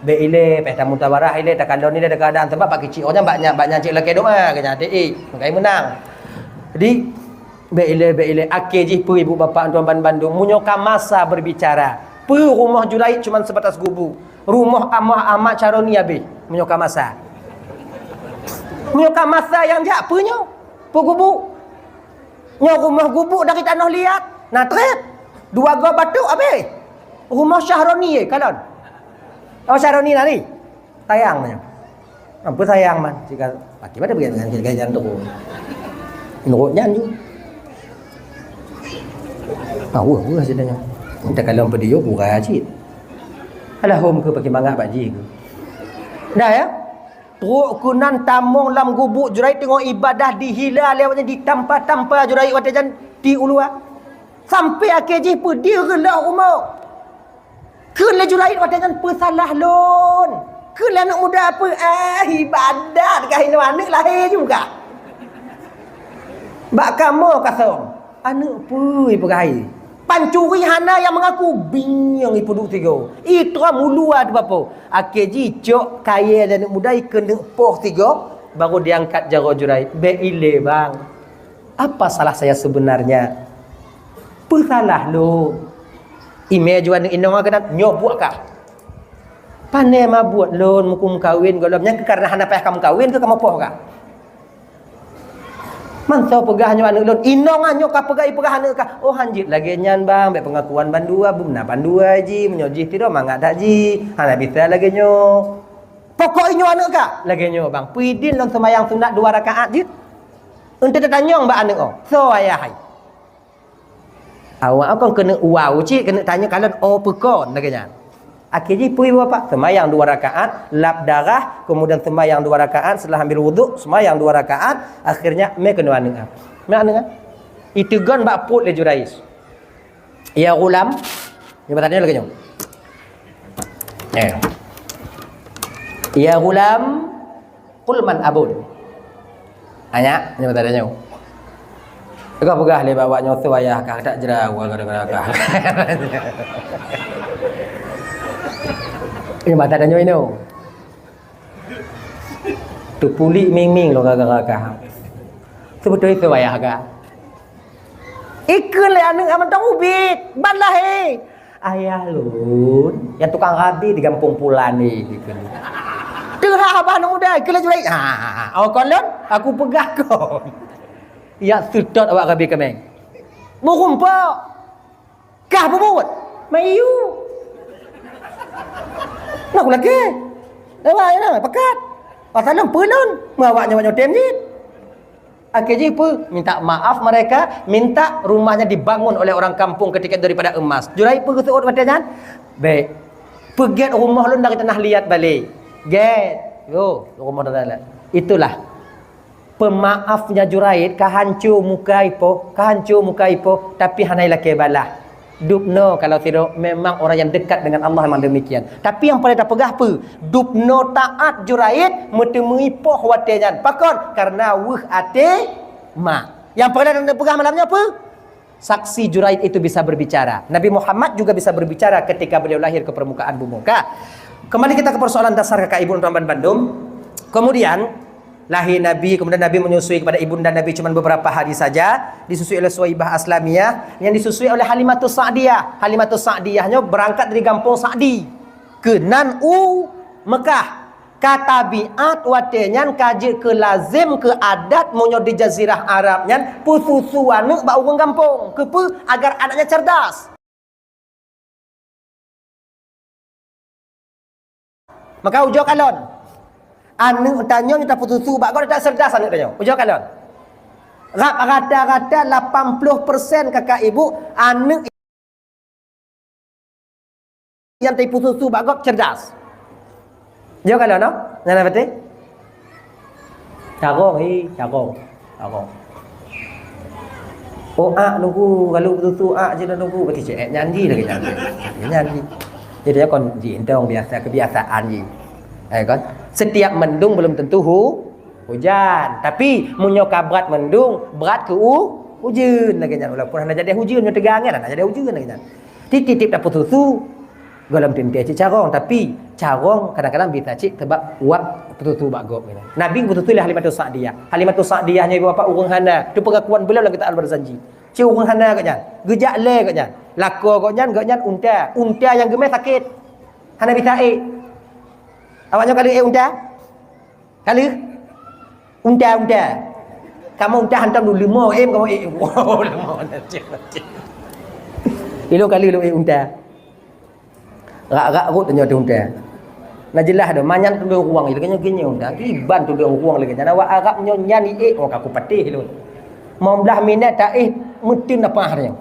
Bék ilée, pesta mutawarah ilée, takalon ilée, takeadaan sebab bak kicik orang nyan bak nyan, bak nyan cit lakée doa, keu nyan até, eh, meukai meunang. Jadi, bék ilée, bék ilée, akhé jih peue ibu bapak tuan bandum, meunyoe ka masa berbicara, peue rumoh Juraij cuma sebatas gubuk. Rumoh Amoh Ahmad Syaroni habéh meunyoe ka masa. Meunyoe ka masa nyang jak peue nyoe? Peue gubuk? Nyoe rumoh gubuk dari tanoh liat, na trép. Dua goe batuk habéh. Rumoh Syahroni ye kalon. Oh Syahroni tadi. Sayang meunyoe. Ampun sayang man. Jika pakai pada bagian dengan gaya jantung. Nurut nyan ju. Ah, wah, wah, sidanya. Minta kalau pedih yo kurang cit. Alah hom ke pakai mangat bak ji ke. Dah ya. Trok keunan tamong lam gubuk Juraij teungoh ibadah dihila lewat nyan ditampa-tampa Juraij watée jan di ulua. Sampai akhé jih peudih reuloh umu. Kheun lé Juraij watée nyan peusalah lôn. Kheun lé aneuk muda peue, ah, ibadat kah inoe aneuk lahé juga. Bak kamoe kasong. Aneuk peue peugah hai? Pancuri hana nyang meungaku, bingieng ipeuduek sigoe. Itrom ulua teubapo. Akhé jih cok kayée lé aneuk muda ikeuneuk poh sigoe, baru diangkat jaroe Juraij. Bék ilée bang. Apa salah saya sebenarnya? Peusalah lôn. Imé juan inong keunan nyoe buet kah? Pane ma buet lôn mukum kawin gohlom nyang keu karena hana payah kamoe kawin keu kamoe poh kah? Manso peugah nyoe aneuk lôn, inong nyoe ka peugah ipeugah aneuk kah? Oh hanjeuet lagée nyan bang, bék pengakuan bandua, beuna bandua ji, meunyoe jih tidoe mangat that ji, hana bisa lagée nyoe. Pokok inyoe aneuk kah? Lagée nyoe bang, peudin lôn seumayang sunat dua rakaat jeuet. Eunteuk tatanyong bak aneuk oh, soe ayah hai? Awak kon keuneuk wow cit, keuneuk tanyong kalon oh peukon lagée nyan. Akhé jih peue bapak seumayang dua rakaat, lap darah, kemudian seumayang dua rakaat, setelah ambil wuduk seumayang dua rakaat, akhirnya mé keunoe aneuk ah. Mé aneuk ah. Iteugon bak pruet lé Juraij. Ya ghulam, nyoe batanya lagée nyoe. Eh. Ya ghulam, qul man abun. Anyak, nyoe mata nyoe. Ka peugah lé bak awak nyoe, "Teuh wayah kah, tak jra, wah, gara-gara kah." Nyoe mata nyoe inoe. Teupulik ming-ming lôn gara-gara kah. Seubeutôi teuh wayah kah. Ikheun lé aneuk mantong ubit, ban lahé. "Ayah lôn, nyang tukang rabe di gampông pulan ni," ikheun. Teuhah bah aneuk muda, ikheun lé Juraij. "Ah, oh kon lôn, aku peugah kon." Yak seutôt awak rabe kaméng. Meurumpok. Kah peubuet. Mayu. Nah, aku lagi. Lewat, ya, pakat. Pasal lôn, peue lôn. Meuawak nyoe, nyoe tem jih. Akhé jih peue? Minta maaf mereka, minta rumahnya dibangun oleh orang kampung ketika itu daripada emas. Juraij peue geuseuôt watée nyan? Bék. Peugét rumoh lôn dari tanah liat balek. Gét. Yo, rumoh tanah liat. Itulah. Peumaafnya Juraij ka hanco muka ipoh, ka hanco muka ipoh, tapi hana ilakée balah. Dubnoe kalau sidroe memang orang yang dekat dengan Allah memang demikian. Tapi nyang paleng tapeugah peue? Dubnoe taát Juraij meuteumé ipoh watée nyan. Pakon? Karena weueh até mak. Nyang paleng tapeugah malam nyoe peue? Saksi Juraij itu bisa berbicara. Nabi Muhammad juga bisa berbicara ketika beliau lahir ke permukaan bumi. Ka? Kembali kita ke persoalan dasar kakak ibu dan teman bandum. Kemudian, lahir Nabi, kemudian Nabi menyusui kepada ibunda Nabi cuma beberapa hari saja, disusui oleh Suwaibah Aslamiyah, yang disusui oleh Halimatus Sa'diyah. Halimatus Sa'diyah nyoe berangkat dari gampông Sa'di. Keunan u Mekah. Ka tabiat watée nyan ka jeuet keu lazem keu adat meunyoe di jazirah Arab nyan peususu aneuk bak ureuëng gampông. Keupeue? Agar anaknya cerdas. Maka ujoe kalon. Aneuk tanyoe nyang tapeususu bak gob tak cerdas aneuk tanyoe. Ujoe kalon. Rata-rata lapan puluh persen kakak ibu aneuk nyang tapeususu bak gob cerdas. Jeuet ka lôn, no? Nyan na beutôi? Carông, hi, carông. Carông. Oh, ak nunggu, kalau beutôi ak je nunggu, berarti cek nyan ji lagi nyan. Nyan ji. Jadi, ya, kon ji, entong biasa, kebiasaan ji. Eh, kan? Setiap mendung belum tentu hu-, hujan. Tapi, meunyoe ka brat mendung, brat keu u-, ujeuen lagée nyan. Walaupun hana jadi hujeuen, nyoe teuga angén, hana jadi hujeuen lagée nyan. Tieb-tieb tapeususu, gohlom teuntée cit carông, tapi carông kadang-kadang bisa cit teubak uap peususu bak gob. Nabi peususu lé Halimatus Sa'diyah. Halimatus Sa'diyah nyoe ibu bapak ureuëng hana, tu pengakuan beliau lam kitab Al-Barzanji. Cit ureuëng hana gobnyan, geujak lé gobnyan. Lakoe gobnyan, gobnyan unta. Unta nyang geumé sakét. Hana bisa ék. Awak nyoe ka lheueh ék unta? Ka lheueh? Unta-unta. Kamoe unta hantom lôn leumo, em, kamoe, eh, wow, leumo. Ilôn ka lheueh lôn ék unta. Rak-rak rot tanyoe di unta. Na jeulaih dah, manyak tuleueng ruwang lagée nyoe, geunyong unta. Iban tuleueng ruwang lagée nyan. Awak Arab nyoe nyan iék, oh, ka kupatéh lôn. Limong blaih minét taéh meuteun apah tanyoe.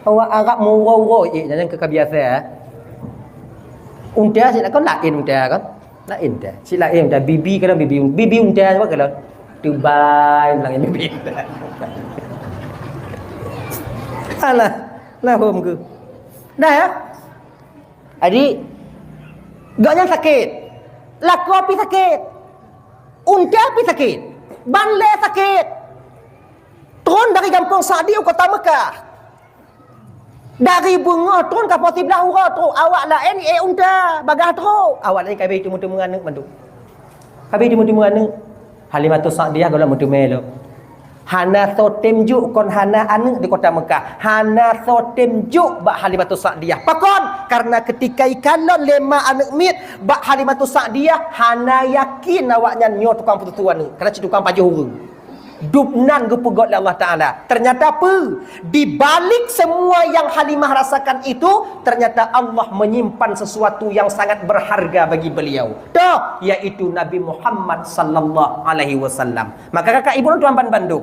Awak Arab meuuroe-uroe iék, nyan ka biasa, eh. Unta sik kon laén unta kan? Laén teuh. Cit laén teuh, bibi kadang bibi, bibi unta apa kadang? Tubai, bilang bibi unta. Alah, lahom ke? Dah ya? Jadi, gobnyan sakét. Lakoe pih sakét. Unta pih sakét. Ban lé sakét. Tron dari gampông Sa'di u kota Mekah. Dari beungoh tron ka poh siblaih uroe trok, awak laén ék unta, bagaih trok. Awak laén ka habéh teumé-teumé aneuk mandum. Ka habéh teumé-teumé aneuk. Halimatus Sa'diyah gohlom meuteumé lom. Hana soe tem jok kon hana aneuk di kota Mekah. Hana soe tem jok bak Halimatus Sa'diyah. Pakon? Karena ketika ikalon lé ma aneuk miet bak Halimatus Sa'diyah, hana yakin awaknyan nyoe tukang peututoe aneuk. Karena cit tukang pajoh ureuëng. Dubnan geupeugét lé Allah Ta'ala. Ternyata apa? Di balik semua yang Halimah rasakan itu, ternyata Allah menyimpan sesuatu yang sangat berharga bagi beliau. Toh, yaitu Nabi Muhammad sallallahu alaihi wasallam. Maka kakak ibu tuan ban bandum.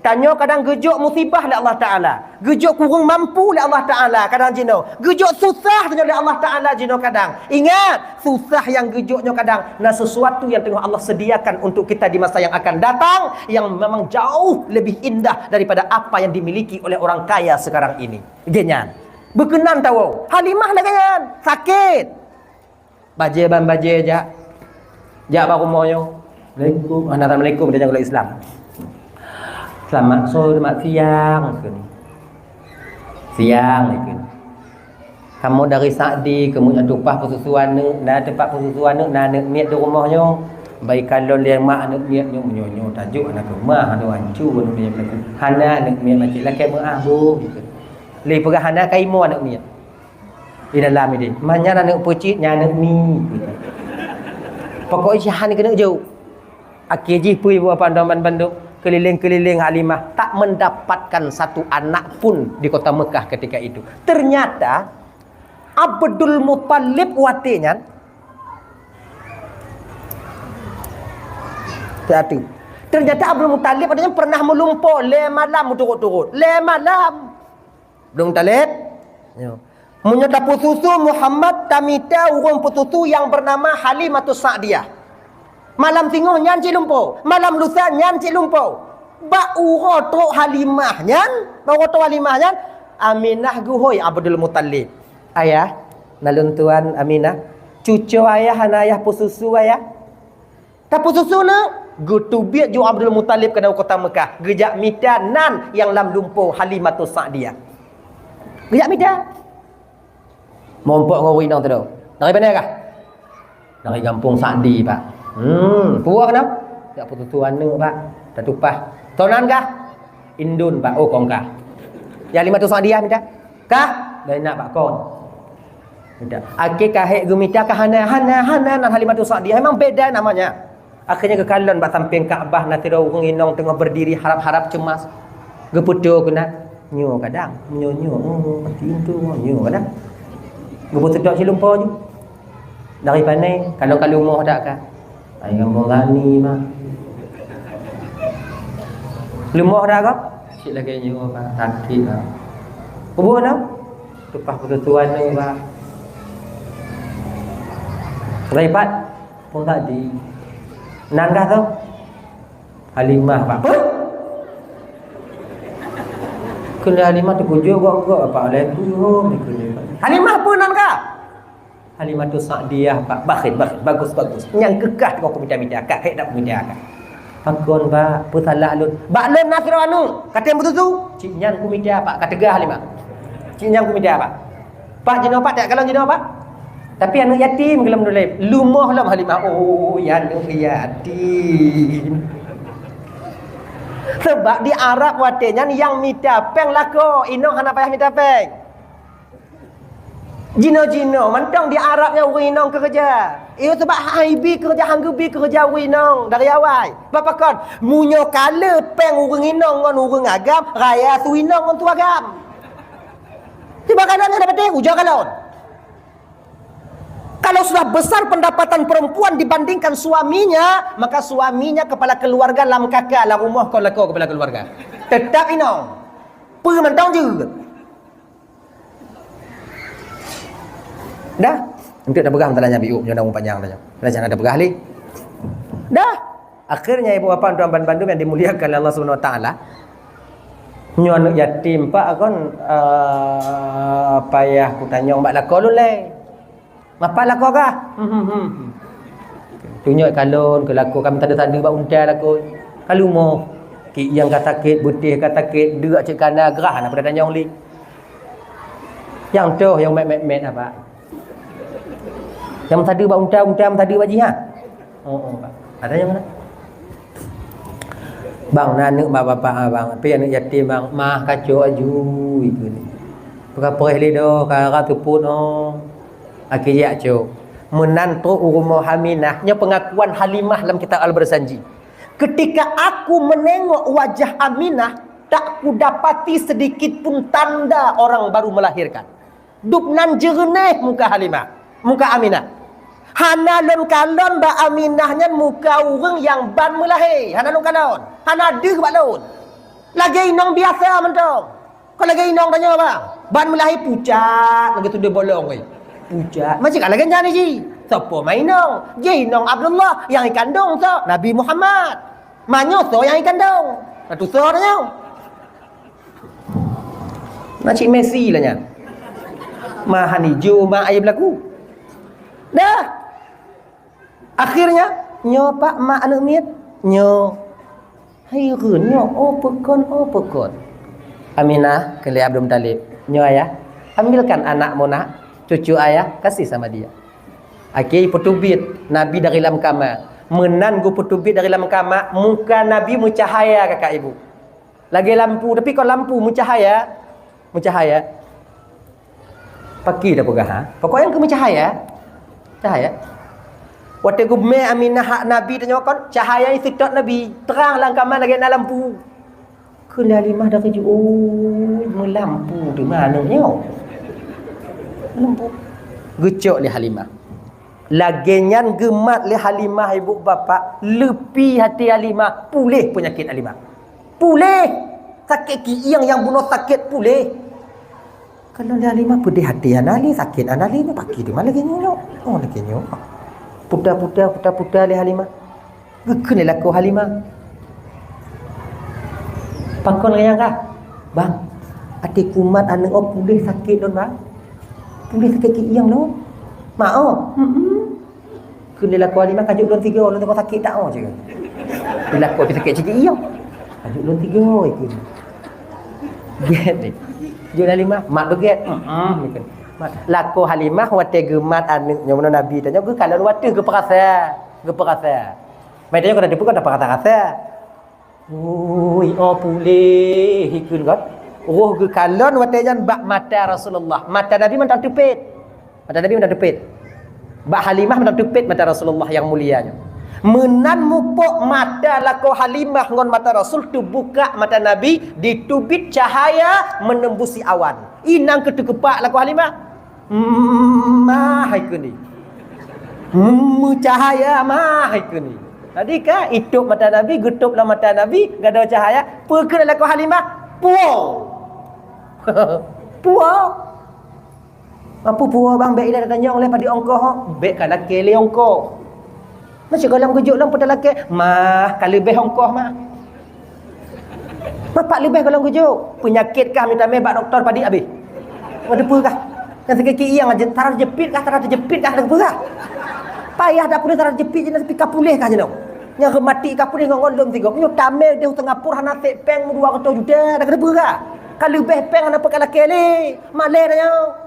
Tanyoe kadang geujok musibah lé Allah Ta'ala. Geujok kurang mampu lé Allah Ta'ala kadang jinoe. Geujok susah tanyoe lé Allah Ta'ala jinoe kadang. Ingat, susah nyang geujok nyoe kadang na sesuatu yang teungoh Allah sediakan untuk kita di masa yang akan datang yang memang jauh lebih indah daripada apa yang dimiliki oleh orang kaya sekarang ini. Geuhnyan. Beukeunan tawoe. Halimah lagée nyan. Sakét. Bajée ban bajée jak. Jak bak rumoh nyoe. Assalamualaikum. Hana assalamualaikum, dia jangan Islam. Selamat sore, selamat siang, kheun. Siang, kheun. Kamoe dari Sa'di, kamoe nyang tumpah peususu aneuk, na teumpat peususu aneuk, na aneuk miet di rumoh nyoe. Bai kalon lé mak aneuk miet nyoe, nyoe, nyoe tajok aneuk keumah, aneuk ancu aneuk miet. Hana aneuk miet macam lakée meuah boh, kheun. Lé peugah hana ka imoe aneuk miet. Di dalam idéh. Mah nyan aneuk peucit, nyan aneuk mi. Pokok jih hana keuneuk jok. Akhé jih peue ibu apa ndoman bandum, keliling-keliling Halimah tak mendapatkan satu anak pun di kota Mekah ketika itu. Ternyata Abdul Muttalib watée nyan, hati-hati. Ternyata Abdul Muttalib watée nyan pernah meulumpoe lé malam meuturut-turut. Lé malam. Abdul Muttalib. Nyoe. Meunyoe tapeususu Muhammad, tamita ureuëng peususu nyang beunama Halimatus Sa'diyah. Malam singoh nyan cit lumpoe, malam lusa nyan cit lumpoe. Bak uroe trok Halimah nyan, bak uroe trok Halimah nyan, Aminah geuhôi Abdul Muttalib. "Ayah, na lôn tuan Aminah, cucoe ayah hana ayah peususu ayah?" Tapeususu na, geuteubiet ju Abdul Muttalib keunoe kota Mekah, geujak mita nan nyang lam lumpoe Halimatus Sa'diyah. Geujak mita. Mumpok ngon ureuëng inong teudoe. Dari pane kah? Dari gampông Sa'di, Pak. Hmm, puwoe keunoe? Jak peususu aneuk, Pak. Tatupah. Soe nan kah? Indon, Pak. Oh, kong kah. Ya, Halimatus Sa'diyah mita. Kah? Dari nak, Pak, kon. Mita. Akhé ka hék geumita ka hana, hana, hana nan Halimatus Sa'diyah. Memang beda namanya. Akhirnya geukalon bak sampéng Ka'bah na sidroe ureuëng inong teungoh beurdiri harab-harab ceumas. Geupeutoe keunan, "Nyoe kadang, nyoe, nyoe, oh, pintoe nyoe kadang." Geupeuseudok cit lumpoe ju. Dari pane, kalon ka lumoh dak ka? Ai gampông Gani mah. Lumoh dak ka? Cit lagée nyoe ka, sakét ka. Kubu na? Tupah peututuan ni, Pak. Gaibat. Pun tadi. Nan kah tu? Halimah, Pak. Peue? Keuneuk Halimah teukujok gok-gok, Pak, oleh guru, Halimah peue nan kah? Halimatus Sa'diyah, Pak. Bakhit, bakhit. Bagus, bagus. Nyang keu kah teungoh kumita-mita, kah hék dak kumita kah. Pakon, Pak, peue salah lôn? Bak lôn na sidroe aneuk, ka tem peususu. Cit nyan kumita, Pak, ka teuga Halimah. Cit nyan kumita, Pak. Pak, jinoe Pak, tak kalon jinoe Pak. Tapi aneuk yatim geulom dulem. Lumoh lom Halimah. Oh, ya aneuk yatim. Sebab di Arab watée nyan nyang mita péng lakoe, inong hana payah mita péng. Jinoe-jinoe mantong di Arab nyan ureuëng inong keureuja. Iyo, sebab han ibi keureuja, han geubi keureuja ureuëng inong dari awai. Bak pakon, meunyoe ka le péng ureuëng inong ngon ureuëng agam, raya su inong ngon su agam. Tiba kadang nyan dapat ujoe kalon. Kalau sudah besar pendapatan perempuan dibandingkan suaminya, maka suaminya kepala keluarga lam kaka, lam rumoh kon lakoe kepala keluarga. Tetap inong. Peue mantong jeuet. Dah, untuk dah peugah tanya biu, nyoe dah panjang tanya. Dah jangan ada peugah lé. Dah. Akhirnya ibu bapa tuan bandum yang dimuliakan oleh Allah Subhanahu Wa Taala. Nyoe aneuk yatim pak kon, eh, payah kutanyong bak lakoe lôn lé. Mapa lakoe kah? Hmm, hmm, hmm. Tunyok kalon keu lakoe kami tanda-tanda bak unta lakoe. Kalumoh. Kik yang ka sakét, beuteh ka sakét, deuk cit kana grah na pada tanyong lé. Yang toh yang met-met-met apa? Yang tadi bak unta, unta tadi bak jih ha. Oh, oh, Pak. Ada yang mana? Bang, na aneuk mak bapak abang, tapi aneuk yatim bang, mah kacok aju itu ni. Peugah preh lé doh, ka rara teupot oh. Akhé jak cok. Meunan trok u rumoh Aminah, nyoe pengakuan Halimah lam kitab Al-Barzanji. Ketika aku menengok wajah Aminah, tak kudapati sedikit pun tanda orang baru melahirkan. Dubnan jeureunéh muka Halimah, muka Aminah. Hana lôn kalon bak Aminah nyan muka ureuëng nyang ban meulahé, hana lôn kalon. Hana deuh bak lôn. Lagée inong biasa mantong. Kon lagée inong tanyoe bang. Ban meulahé pucat lagée tudeh bolong weh. Pucat. Macam ka lagée nyan ji. Sopo ma inong? Ji inong Abdullah nyang ikandong soe? Nabi Muhammad. Manyoe soe nyang ikandong? Atu soe tanyoe? Na cit Messi lah nyan. Ma han ijo ma aye beulaku. Dah. Akhirnya, nyoe pak mak aneuk miet, nyoe. Hai ron nyoe, oh peukon, oh peukon. Aminah kheun lé Abdul Muthalib, "Nyoe ayah, ambilkan anakmu nak, cucu ayah, kasih sama dia." Akhé peuteubiet Nabi dari lam kama. Meunan geupeuteubiet dari lam kama, muka Nabi meucahaya kakak ibu. Lagée lampu, tapi kon lampu, meucahaya. Meucahaya. Paki dah peugah, ha? Pokok nyang keu meucahaya. Cahaya. Watée geumé Aminah hak Nabi tanyoe kon, cahaya nyang seutôt Nabi. Trang lam kama lagée na lampu. Kheun lé Halimah dah keujeuet, "Oh, meulampu teuma aneuk nyoe." Meulampu. Geucok lé Halimah. Lagée nyan geumat lé Halimah ibu bapak, leupie até Halimah, puléh peunyakét Halimah. Puléh! Sakét kieng nyang bunoe sakét puléh. Kalau lé Halimah peudeh até hana lé, sakét hana lé, nyoe paki teuma lagée nyoe. Oh, lagée nyoe. Puta-puta, puta-puta lé Halimah. Geukheun lé lakoe Halimah, "Pakon nyang kah?" "Bang, até kumat aneuk oh puléh sakét lôn, Bang. Puléh sakét kieng lôn." "Mak oh?" "Mm-mm." Kheun lé lakoe Halimah, "Kajok lôn tiga, lôn teuka sakét that oh," cit. Di lakoe pih sakét cit kieng. "Kajok lôn tiga," ikheun. Gét deh. Jok lé Halimah, "Mak beugét." "Mm-mm," ikheun. Mak, lakoe Halimah watée geumat aneuk nyoe meunan Nabi tanyoe geukalon watée geupeurasa, geupeurasa. Mai tanyoe keunan teupeu kan tapeurasa-rasa. Ui, oh puléh ikheun kan. Roh geukalon watée nyan bak mata Rasulullah. Mata Nabi mantong teupet. Mata Nabi mantong teupet. Bak Halimah mantong teupet mata Rasulullah nyang mulia nyoe. Meunan mupok mata lakoe Halimah ngon mata Rasul, teubuka mata Nabi, diteubiet cahaya menembusi awan. Inan keuteukeupak lakoe Halimah. "Mah," hai keuneuk. "Meucahaya mah," hai keuneuk. Tadi ka itôb mata Nabi, geutôb lam mata Nabi, gadôh cahaya. Peue kheun lakoe Halimah? "Puwoe." "Puwoe? Mapu puwoe bang, bék ilée tatanyong lé padit ongkoh, bék ka lakée lé ongkoh." Meusigohlom geujok lom peue talakée, "Mah, ka leubeh ongkoh mah." "Mah pat leubeh gohlom geujok? Peunyakét kah meutamé bak dokto padit abéh. Ngon teupeue kah? Nyang sakét kieng aja, tara teujeupiet kah, tara teujeupiet kah, teupeue kah? Payah dak peue tara teujeupiet jinoe, tapi ka puléh kah jinoe? Nyang reumatik ka puléh ngon, ngon lôn sigoe. Meunyoe tamé deh Singapura hana sép péng meudua reutôh juta, dak teupeue kah? Ka leubeh péng hana peukalakée lé. Malée tanyoe."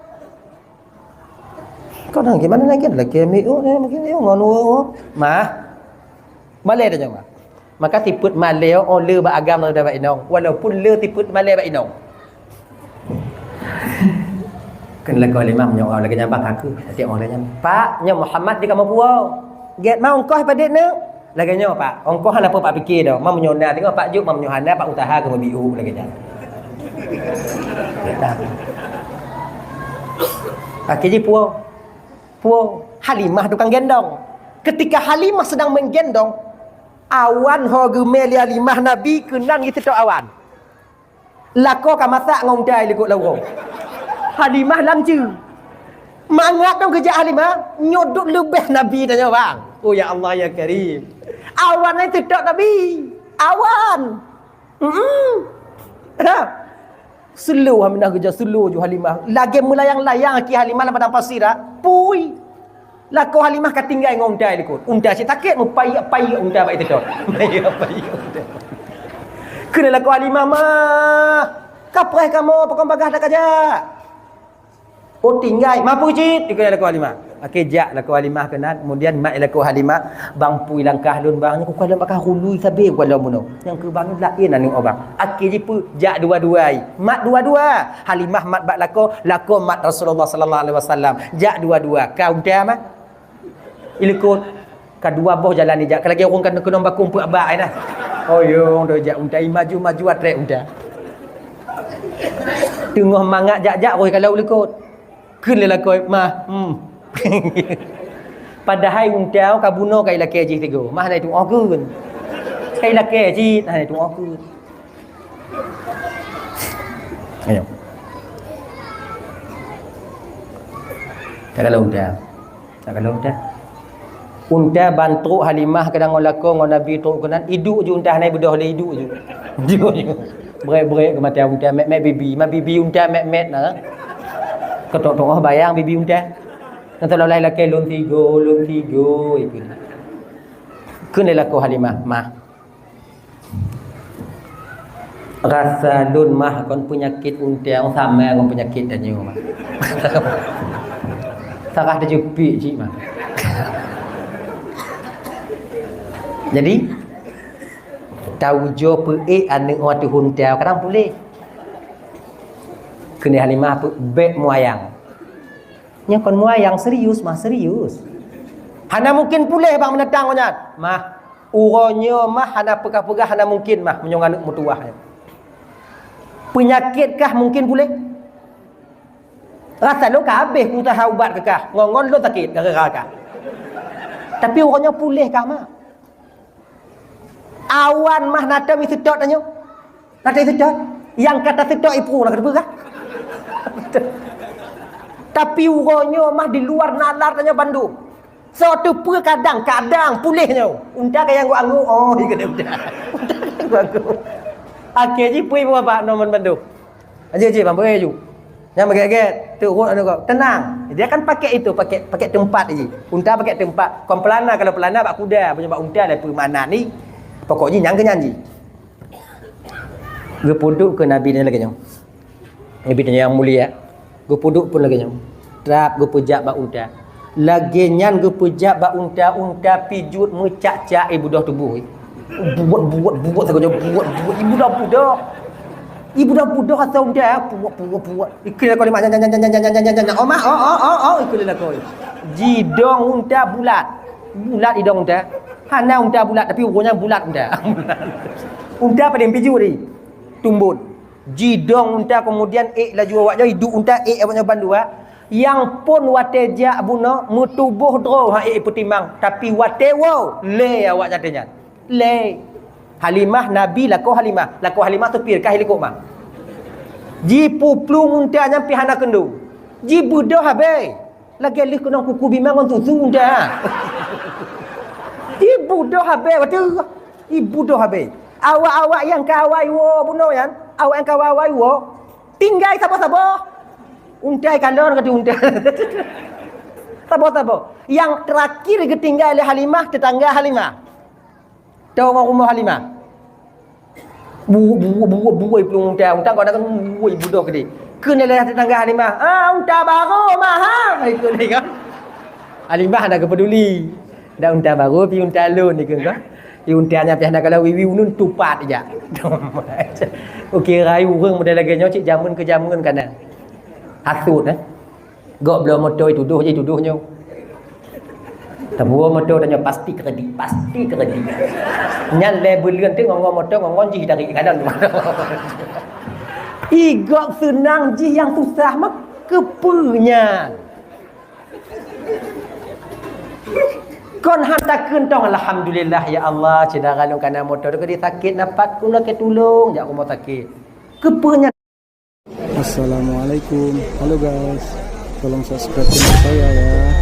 Kau nang gimana lagi? Lagi miu ni, mungkin miu ngon wo. Mah. Malée dah nyoe, mah. Maka sifeuet malée oh le bak agam daripada bak inong. Walaupun le sifeuet malée bak inong. Kan lagu lima meunyoe lagi nyambah kaku, tapi orang lain nyambah. Pak, nyoe Muhammad di kamoe puwoe. Gét mah ongkoh padit neuk. Lagée nyoe, Pak, ongkoh hana peue Pak pike dah. Ma meunyoe na teungoh Pak jok, ma meunyoe hana Pak usaha keu meubiu lagée nyan. Akhé jih puwoe. Puwoe. Halimah tukang gendong. Ketika Halimah sedang menggendong, awan ho geumé lé Halimah Nabi keunan geuseutôt awan. Lakoe ka masak ngon unta i likot lam uroe. Halimah lam cue. Mangat dong keujak Halimah, nyoe duek leubeh Nabi tanyoe bang. Oh ya Allah ya Karim. Awan nyan seutôt Nabi. Awan. Hmm. Ha. Slow Halimah geujak, slow ju Halimah. Lagée meulayang-layang aki Halimah lam padang pasir ah. Pui. Lakoe Halimah ka tinggai ngon unta i likot. Unta cit sakét, meupayek-payek unta bak i teutôt. Payek-payek unta. Kheun lakoe Halimah, "Mah, kapreh kamoe, pakon bagaih dak kajak?" "Oh, tinggai, ma peue cit?" dikheun lakoe Halimah. Akhé jak lakoe Halimah keunan, kemudian mat lakoe Halimah, "Bang, pui langkah lôn, bang, nyoe kukalon bak kah rului sabe kukalon bunoe." Nyang keu bang nyoe laén aneuk oh bang. Akhé jipeue jak dua-dua ai. Mat dua-dua. Halimah mat bak lakoe, lakoe mat Rasulullah sallallahu alaihi wasallam. Jak dua-dua. Ka unta mah. I likot. Ka dua boh jalan ijak. Ka lagée ureueng ka keunong bakong peuet abak ai nah. Oh yo, dong jak unta i maju-maju atrek unta. Teungoh mangat jak-jak roh kalau u likot. Kheun lé lakoe, "Mah, hmm." Padahai unta ka bunoe ka ilakée jih tigo. Mah hana itu'oh kheun. Ka ilakée jih, hana itu'oh kheun. Ayo. Tak kalau unta. Tak kalau unta. Unta ban trok Halimah keunan ngon lakoe ngon Nabi trok keunan, iduek ju unta hana beudôh lé iduek ju. Iduek ju. Brek-brek keu mata unta mèt-mèt bibi, ma bibi unta mèt-mèt na. Keutok-tok bayang bibi unta. Nyan seolah-olah ilakée lôn tigo, lôn tigo, ikheun. Kheun lé lakoe Halimah, "Mah, Rasa lôn mah kon peunyakét unta, sama kon peunyakét tanyoe mah. Sarah teujeupik cit mah. Jadi, taujoe peuék aneuk watèe unta kadang puléh. Keuneuk Halimah peuék bèk meuyang. Nyoe kon meuyang serius mah, serius. Hana mungkin puléh bak meunatang nyan. Mah, uroe nyoe mah hana peugah-peugah hana mungkin mah meunyoe aneuk meutuwah nyoe. Peunyakét kah mungkin puléh? Rasa lôn ka habéh usaha ubat keu kah, ngon-ngon lôn sakét gara-gara kah. Tapi uroe nyoe puléh kah mah. Awan mah na teuh meuseutôt tanyoe. Na teuh meuseutôt. Nyang ka taseutôt ipu na keudeuh kah. Tapi uroe nyoe mah di luar nalar tanyoe bandum. Soe teupeue kadang, kadang puléh nyoe. Unta ka nyang angguk-angguk, oh, ikeu unta. Unta ka nyang angguk-angguk. Akhé jih peue ibu bapak nyoe bandum. Aje, aje, bang, peue ju. Nyang bagét-gét, tu rot anu kau. Tenang. Dia kan pakai itu, pakai, pakai tempat ji. Unta pakai tempat. Kon pelana, kalau pelana bak kuda, punya bak unta dah peue makna ni. Pokok ji nyang keu nyan ji. Geupeuduek keu Nabi nyan lagèe nyoe. Nabi nyan nyang mulia. Geupeuduek pun lagèe nyoe. Trap geupeujak bak unta. Lagèe nyan geupeujak bak unta, unta pih jeuet meucak-cak, eh, budoh tuboh. Buet, buet, buet, sagoe nyoe, buet, buet, eh, budoh, budoh. Eh, budoh, budoh asai unta, buet, buet, buet. Ikeu lakoe lima, nyan, nyan, nyan, oh, mah, oh, oh, oh, oh, ikeu lakoe. Jidong unta bulat. Bulat idong unta. Hana unta bulat, tapi uroe nyan bulat unta. Unta padum pih jeuet tadi. Tumbon. Jidong unta, kemudian ék laju awak nyoe, iduek unta, ék awak nyoe bandua. Nyang phon watèe jak bunoe, meutuboh droe han ék peutimang, tapi watèe woe, lé awak nyan. Lé. Halimah, Nabi lakoe Halimah. Lakoe Halimah supir, ka hilikot mah. Jipuplueng unta nyan pih hana keundong. Jibeudôh habéh. Lagèe lheueh keunong kuku bima ngon susu unta. Ibeudôh habéh, beutôi. Ibeudôh habéh. Awak-awak nyang ka awai woe bunoe nyan, awak nyang ka awai woe, tinggai saboh-saboh. Unta kalon keu unta. Saboh-saboh. Nyang terakhir geutinggai lé Halimah, tetangga Halimah. Tong rumoh Halimah. Buet, buet, buet, buet, plueng unta. Unta kau dah kan buet, budoh gede. Kheun lé tetangga Halimah, "Ah, unta barô mah, ha?" Ikheun lé kan. Halimah hana geupeduli. Dak unta barô, pih unta lôn ikheun kan. Pih unta nyan pih hana kalau wiwi unun tupat ija. Oke, rayu ureueng model lagèe nyoe cit jameun keu jameun kana. Hasut, eh. Gok bloe moto itudoh je itudoh nyoe. Tabuo moto tanyoe pasti kredit, pasti kredit. Nyan lé buleuen teuh ngon moto ngon jih dari kadang. Igok seunang jih nyang susah mah keupeue nyan. Kon han takheun tong, "Alhamdulillah ya Allah, syedara lôn kana moto teuh sakét napat, keunoe keu tulông jak rumoh sakét." Keupeue nyan? Assalamualaikum. Halo guys. Tolong subscribe channel saya ya.